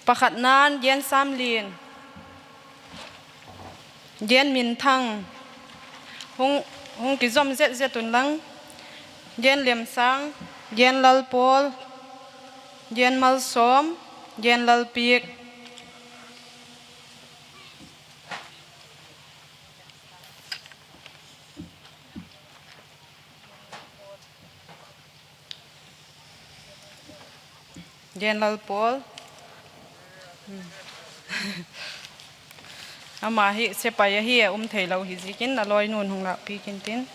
pakhatna'n Gensamlin, Genminthang, hung, hung kizom zet zet unlang, Genlemsâng, Genlalpawl, Genmalsawm, Genlalpiak. Genlalpawl. Ama hi sepai ahi a, um theilo hi ziakin a lawinu'n hung lâkpiak intin.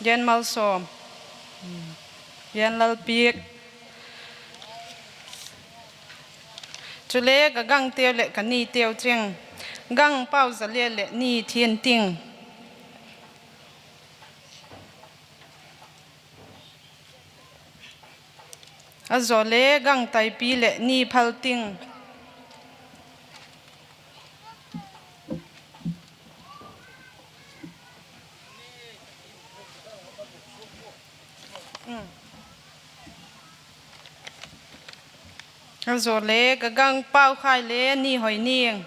Genmalsawm. Genlalpiak. Chule ka gangteu leh ka niteu ching. Gang Pauzale leh ni Thianting. A zaw le Gang Taipi leh ni Phalting. A zaw le ka Gang Paukhai le ni Hoining.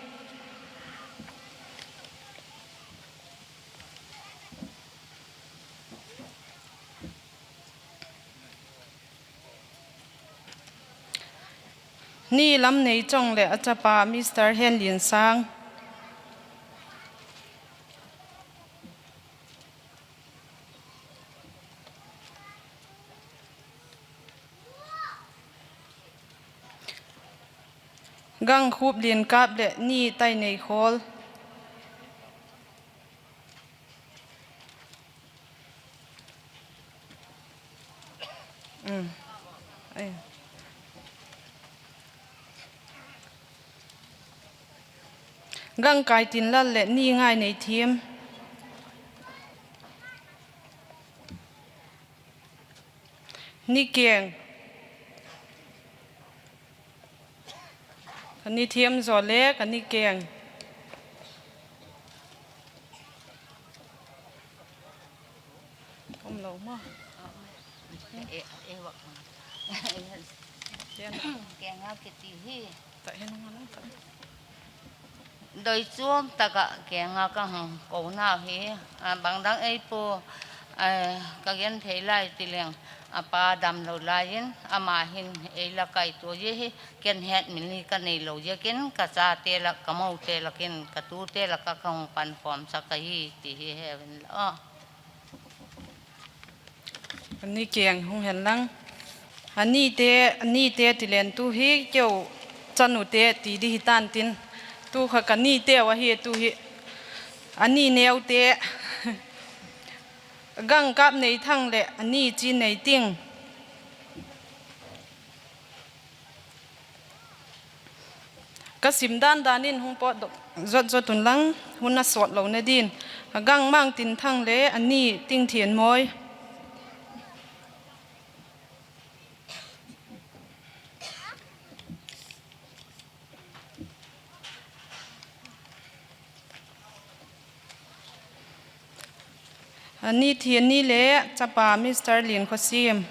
Ni Lamneichawng leh a chapa Mister Henliansâng. Gang Khupliankâp leh ni Taineikhawl. Gang Kaitinlal leh ni Ngaineithiam. Ni Keng. Ka ni Thiam zaw le ka ni Keng. Um lo maw? Keng a kiti hi. Doi chuam tak ah Keng a ka hung konau hi, bang dang ei pua, ka gen thei lai ti leng, a pa damlo lai in ama hin ei la kaitua zia hi, ken het mili ka neilo ziakin ka chate lak ka mote lak in ka tute lak ah ka hung pankhawmsak ahi ti hi he un la aw. A ni Keng hung hen lang. A nite, a nite ti leng tu hi keu chanute ti di hi ta'n tin. Tu kha ka niteu ahi tu hi. A ni Neute. Gang Kâpneithang leh a ni Chinneiting. Ka sim dan dan in hung pawtdok zot zot un lang, hun a sawt lona din. A Gang Mangtinthang le a ni Tingthianmawi. A ni Thianni le chapa Mister Liankhawsiam.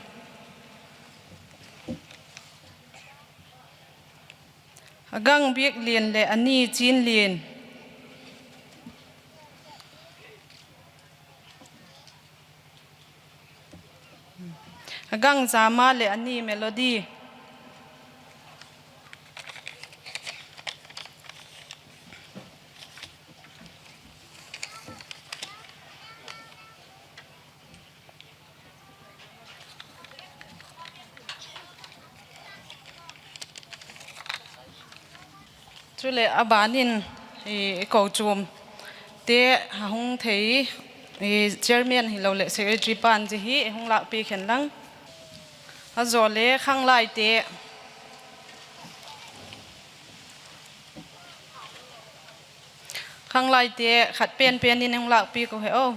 A Gang Biaklian leh a ni Chianlian. A Gang Zama leh a ni Melody. Chuleh a ban in, i kochuamte a hung thei, chairman hiloleh secretary pa'n zia hi hung lâkpiak hen lang. A zaw le khanglaite, khanglaite khat pen pen in hung lâkpiak u he aw.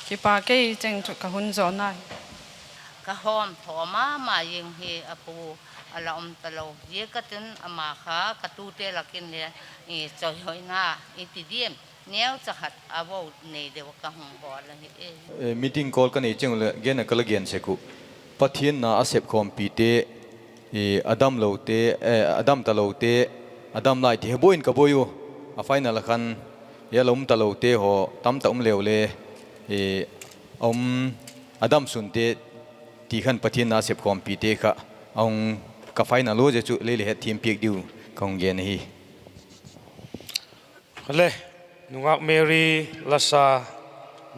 Kipak ei cheng chu ka hun zawna hi. Ka hawmthaw ma ma zing hi a pu, a la um talo ziak a chun ama kha ka tute lak in le, chawihoina i ti diam, neucha khat a vo nei deu ka hung bawl ahi e. Meeting call ka nei cheng uleh gen a ka la gen sek uh. Pathian na a sepkhawmpite, a damlote, a dam talote, a dam lai ti he buai in ka buai u. A final a khan a la um talote haw tamtak um leu le, a um, a damsunte ti khan Pathian nasep khawmpite kha a hung ka faina lua zia chu lei le hetthiam piak diu ka hung gen ahi. Le, nungak Mary la sa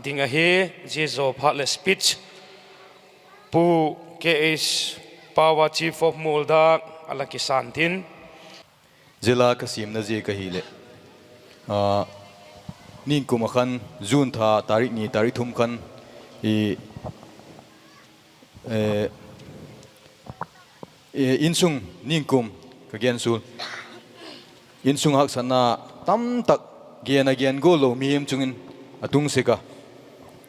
ding ahi, zia zaw phat leh speech Pu K H Power, Chief of Mualdâk a la kisan tin. Zia la ka siamna ziak ahileh, ningkum ah khan June tha tarik ni, tarik thum khan i, insung ningkum ka gen sual, insung haksatna tamtak gen a gen gual lo mihing chung in a tung sek a.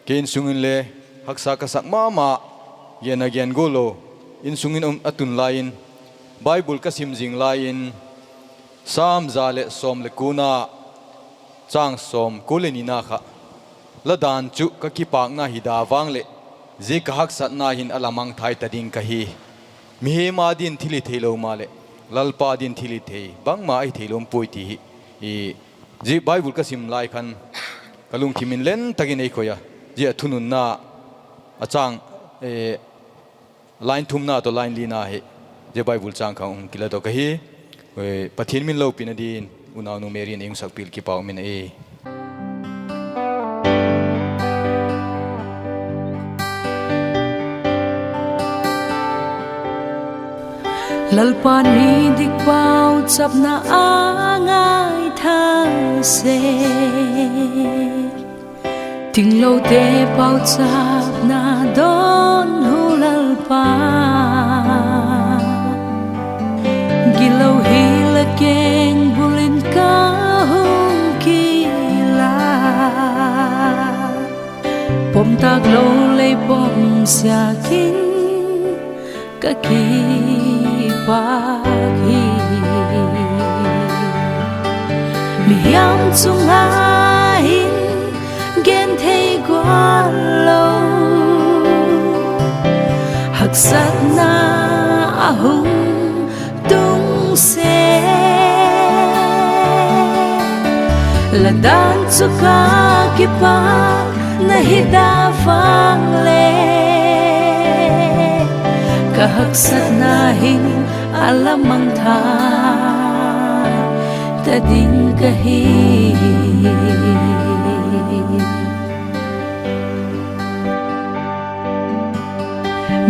Kei insung inle haksa ka sak ma ma, gen a gen gual lo insung in a tun lai in, Bible ka sim zing lai in, Sam za leh sawm leh kuana, châng sawm kua leh nina kha, la dan chu ka kipâkna hi da vang leh, zia ka haksatna hin a la mangthai ta ding ka hi. Mihing â din thil hi theilo maleh, Lalpa din thil hi thei bangma ahi theilo um puai ti hi, zia Bible ka sim lai khan ka lungthim in len tak in ei khoi a. Zia a thununna a châng, line thumna tawh line lina hi zia Bible châng kha hung kiladok ahi. Pathian min lopina din unaunu Mary in ei hung sakpiak kipak um in ahi. Lalpa'n mi dik pauchapna a ngaithak sek, tinglote pauchapna dawnhu Lalpa. Gitlo hile kengbul in ka hung kil a, pom tâk lo lei pom siak in ka kipâk hi. Mihiam chung ah hin genthei gual lo, haksatna a hung tung sek, la dan chu ka kipâkna hi da vang leh, ka haksatna hin a la mangthai ta ding ka hi.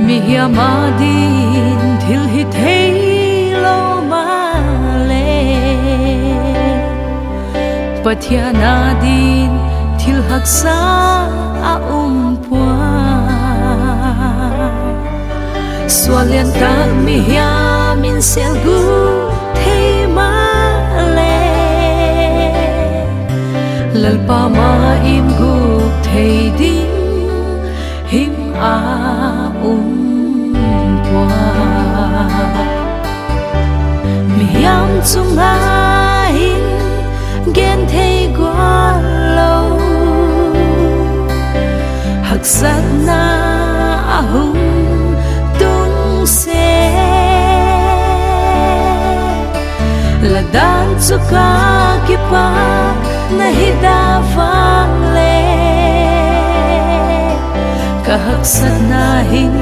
Mihiam â din thil hi theilo maleh, Pathian â din thil haksa a um puai. Sual lian tak mihiam in sel guk thei maleh, Lalpa ma in guk thei ding him a um puai. Mihiam chung ah hin genthei gual lo, haksatna a hung tung sek, la dan chu ka kipâkna hi da vang leh, ka haksatna hin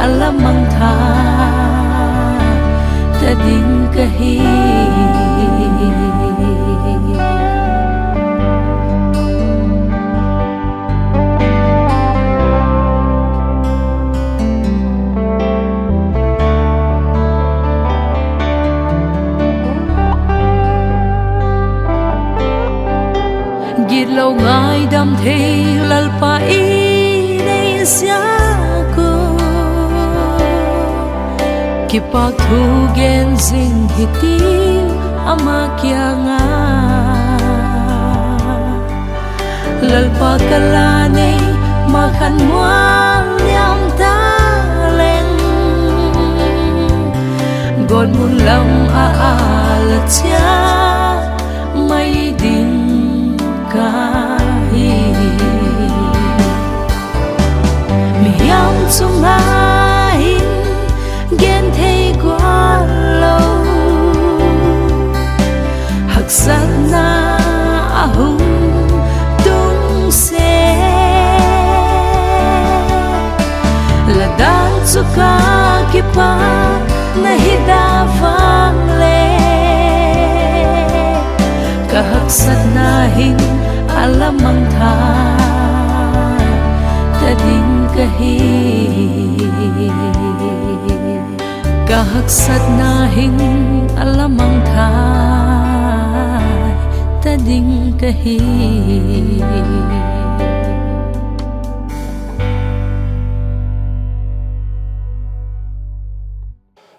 a la mangthai ta ding ka hi. Gitlo ngaidam thei Lalpa i nei ziak un, kipâk thu gen zing hitiu ama kiang a. Lalpa ka la nei ma khan mual liam ta leng, gawtmun lam ah a la chia mai ding ka hi. Mihiam chung ah hin genthei gual lo, haksatna a hung Na hi da vang le, ka haksatna hin a la mangthai ta ding ka hi. Ka haksatna hin a la mangthai ta ding ka hi.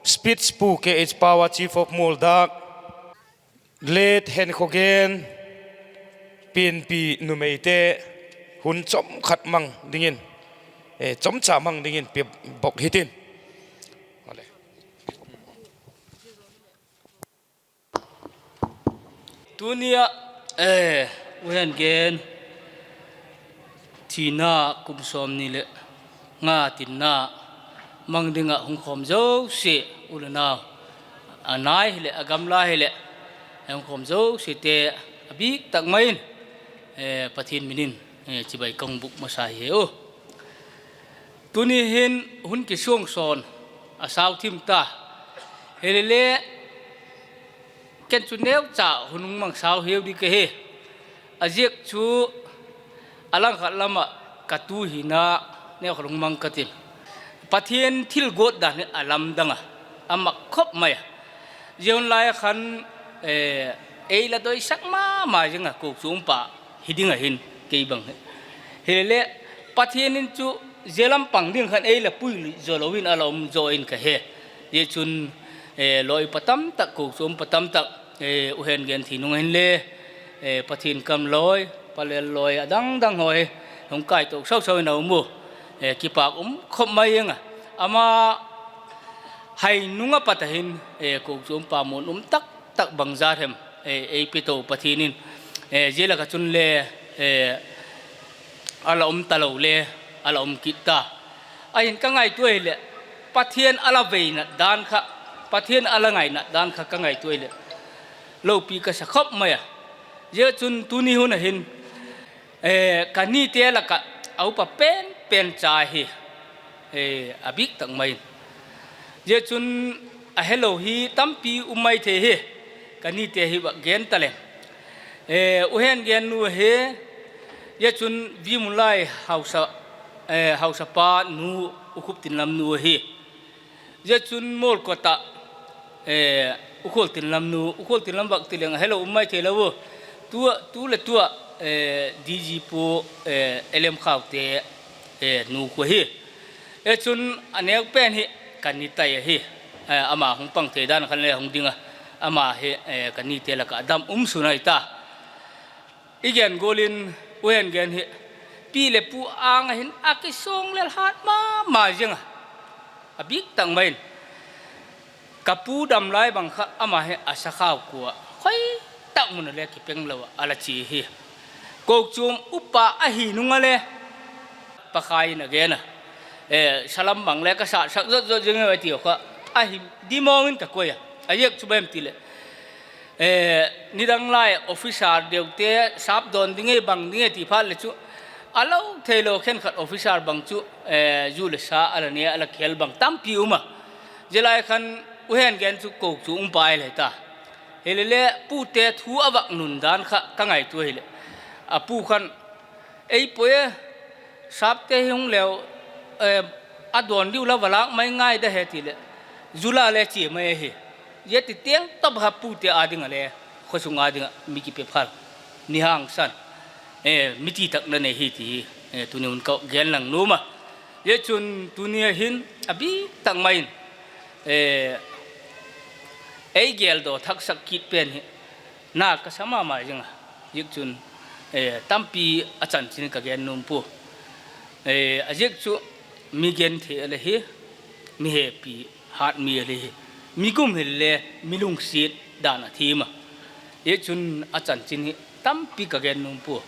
Speech Pu K H Power, Chief of Mualdak, Late Henkhogen, Pianpi numeite hun chawm khat mang dingin, eh, chawmcha mang dingin pe bawk hitin. Tuni ah, eh, U Hengen thina kum sawmni leh nga tinna mang ding ah hung khawm zosia u le nau, a nai hileh a gamla hileh, hung khawm zosiate a bîk tak mai in, eh, Pathian min in, eh, chibai ka hung bûk masa hi u. Tuni hin hun kisuangsawn a sau thim ta. Hilele, ken chu neucha hun hung mang sau hiu ding ka hi. A ziak chu a langkhat lam ah ka tu hina neukhat hung mang ka tin, Pathian thil guat dan hi a lamdang a, a mak khop mai a. Zia hun lai a khan, eh, ei la doisak ma ma zing a, kochuampa hi ding ahin kei bang hi. Hilele, Pathian in chu zia lam pang ding khan ei la pui zaw lo in a la um zaw in ka he. Zia chun, eh, lawipa tam tak, kochuampa tam tak, eh, U Hengen thi nung hinle, eh, Pathian kam lawi, palel lawi a dang dang haw hi hung kâi to sau sau in a um u. Eh, kipâk um khop mai ing a. Ama hai nung a pat a hin, eh, kochuampa mun um tak tak bangzat hem, eh, ei pe to Pathian in, eh, zia lak ah chun le, eh, a la um talo le, a la um kit ta. Ahin ka ngaitua hileh, Pathian a la veinat dan kha, Pathian a la ngainat dan kha ka ngaitua hileh, lopi ka sa khop mai a. Zia chun tuni hun a hin, eh, ka nite lak ah a upa pen pen cha hi, eh, a bîk tak mai in. Zia chun a helo hi tampi um mai thei hi, ka nite hi vak gen ta leng. Eh, U Hengen nu ahi, zia chun Vimunlai hausa, eh, hausapa nu, U Khuptinlam nu ahi. Zia chun Mualkot ah, eh, U Khualtinlam nu, U Khualtinlam vak ti leng a helo um mai thei lo u. Tu, tu leh tu ah, eh, D G pu, eh, L M Khaute, eh, nu khu ahi. Eh, chun a neu pen hi ka ni tai ahi. Eh, ama hung pang thei dan khan le hung ding a. Ama hi, eh, ka nite lak ah a dam um sun ahi ta. I gen gual in, U Hengen hi pi leh pu âng ah hin a kisuang lel hat ma ma ziang a, a bîk tak mai in. Ka pu dam lai bang kha ama hi a sakhau kua khoi tak mun a le kipeng lo ah a la chia hi. Kochuam upa ahi nung a le, Pakhai in a gen a, eh, salam bang le ka satsak zot zot zing e a tiu kha, ahi dimawng in ka koi a. A ziak chu bang em ti leh, eh, nidang lai officer deute sap dawn ding e bang ding e ti phat leh chu, a lo theilo khenkhat officer bang chu, eh, zu leh sa a la ne a la khel bang tampi um a. Zia lai khan U Hengen chu kochuam umpa i le ta. Hilele pute thu a vak nun dan kha ka ngaitua hileh, a pu khan, ei poi e, sapte hi hung leu, eh, a dawn diu la va lâk mai ngai da he ti leh, zu la le chia mai ahi. Zia ti tiang top ha pute â ding ah le, khawsung â ding ah mi kipe phal, mi hangsan, eh, mi ti tak la nei hi ti hi, eh, tuni hun ka gen lang nuam a. Zia chun tuni a hin a bîk tak mai in, eh, ei geldaw thaksak kit pen hi na ka sa ma ma zing a. Ziak chun, eh, tampi a chanchin ka gen nuam pua. Eh, a ziak chu mi genthei a le hi, mi hepi hat mi a le hi, mi gum hile mi lungsiat dan a thiam a. Ziak chun a chanchin hi tampi ka gen nuam pua.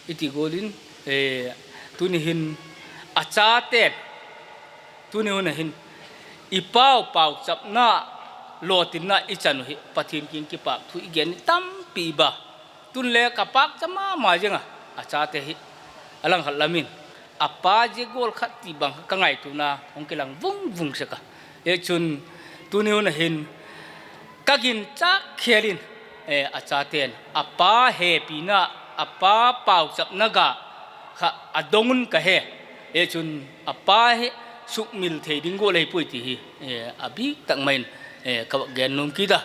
I ti gual in, eh, tuni hin a chate, tuni hun a hin i pau pauchapna, lawtinna i chan uh hi Pathian kiang kipâk thu i gen hi tampi ba. Tun le ka pâkcha ma ma zing a, a chate hi a langkhat lam in a pa zia gual khat ti bang kha ka ngaituana hung kilang vung vung sek a. Hi chun Tuni hun a hin ka ginchâk khêl in, a chate'n a pa hepina, a pa pauchapna ga kha a dong un ka he. Hi chun a pa hi sukmil thei ding gual ahi puai ti hi a bîk tak mai in ka vak gen nuam kit a.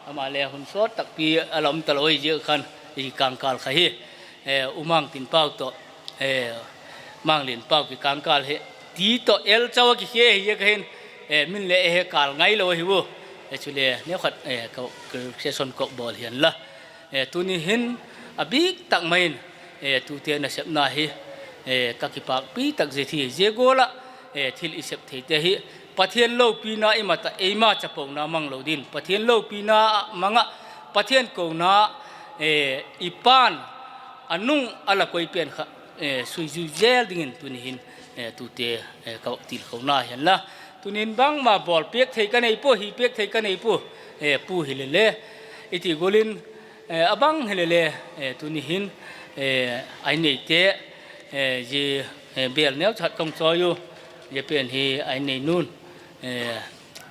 Ama le hun sawt takpi a la um talo ahi ziak khan, i kângkâl kha hi, U Mangtinpau tawh, Manglianpau kikângkâl hi, ti tawh el chau a kikhia hi ziak a hin, min le he kâl ngai lo ahi u. Chule neukhat ka session kawk bawl hianla, tuni hin a bîk tak mai in tute nasepna hi ka kipâkpi tak zet hi. Zia gual ah thil i sep theite hi Pathian lopina i mat ah eima chapona mang lo din, Pathian lopina ah mang ah, Pathian kona i pa'n a nung a la koi pen kha suizui zel dingin tuni hin tute ka vak tilkhona hianla, tuni hin bangma bawl piak thei ka nei pua, hi piak thei ka nei pua, pu hile le, i ti gual in, a bang hile le, tuni hin a i neite, zia bêl neuchat ka hung chawi u, zia pen hi a i neinun,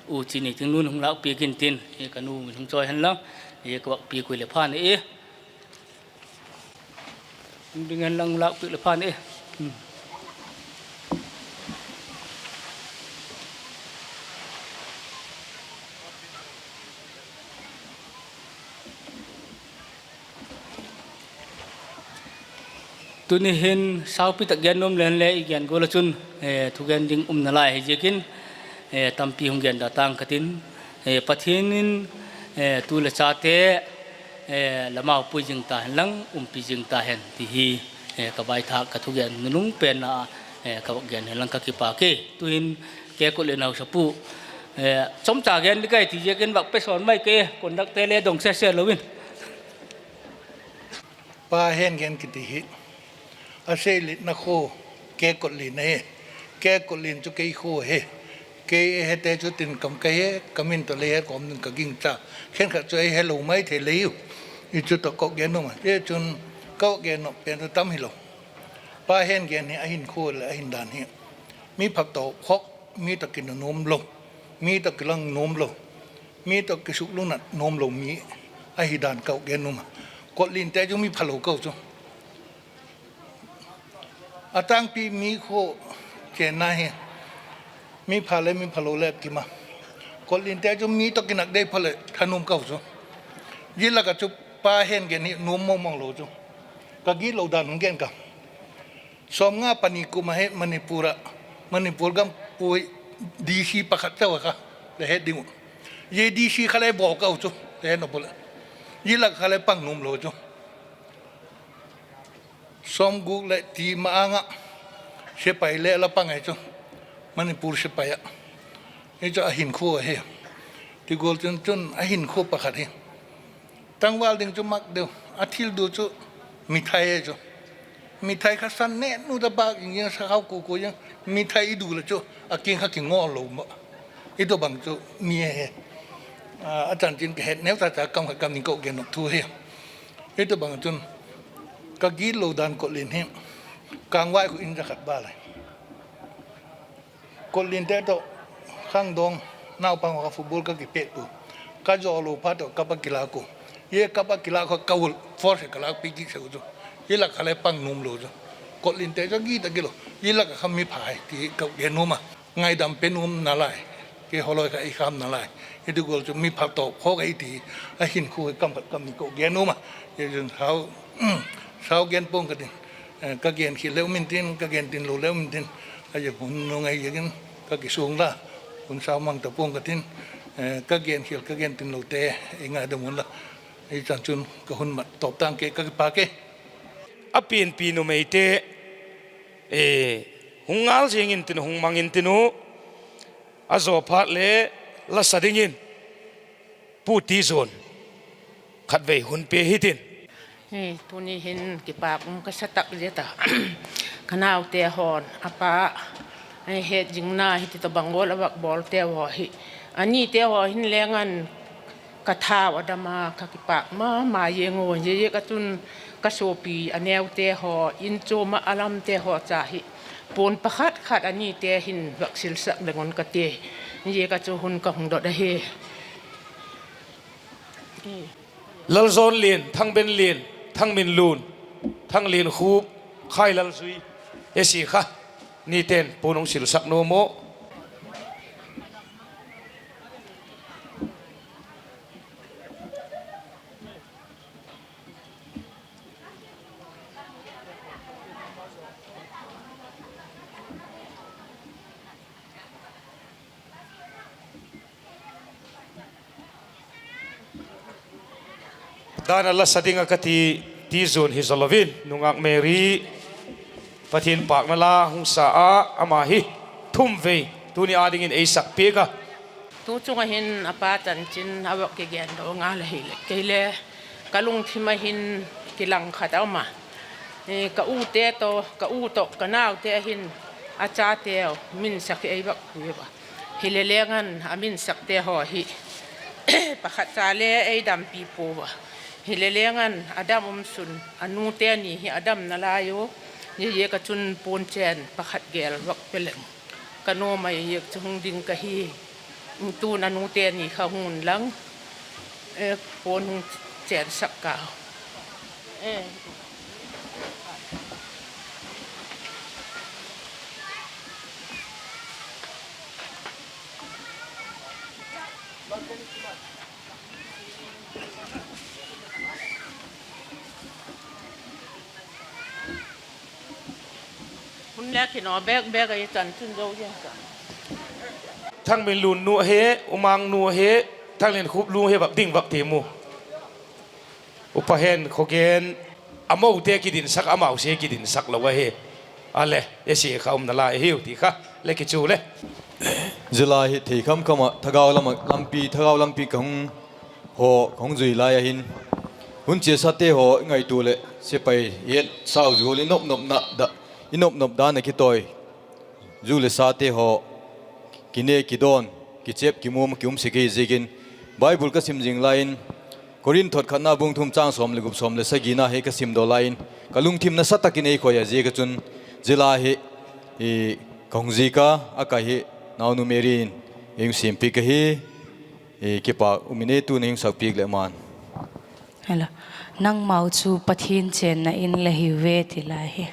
U Chineitingnun hung lâkpiak intin, ka nu min hung chawi hen lang, zia ka vak piak ui leh phan e. Ding hen lang lâkpiak leh phan e. Tuni hin saupi tak gen nuam leng le i gen gual ah chun thugen ding um nalai hi ziakin, tampi hung gen da tang ka tin, Pathian in tu leh chate la mau pui zing ta hen lang umpi zing ta hen ti hi ka vaithâk ka thugen nunung pen ah ka vak gen hen lang ka kipâk e. Tu'hin Kekotlian hausapu, chomcha gen ding ka hi ti ziakin vak pe sawn mai ke, conductte le dong sese lo in. Pa Hengen kiti hi a seilitna khua Kekotlian ahi. Kekotlian chu kei khua hi. Kei hete chu tin kam ka he, ka min tawh lei he kawm ding ka gingcha. Khenkhat chu ei helo mai thei lei u. I chu tawh kawk gen nuam a, zia chun kawk gen nuam pen chu tam hilo. Pa Hengen hi a hinkhua leh a hindan hi mi pha tawp khawk, mi tawh kina nuam lo, mi tawh kilang nuam lo, mi tawh kisuklunat nuam lo mi ahi dan kawk gen nuam a. Kotlinte chu mi phalo kau chu. A tângpi mi khua chenna hi mi pha le mi phalo le kim a. Kotlinte chu mi tawh kinak dei pha leh thanuam kau chu. Zia lak ah chu Pa Hengen hi nuam mawngmawng lo chu. Ka gitlo dan hung gen ka. Sawmnga pani kum a hi Manipur ah, Manipur gam pui D C pakhat chau a kha la het ding uh. Zia D C kha le bawl kau chu, la het nop ule. Zia lak kha le pang nuam lo chu. Sawmguk leh ti ma-âng ah sepai le la pang ahi chu, Manipur sepai ah. Hi chu a hinkhua ahi. Ti gual chun chun a hinkhua pakhat hi tangval ding chu mak deu, a thil du chu mithai ahi chu. Mithai kha san ne nu ta bâk in zing, sakhau ku ku zing, mithai i du le chu a kiang kha kingawl lo ma. I tawhbang chu mi he. A chanchin ka het neu cha cha kam khat kam ning kawk gen nop thu hi. I tawhbang chun ka gitlo dan Kotlin hi kângvai khu in za khat ba lai. Kotlinte tawh khangdawng naupang kha football ka kipêk u. Ka zawlo phat tawh cup a kilâk u. Zia cup a kilâk kha ka ul force ka lâkpi kit sek u chu. Zia lak kha le pang nuam lo chu. Kotlinte chu git a gilo. Zia lak ah kha mi pha hi ti ka gen nuam a. Ngaidam pe nuam nalai. Kei hawloi kha i kham nalai. Hiti gual chu mi pha tawp khawk ahi ti a hinkhua hi kam khat kam ni ka gen nuam a. Zia chun sau, sau gen pua'ng ka tin, ka gen khial le um intin, ka gen tin lo le um intin, a zia hun nung ahi ziakin ka kisuang la, hun sau mang ta pua'ng ka tin, ka gen khial ka gen tin lote ei ngaidam unla. Hi chan chun ka hun mat tawp tang ke, ka kipâk e. A pianpi numeite hung ngal zing intin, hung mang intin u, a zaw phat le la sa dingin Pu Tizuan khatvei hun pe hitin. Tuni hin kipâk um ka sa tak zet a. Ka naute haw'n a pa het zingna hiti tawhbang gual a vak bawlte haw hi, a nite haw hin leng an ka thau a dam a, ka kipâk ma ma zing u. Zia ziak a chun ka suapi a neute haw, in chuam ah a lamte haw cha hi puan pakhat khat a nite hin vak silsak leng un ka ti. Ziak a chu hun ka hung dot ahi. Lalzawnlin, Thangbenlin, Thangminlun, Thanglinkhup, Khailalzui, e si kha, nite'n puan hung silsak nuam u. Dan a la sa ding ah ka ti, ti zuan hi zaw lo in, nungak Mary, Pathian pâkna la hung sa a, ama hi thum vei tuni â dingin ei sak piak a. Tu chung ah hin a pa chanchin a vak kigen daw ngal ahileh, kei le ka lungthim ah hin kilangkhat a um a, ka ute tawh, ka u tawh ka naute a hin a chateu minsak hi ei vak pui ua. Hile leng an a minsakte haw hi pakhat cha le ei dampi pua a. Hile leng an a dam um sun a nute ni hi a dam nalai u. Ziaziak a chun puan chen pakhat gel vak pe leng ka nuam a, ziak chu hung ding ka hi. Tun a nute ni kha hung un lang, puan hung chensak ka. Hun le kinaw bêk bêk ahi, chanchin zo ziang ka. Thangminlun nu ahi, Umang nu ahi, Thanglinkhup nu ahi, vak ding vak ti mu. Upa hen khawgen, a mote kidinsak, amau sia kidinsak lo ahi. A le, e si kha um nalai hiu ti kha le kichu le. Zia la hi thei kham kham ah thagau lam ah lampi, thagau lampi ka hung haw, ka hung zui lai a hin, hun chiasate haw i ngaitua leh, sepai i et sau zual i nop nopna da, i nop nop dan a kitawi, zu le sate haw kine kidawn, kichep kimuam ki um sek ahi ziakin, Bible ka sim zing lai in, Korinth thot khatna bung thum châng sawm leh gup, sawm leh sagina hi ka sim daw lai in, ka lungthim nasa tak in ei khoi a, ziak a chun zia la hi ka hung zik a, a kai hi naunu Mary in ei hung siampiak ahi. Kipâk um in, tun ei hung sakpiak leh ma'n. Nangmau chu Pathian chênna in la hiu ve ti lai hi.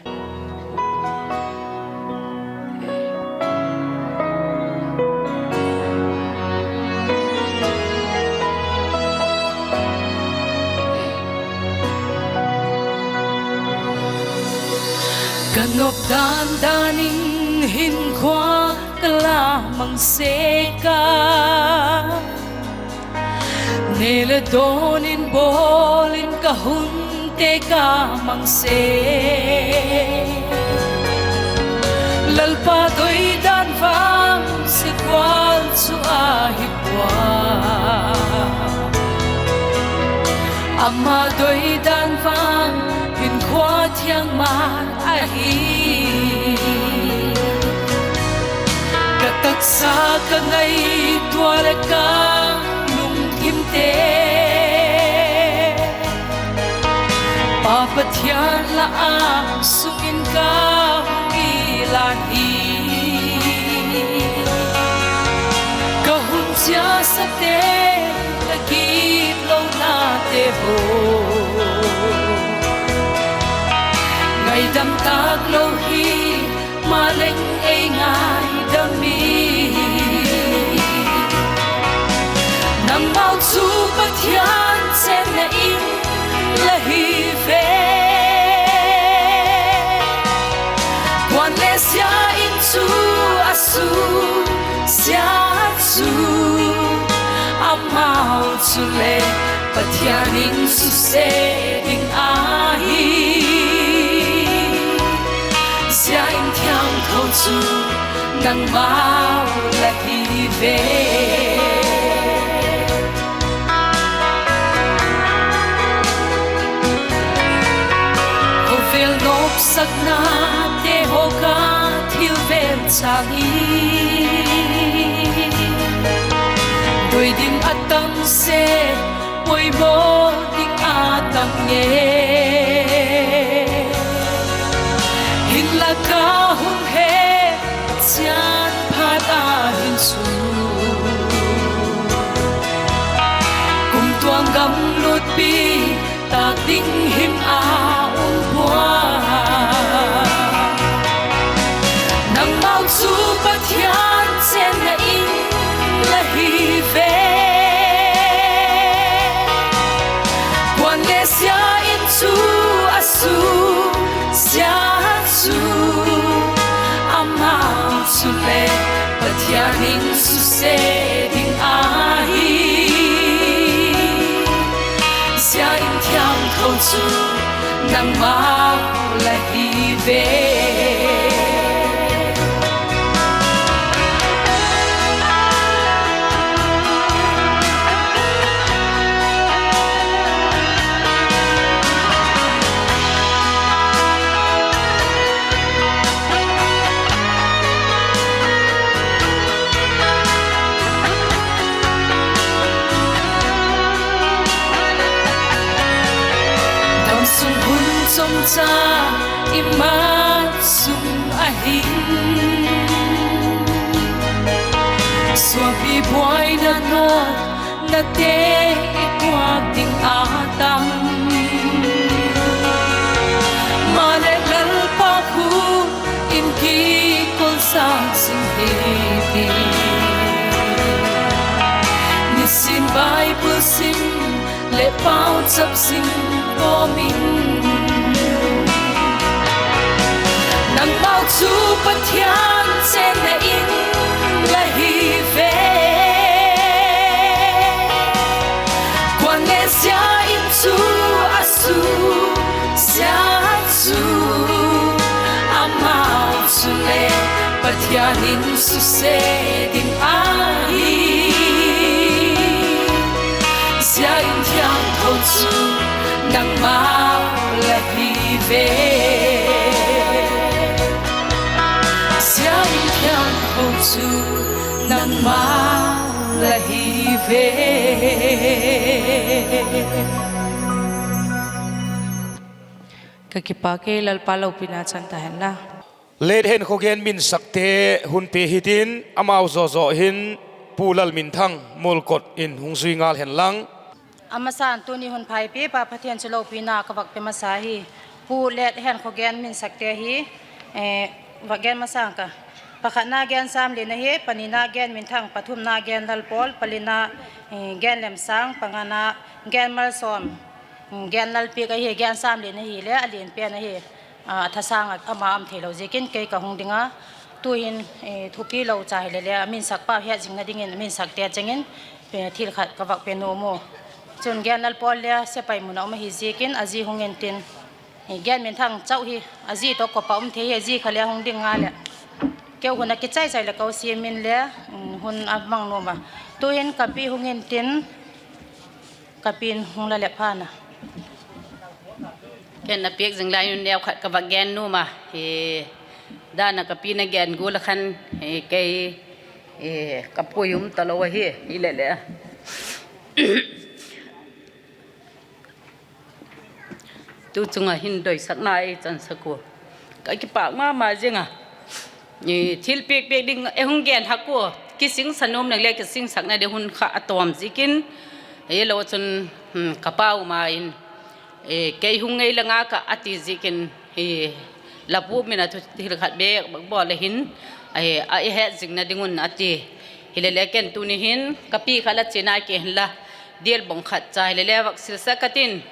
Ka nop dan dan in hinkhua ka la mang sek a, ne leh dawn in bawl in ka hunte ka mang sek. Lalpa doi dan vang zia gual chu ahi pua, ama doi dan vang hinkhua thiang ma ahi. Ka taksa ka ngaitua leh ka lungthimte, Pa Pathian la âng sung in ka hung i lan hi. Ka hun chiasate, ka gitlonate haw, ngaidam tâk lo hi, maleng ei ngaidam i. Nangmau chu Pathian chênna in la hi ve. Kuale zia in chu a su sia chu, amau chule Pathian in suse ding ahi. Zia in thiangtho chu nangmau la hi ve. Khawvel nopsaknate haw ka thil vel chang hi, doi ding a tam se, poimaw ding a tam nge. Hinla ka hun he chian phat a hin chu, nangmau la hi ve. Damsung hun chomcha i mat sung ahi, suapi buaina nawtnate i puak ding a tam. Maleh Lalpa hu in kikolsak zing hi ti, nisin Bible sim leh pauchap sim kawm in, nangmau chu Pathian chenna in la hi ve. Kuale zia in chu a su zia chu, amau chule Pathian in suse ding ahi. Zia in thiangtho chu nangmau la hi ve. Zia in thiangtho chu nangmau la hi ve. Ka kipâk e, Lalpa lopina chang ta hen la. Late Henkhogen Minsakte hun pe hitin, amau zaw zaw hin Pu Lalminthang Mualkot in hung zui ngal hen lang. A masa'n tuni hun phaipi Pa Pathian chu lopina ka vak pe masa hi. Pu Late Henkhogen Minsakte hi, eh, vak gen masang ka. Pakhatna gen Samlin ahi, panina gen Minthang, pathumna gen Lalpawl, palina, eh, gen Lemsang, pangana gen Malsawm, mm, gen Lalpiak ahi, gen Samlin ahile a lian pen ahi. A, a thasâng ah ama um theilo ziakin kei ka hung ding a. Tu'hin, eh, thupi lo cha hile le, a minsak pau hetzingna dingin a minsakte cheng in, eh, thil khat ka vak pe nuam u. Chun gen Lalpawl le sepai mun ah um ahi ziakin a zi hung intin, eh, gen Minthang chau hi a zi tawh kop ah um thei hi, a zi kha le hung ding nga leh, keu hun a kichai chai leh ko siam in le, mm, hun a mang nuam a. Tu'hin ka pi hung intin, ka pi'n hung la leh phan a. Ken a piak zing lai un neu khat ka vak gen nuam a, hi, dan a ka pi'n a gen gual a khan, hi, kei, hi, ka pui um talo ahi, hile le, tu chung ah hin doisakna ei chansak ua, ka kipâk ma ma ziang a. Thilpiak piak ding ei hung gen hak ua, kisingsa nuam nang le kisingsakna ding hun kha a tawm ziakin, hilo chun, hmm, ka pa um a in, kei hung ngei la ngak ah a ti ziakin, la pu min a thu thil khat bêk bawl le hin, a hetzingna ding un a ti. Hile le ken tuni hin ka pi kha la chiana ki hinla, dial bawng khat cha hile le vak silsak ka tin,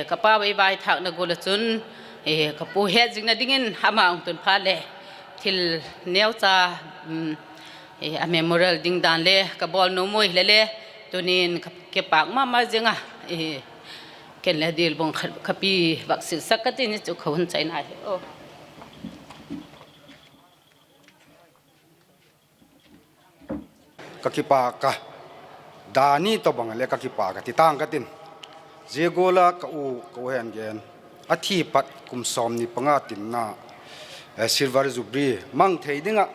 ka pa ei vaithâkna gual ah chun, ka pu hetzingna dingin ama hung tun phat leh thil neucha, a memorial ding dan le ka bawl nuam ui hile le, tuni'n ka kipâk ma ma ziang a, ken le dial bawng khat ka pi vak silsak ka tin, chu ka hun chaina hi. Ka kipâk a, dani tawhbang le ka kipâk a ti tâng ka tin. Zia gual a ka u, ka u Hengen, a thi pat kum sawmni panga tinna, Silver Jubilee mang thei ding ah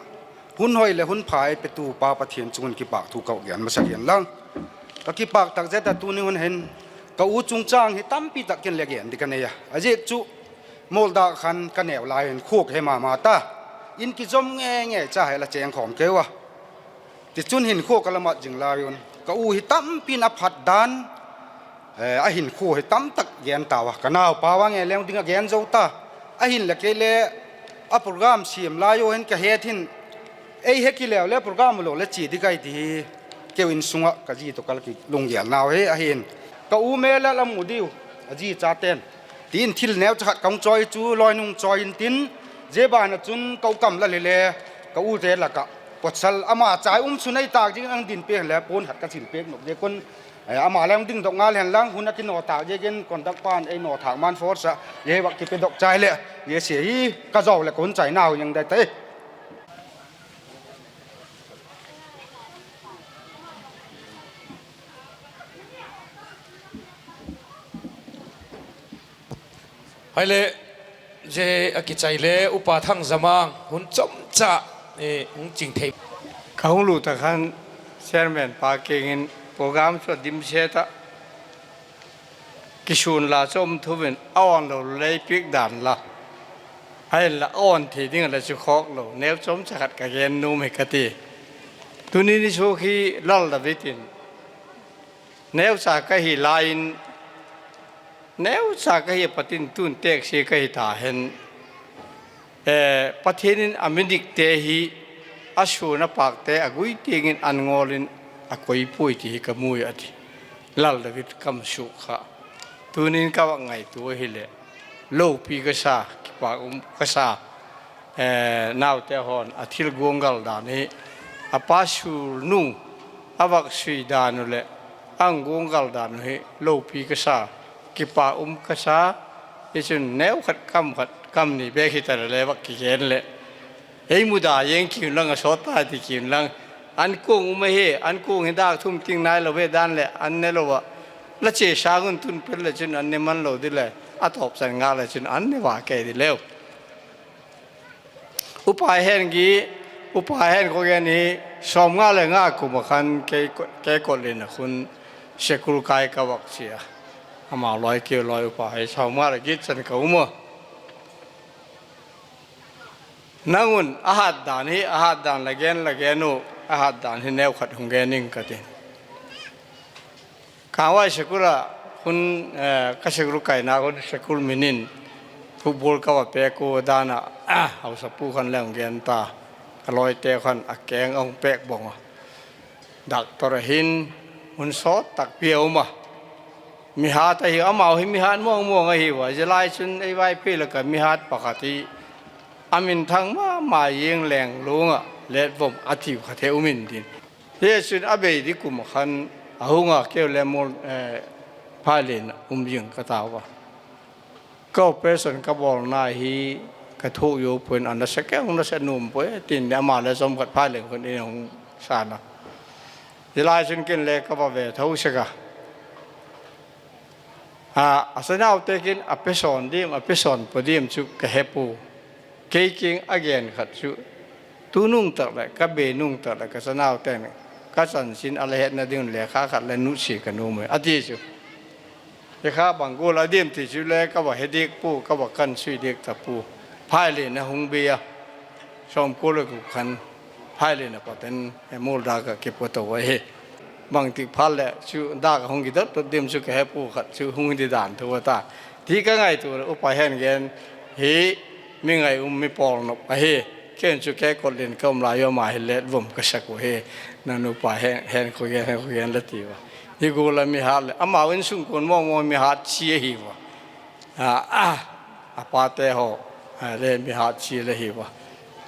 hun hoi leh hun pha ei petu Pa Pathian chung un kipâk thu ka gen masa gen lang. Ka kipâk tak zet a tuni hun hin ka u chungchâng hi tampi tak ken le gen ding ka nei a. A ziak chu, mualdak khan ka neu lai in khua ka he ma ma ta, in kizom nge nge cha hela chêngkhawm keu a. Tichun hinkhua ka la mat zing lai un ka u hi tampi'n a phat dan, a hinkhua hi tamtak gen tau a. Ka naupa va nge leng ding a gen zo ta. Ahinla kei le a program siam lai u hin ka het hin, ei he kileu le program u lo le chia ding ahi ti hi keu insung ah ka zi tawh ka la kilunggêlnau hi ahi'n. Ka u mêl a la mu diu, a zi chate'n, ti'n thil neucha khat ka hung chawi chu lawi nung chawi intin, zia ban ah chun ka u kam la hile, ka ute lak ah pawtsal ama chai um chu nei tâk dingin a hung din piak le puan khat ka chil piak nop ziak un, Ama leng dingdok ngal hen lang, hun a kinawtâk ziakin conduct pa'n ei nawtâk man force ah, zia vak kipedok chai leh, zia sia hi ka zo leh ka hun chaina uh ziang dai tai. Hai le, zia a kichai le Upa Thangzamang hun chomcha hung ching thei. Ka hung lut tak khan chairman pa kiang in program chu a dim set ah, kisûn la chu um thu in a awn lo lei piak dan la, ahinla a awn thei ding a la chu khawk lo neu chomcha khat ka gen nuam hi ka ti. Tuni ni suak hi Lal David in, neucha ka hi lai in, neucha ka hi a pat in tun teksia ka hi ta hen, Pathian in a midikte hi a suan a pâkte a gui tiang in an ngawl in a koi puai ti hi ka mu a, a ti. Lal David kam suak kha. Tuni'n ka vak ngaitua ahileh, lopi ka sa, kipâk um ka sa. Naute haw'n a thil guanggal dan hi, a pa sulnu a vak sui dan uh leh a guanggal dan uh hi lopi ka sa, kipâk um ka sa. Hichun neu khat kam khat kam ni bêk hita le vak kigen leh, ei muda ziang kiun lang, a sawt ta ti kiun lang. An kuang um ahi, an kuang hi dâk thum ting nai lo ve dan leh an ne lo ah, la chia sâng un tun pel leh chun an ne man lo di le, a tawp chan ngâk leh chun an ne va kei di leu. Upa hen gi, upa hen khawgen hi, sawmnga leh nga kum ah khan kei, kei Kotlen ah khun school kai ka vak chia a. Amau lawi keu lawi upa hi sawmnga leh giat chan ka um a. Nang un a hat dan hi, a hat dan la gen la gen u, a hat dan hi neu khat hung gen ing ka tin. Kangvai school ah khun, ka school kaina khun school min in football ka va pêk u dan ah, hausapu khan le hung gen ta, ka lawite khan a keng a hung pêk bawng a. Doctor ahin, hun sawt tak pi a um a. Mihat ahi, amau hi mihat mawng mawng ahi ua. Zia lai chun ei Vaiphei lak ah mihat pakhat hi, a minthang ma ma ziang leng lung ah Letvom a tiu khat he um in din. Zia chun a bei di kum ah khan a hung a, keu le Mual, Phailen ah um zing ka tau a. Ka operation ka bawlna hi ka thuak zo pua'n, a nasa keu nasa nuam puai tin, ama le zom khat Phailen khun in hung sân a. Zia lai chun ken le ka va ve tho sek a. A, a sanaute kin a pesawn diam, a pesawn pua diam chu ka he pua. Kei kiang a gen khat chu, tu nung tak leh, ka bei nung tak leh ka sanaute'n ka chanchin a la hetna ding un lekha khat le nutsia ka nuam e, a ti chu. Zia kha bang gual a diam ti chu le ka va he diak pua, ka va kan sui diak ta pua. Phailen a hung bei a, sawmkua le guk khan Phailen a pat in Mual dâk ah kipat to ahi. Bangtik phat leh chu dâk a hung kidot dot diam chu ka he pua, khat chu hung hi di dan thu a ta, ti ka ngaitua leh upa hen gen hi, mi ngai um mi pawl nop ahi. Ken chu kei Kotlen ka um lai u ama hi Letvom ka sak u hi. Nang upa hen, hen khawgen, hen khawgen la ti ua. Hi gual a mihat leh amau insungkuan mawng mawng mihat chi ahi ua. A, a pate haw le mihat chi le hi ua.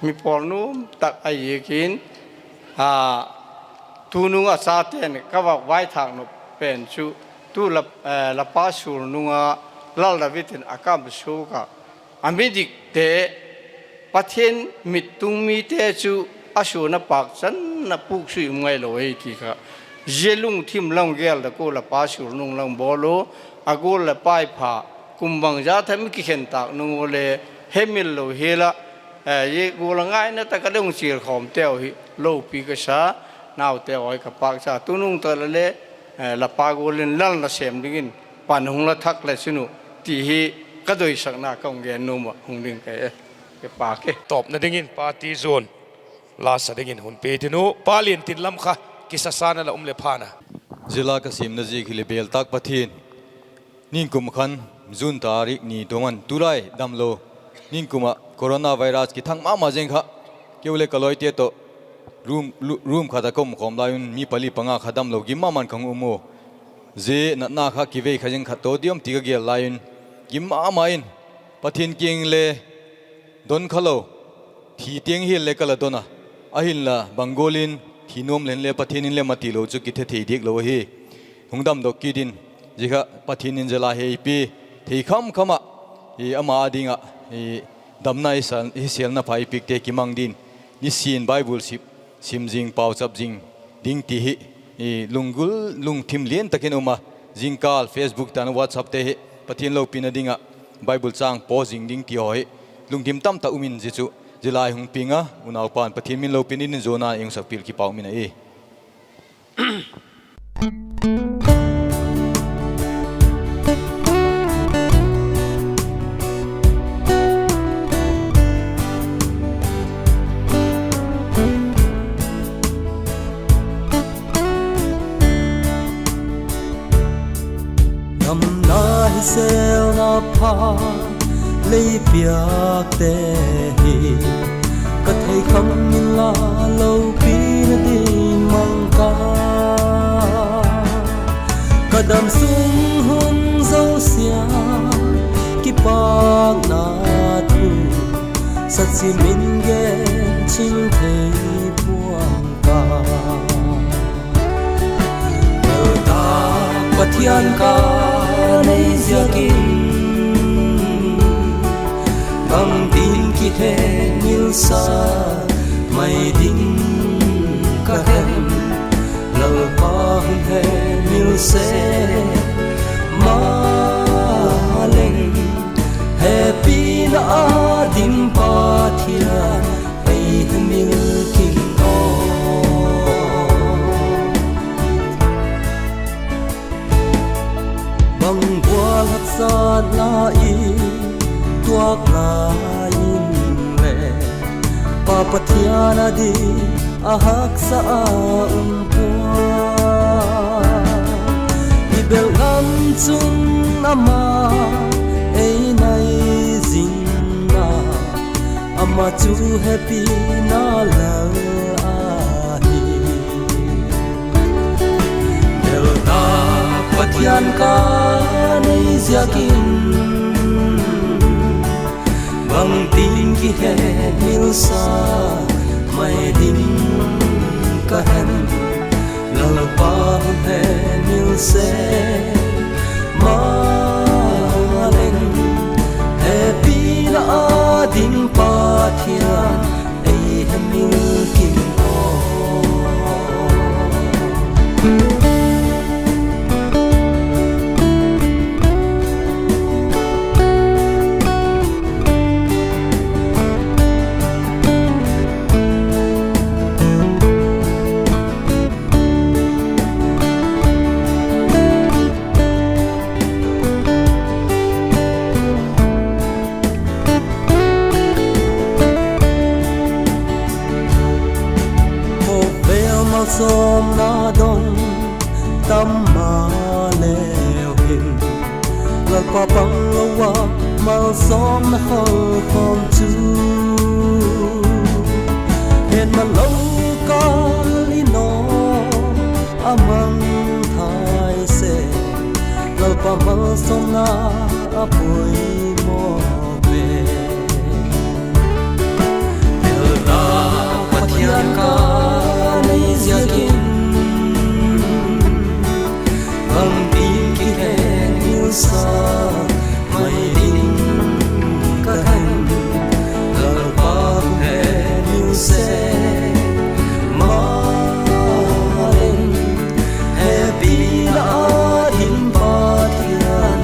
Mi pawl nuam tak ahi kin, tunung a chate'n ka vak vaithâk nop pen chu, tu la, la pa sul nung a Lal David in a kam suak ah, a midikte, Pathian mit tung mite chu a suan a pâk chan a puksui um ngailo ahi ti kha. Zia lungthim lam gel tak ua la pa sul nung lam bawl u, a gual leh paipha, kum bang za tha mi kikhen tâk nung ua le hemil lo hial ah, zia gual a ngaina tak a le hung chial khawmteu hi lopi ka sa, naute aw ka pâkcha, tunung tak leh le la pa gual in Lal nasêm dingin pan hung la thak le chun u, ti hi ka doisakna ka hung gen nuam ah hung ding ka e. Tawpna dingin pa ti zuan la sa dingin hun pe tin u, Pa Liantin lam kha kisasâna la um leh phan a. Zia la ka siamna ziak hileh bêl tâk Pathian, ningkum khan June tarik ni tuang an tulai damlo, ningkum ah coronavirus kithang ma ma zing kha, keu leh ka lawite tawh room khat ah ka um khawm lai un mi pali panga kha damlo gim ma ma'n ka hung um u. Zia natna kha kivei kha zing khat tawh diam ti ka gel lai un, gim ma ma in, Pathian kiang le don kha lo, thi tiang hial le ka la don a, ahinla bang gual in thi nuam leng le Pathian in le mati lo chu kithe thei diak lo ahi. hung damdok kit in, zia kha Pathian in zia la hi ei pia thei kham kham ah, ama â ding ah damna, hisêlna pha ei piakte kimang din, nisin Bible sim zing, pauchap zing ding ti hi lunggul lungthim lian tak in um a, zingkâl Facebook tan WhatsAppte hi Pathian lopina ding ah Bible châng post zing ding ti haw hi lungthim tamtak um in, zia chu zia la ei hung piang a, unaupa'n Pathian min lopina in zona ei hung sak pial, kipâk um in ahi. Damna, hisêlna pha lei piakte hi ka thei kham inla, lopina ding mang ka. Ka damsung hun zosia kipakna thu, sachiam in gen ching thei pua'ng ka. Bel tak Pathian ka nei ziakin, bangtin kihetmilsa mai ding ka hem? Lalpa hun hemil sek maleng, hepina â ding Pathian ei hemil kin aw. Bang gual haksatna i tuak lai inle, Pa Pathian â ding a haksa a um pua. I bel lam chun ama ei nai zing a, ama chu hepina Lal ahi. Bel tak Pathian ka nei ziakin, bangtin kihetmilsa mai ding ka hem? Lalpa hun hemil sek maleng, hepina â ding Pathian ei hemil kin aw. Khawvel malsawmna dong tam maleu hin, Lalpa panglo a malsawmna khol khawm chu, hetman lo kâl i naw a mangthai sek, Lalpa malsawmna a poimaw ve. Bel tak Pathian ka nei ziakin, bangtin kihetmilsa mai ding ka hem? Lalpa hun hemil sek maleng, hepina â ding Pathian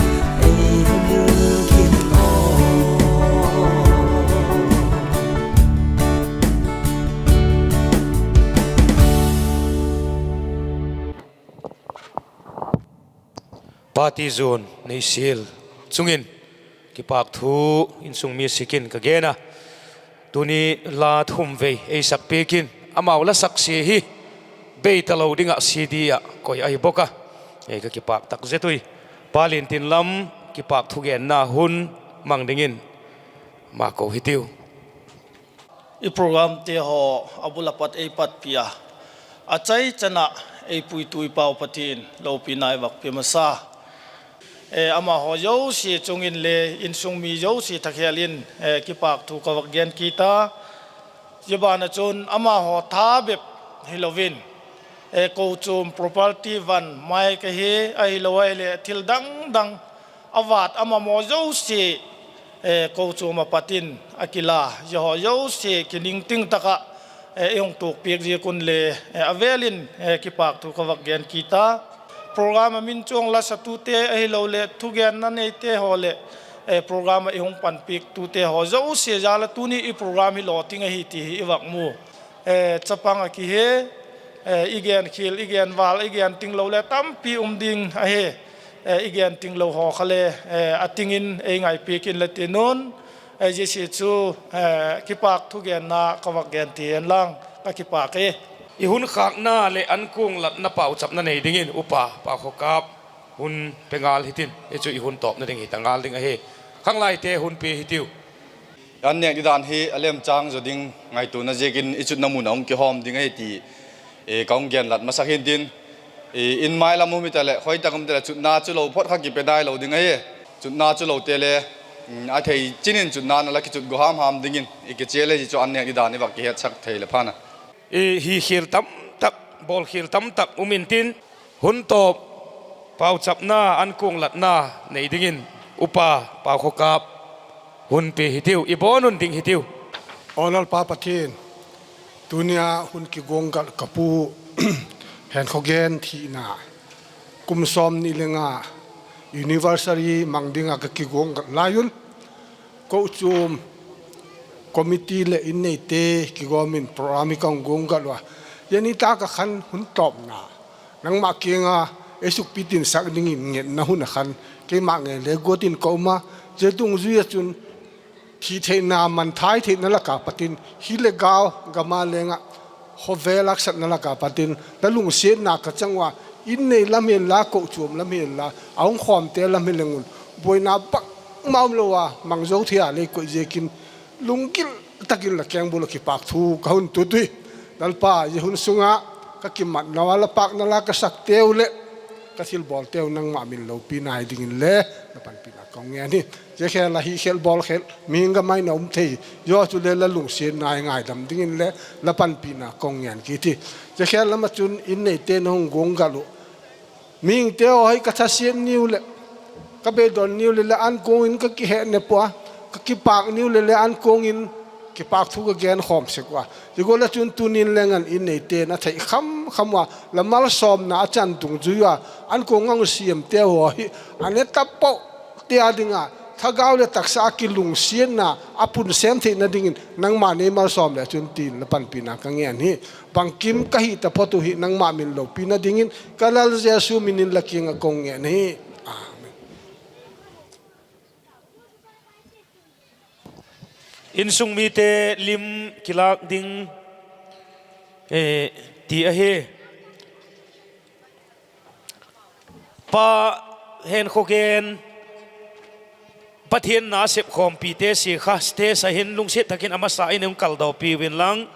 ei hemil kin aw. Party zuan Neisial chung in kipâk thu insung music in ka gen a, tuni la thum vei ei sak piak in, amau la saksia hi bei talo ding ah CD ah koi ahi bawk a, ei ka kipâk tak zet ui. Pa Liantin lam kipâk thugenna hun mang dingin ma ko hitiu. I programte haw a bul a pat ei patpi a, a chai chan ah ei puitu i Pau Pathian lopina i vak pia masa. Amahaw zosia chung inle insung mi zosia thakhel in kipâk thu ka vak gen kit a. Zia ban ah chun amahaw tha bep hilo in, kochuam property van mai ka hi, ahilo ahileh thil dang dang a vât a mamaw zosia, kochuam ah pat in a kila, zia haw zosia kiningting tak ah i hung tuak piak ziak un le, a vêl in kipâk thu ka vak gen kit a. Program a min chuang lasatute ahiloleh thugenna neite haw leh, program ah i hung panpiaktute haw zosia jal ah tuni i program hi lawting ahi ti hi i vak mu. Chapang ah kihe, i gen khial, i gen vâl, i gen tinglo le tampi um ding ahi. I gen tinglo haw kha le, a ting in ei ngaipiak inla tin un, zia chu kipâk thugenna ka vak gen ti hen lang ka kipâk e. I hun khâkna leh ankuang latna pauchapna nei dingin Upa Paukhokap hun pe ngal hitin, hi chu i hun tawpna ding hita ngal ding ahi. Khanglaite hun pe hitiu. An nêk didan hi a lemchâng zaw ding ngaituana ziakin i chutna mun ah hung kihawm ding ahi ti ka hung genlat masak hintin, in mai lam um hitaleh khoi tak um hitaleh chutna chu lo phot kha kipe dai lo ding ahi. Chutna chu lote le, a thei chin in chutna na la kichut gua ham ham dingin i kichial ahi chu an nêk didan i vak kihetsak thei leh phan a. Hi khial tamtak, bawl khial tamtak um intin, hun tawp pauchapna, ankuang latna nei dingin Upa Paukhokap hun pe hitiu, i bawn un ding hitiu. Aw Lalpa Pathian, tuni a hun kiguanggal ka pu Henkhogen thina kum sawmni le nga anniversary mang ding ah ka kiguanggal lai un, kochuam committee leh inneite kigawm in program hi ka hung guanggal ua, zia nitâk ah khan hun tawpna nangma kiang a ei sukpitinsak dingin ngetna hun ah khan keima ngei le guat in ka um a, zia dungzui ah chun thi theina, mangthai theina lak a pat in, hi le gau, gam a leng ah, khawvel haksatna lak a pat in la lungsiatna ka chang ua, in nei lam hi'n la, kochuam lam hi'n la, a hung khawmte lam hi leng un, buaina bangma umlo a mang zo thei a lei koi ziakin, lunggil tak in la kengbul ah kipâk thu ka hun tut ui. Lalpa, zia hun sung ah ka kimatnau a la pâkna la ka sakteu leh ka thilbawlteu nangma min lopina hi dingin le la panpina ka hung ngen hi. Zia khel a hi khel bawl khel mihing gam ah in a um thei, zia chu le la lungsiatna hi ngaidam dingin le la panpina ka hung ngen kit hi. Zia khel lam ah chun in neite'n a hung guanggal uh mihingte haw hi ka thasiat niu leh, ka beidon niu leh le ankuang in ka kihetnep ua, ka kipâk niu leh le ankuang in kipâk thu ka genkhawm sek ua, zia gual ah chun tuni'n leng an in neite'n a thei kham kham ua la malsawmna a chan dungzui ua, ankuang a hung siamte haw hi a ne tapoh te a ding a, thagau leh taksa a kilungsiatna a pun sêm theina dingin nangma'n ei malsawm leh chun tin la panpina ka ngen hi. Bangkim ka hi taphot uh hi nangma min lopina dingin ka Lal Jesu min in la kiang ah ka hung ngen hi. Amen. Insung mite lim kilâk ding ti ahi. Pa Henkhogen, Pathian na sepkhawmpite sia kha stage ah hin lungsiat tak in a masa in hung kaldawpiu inlang.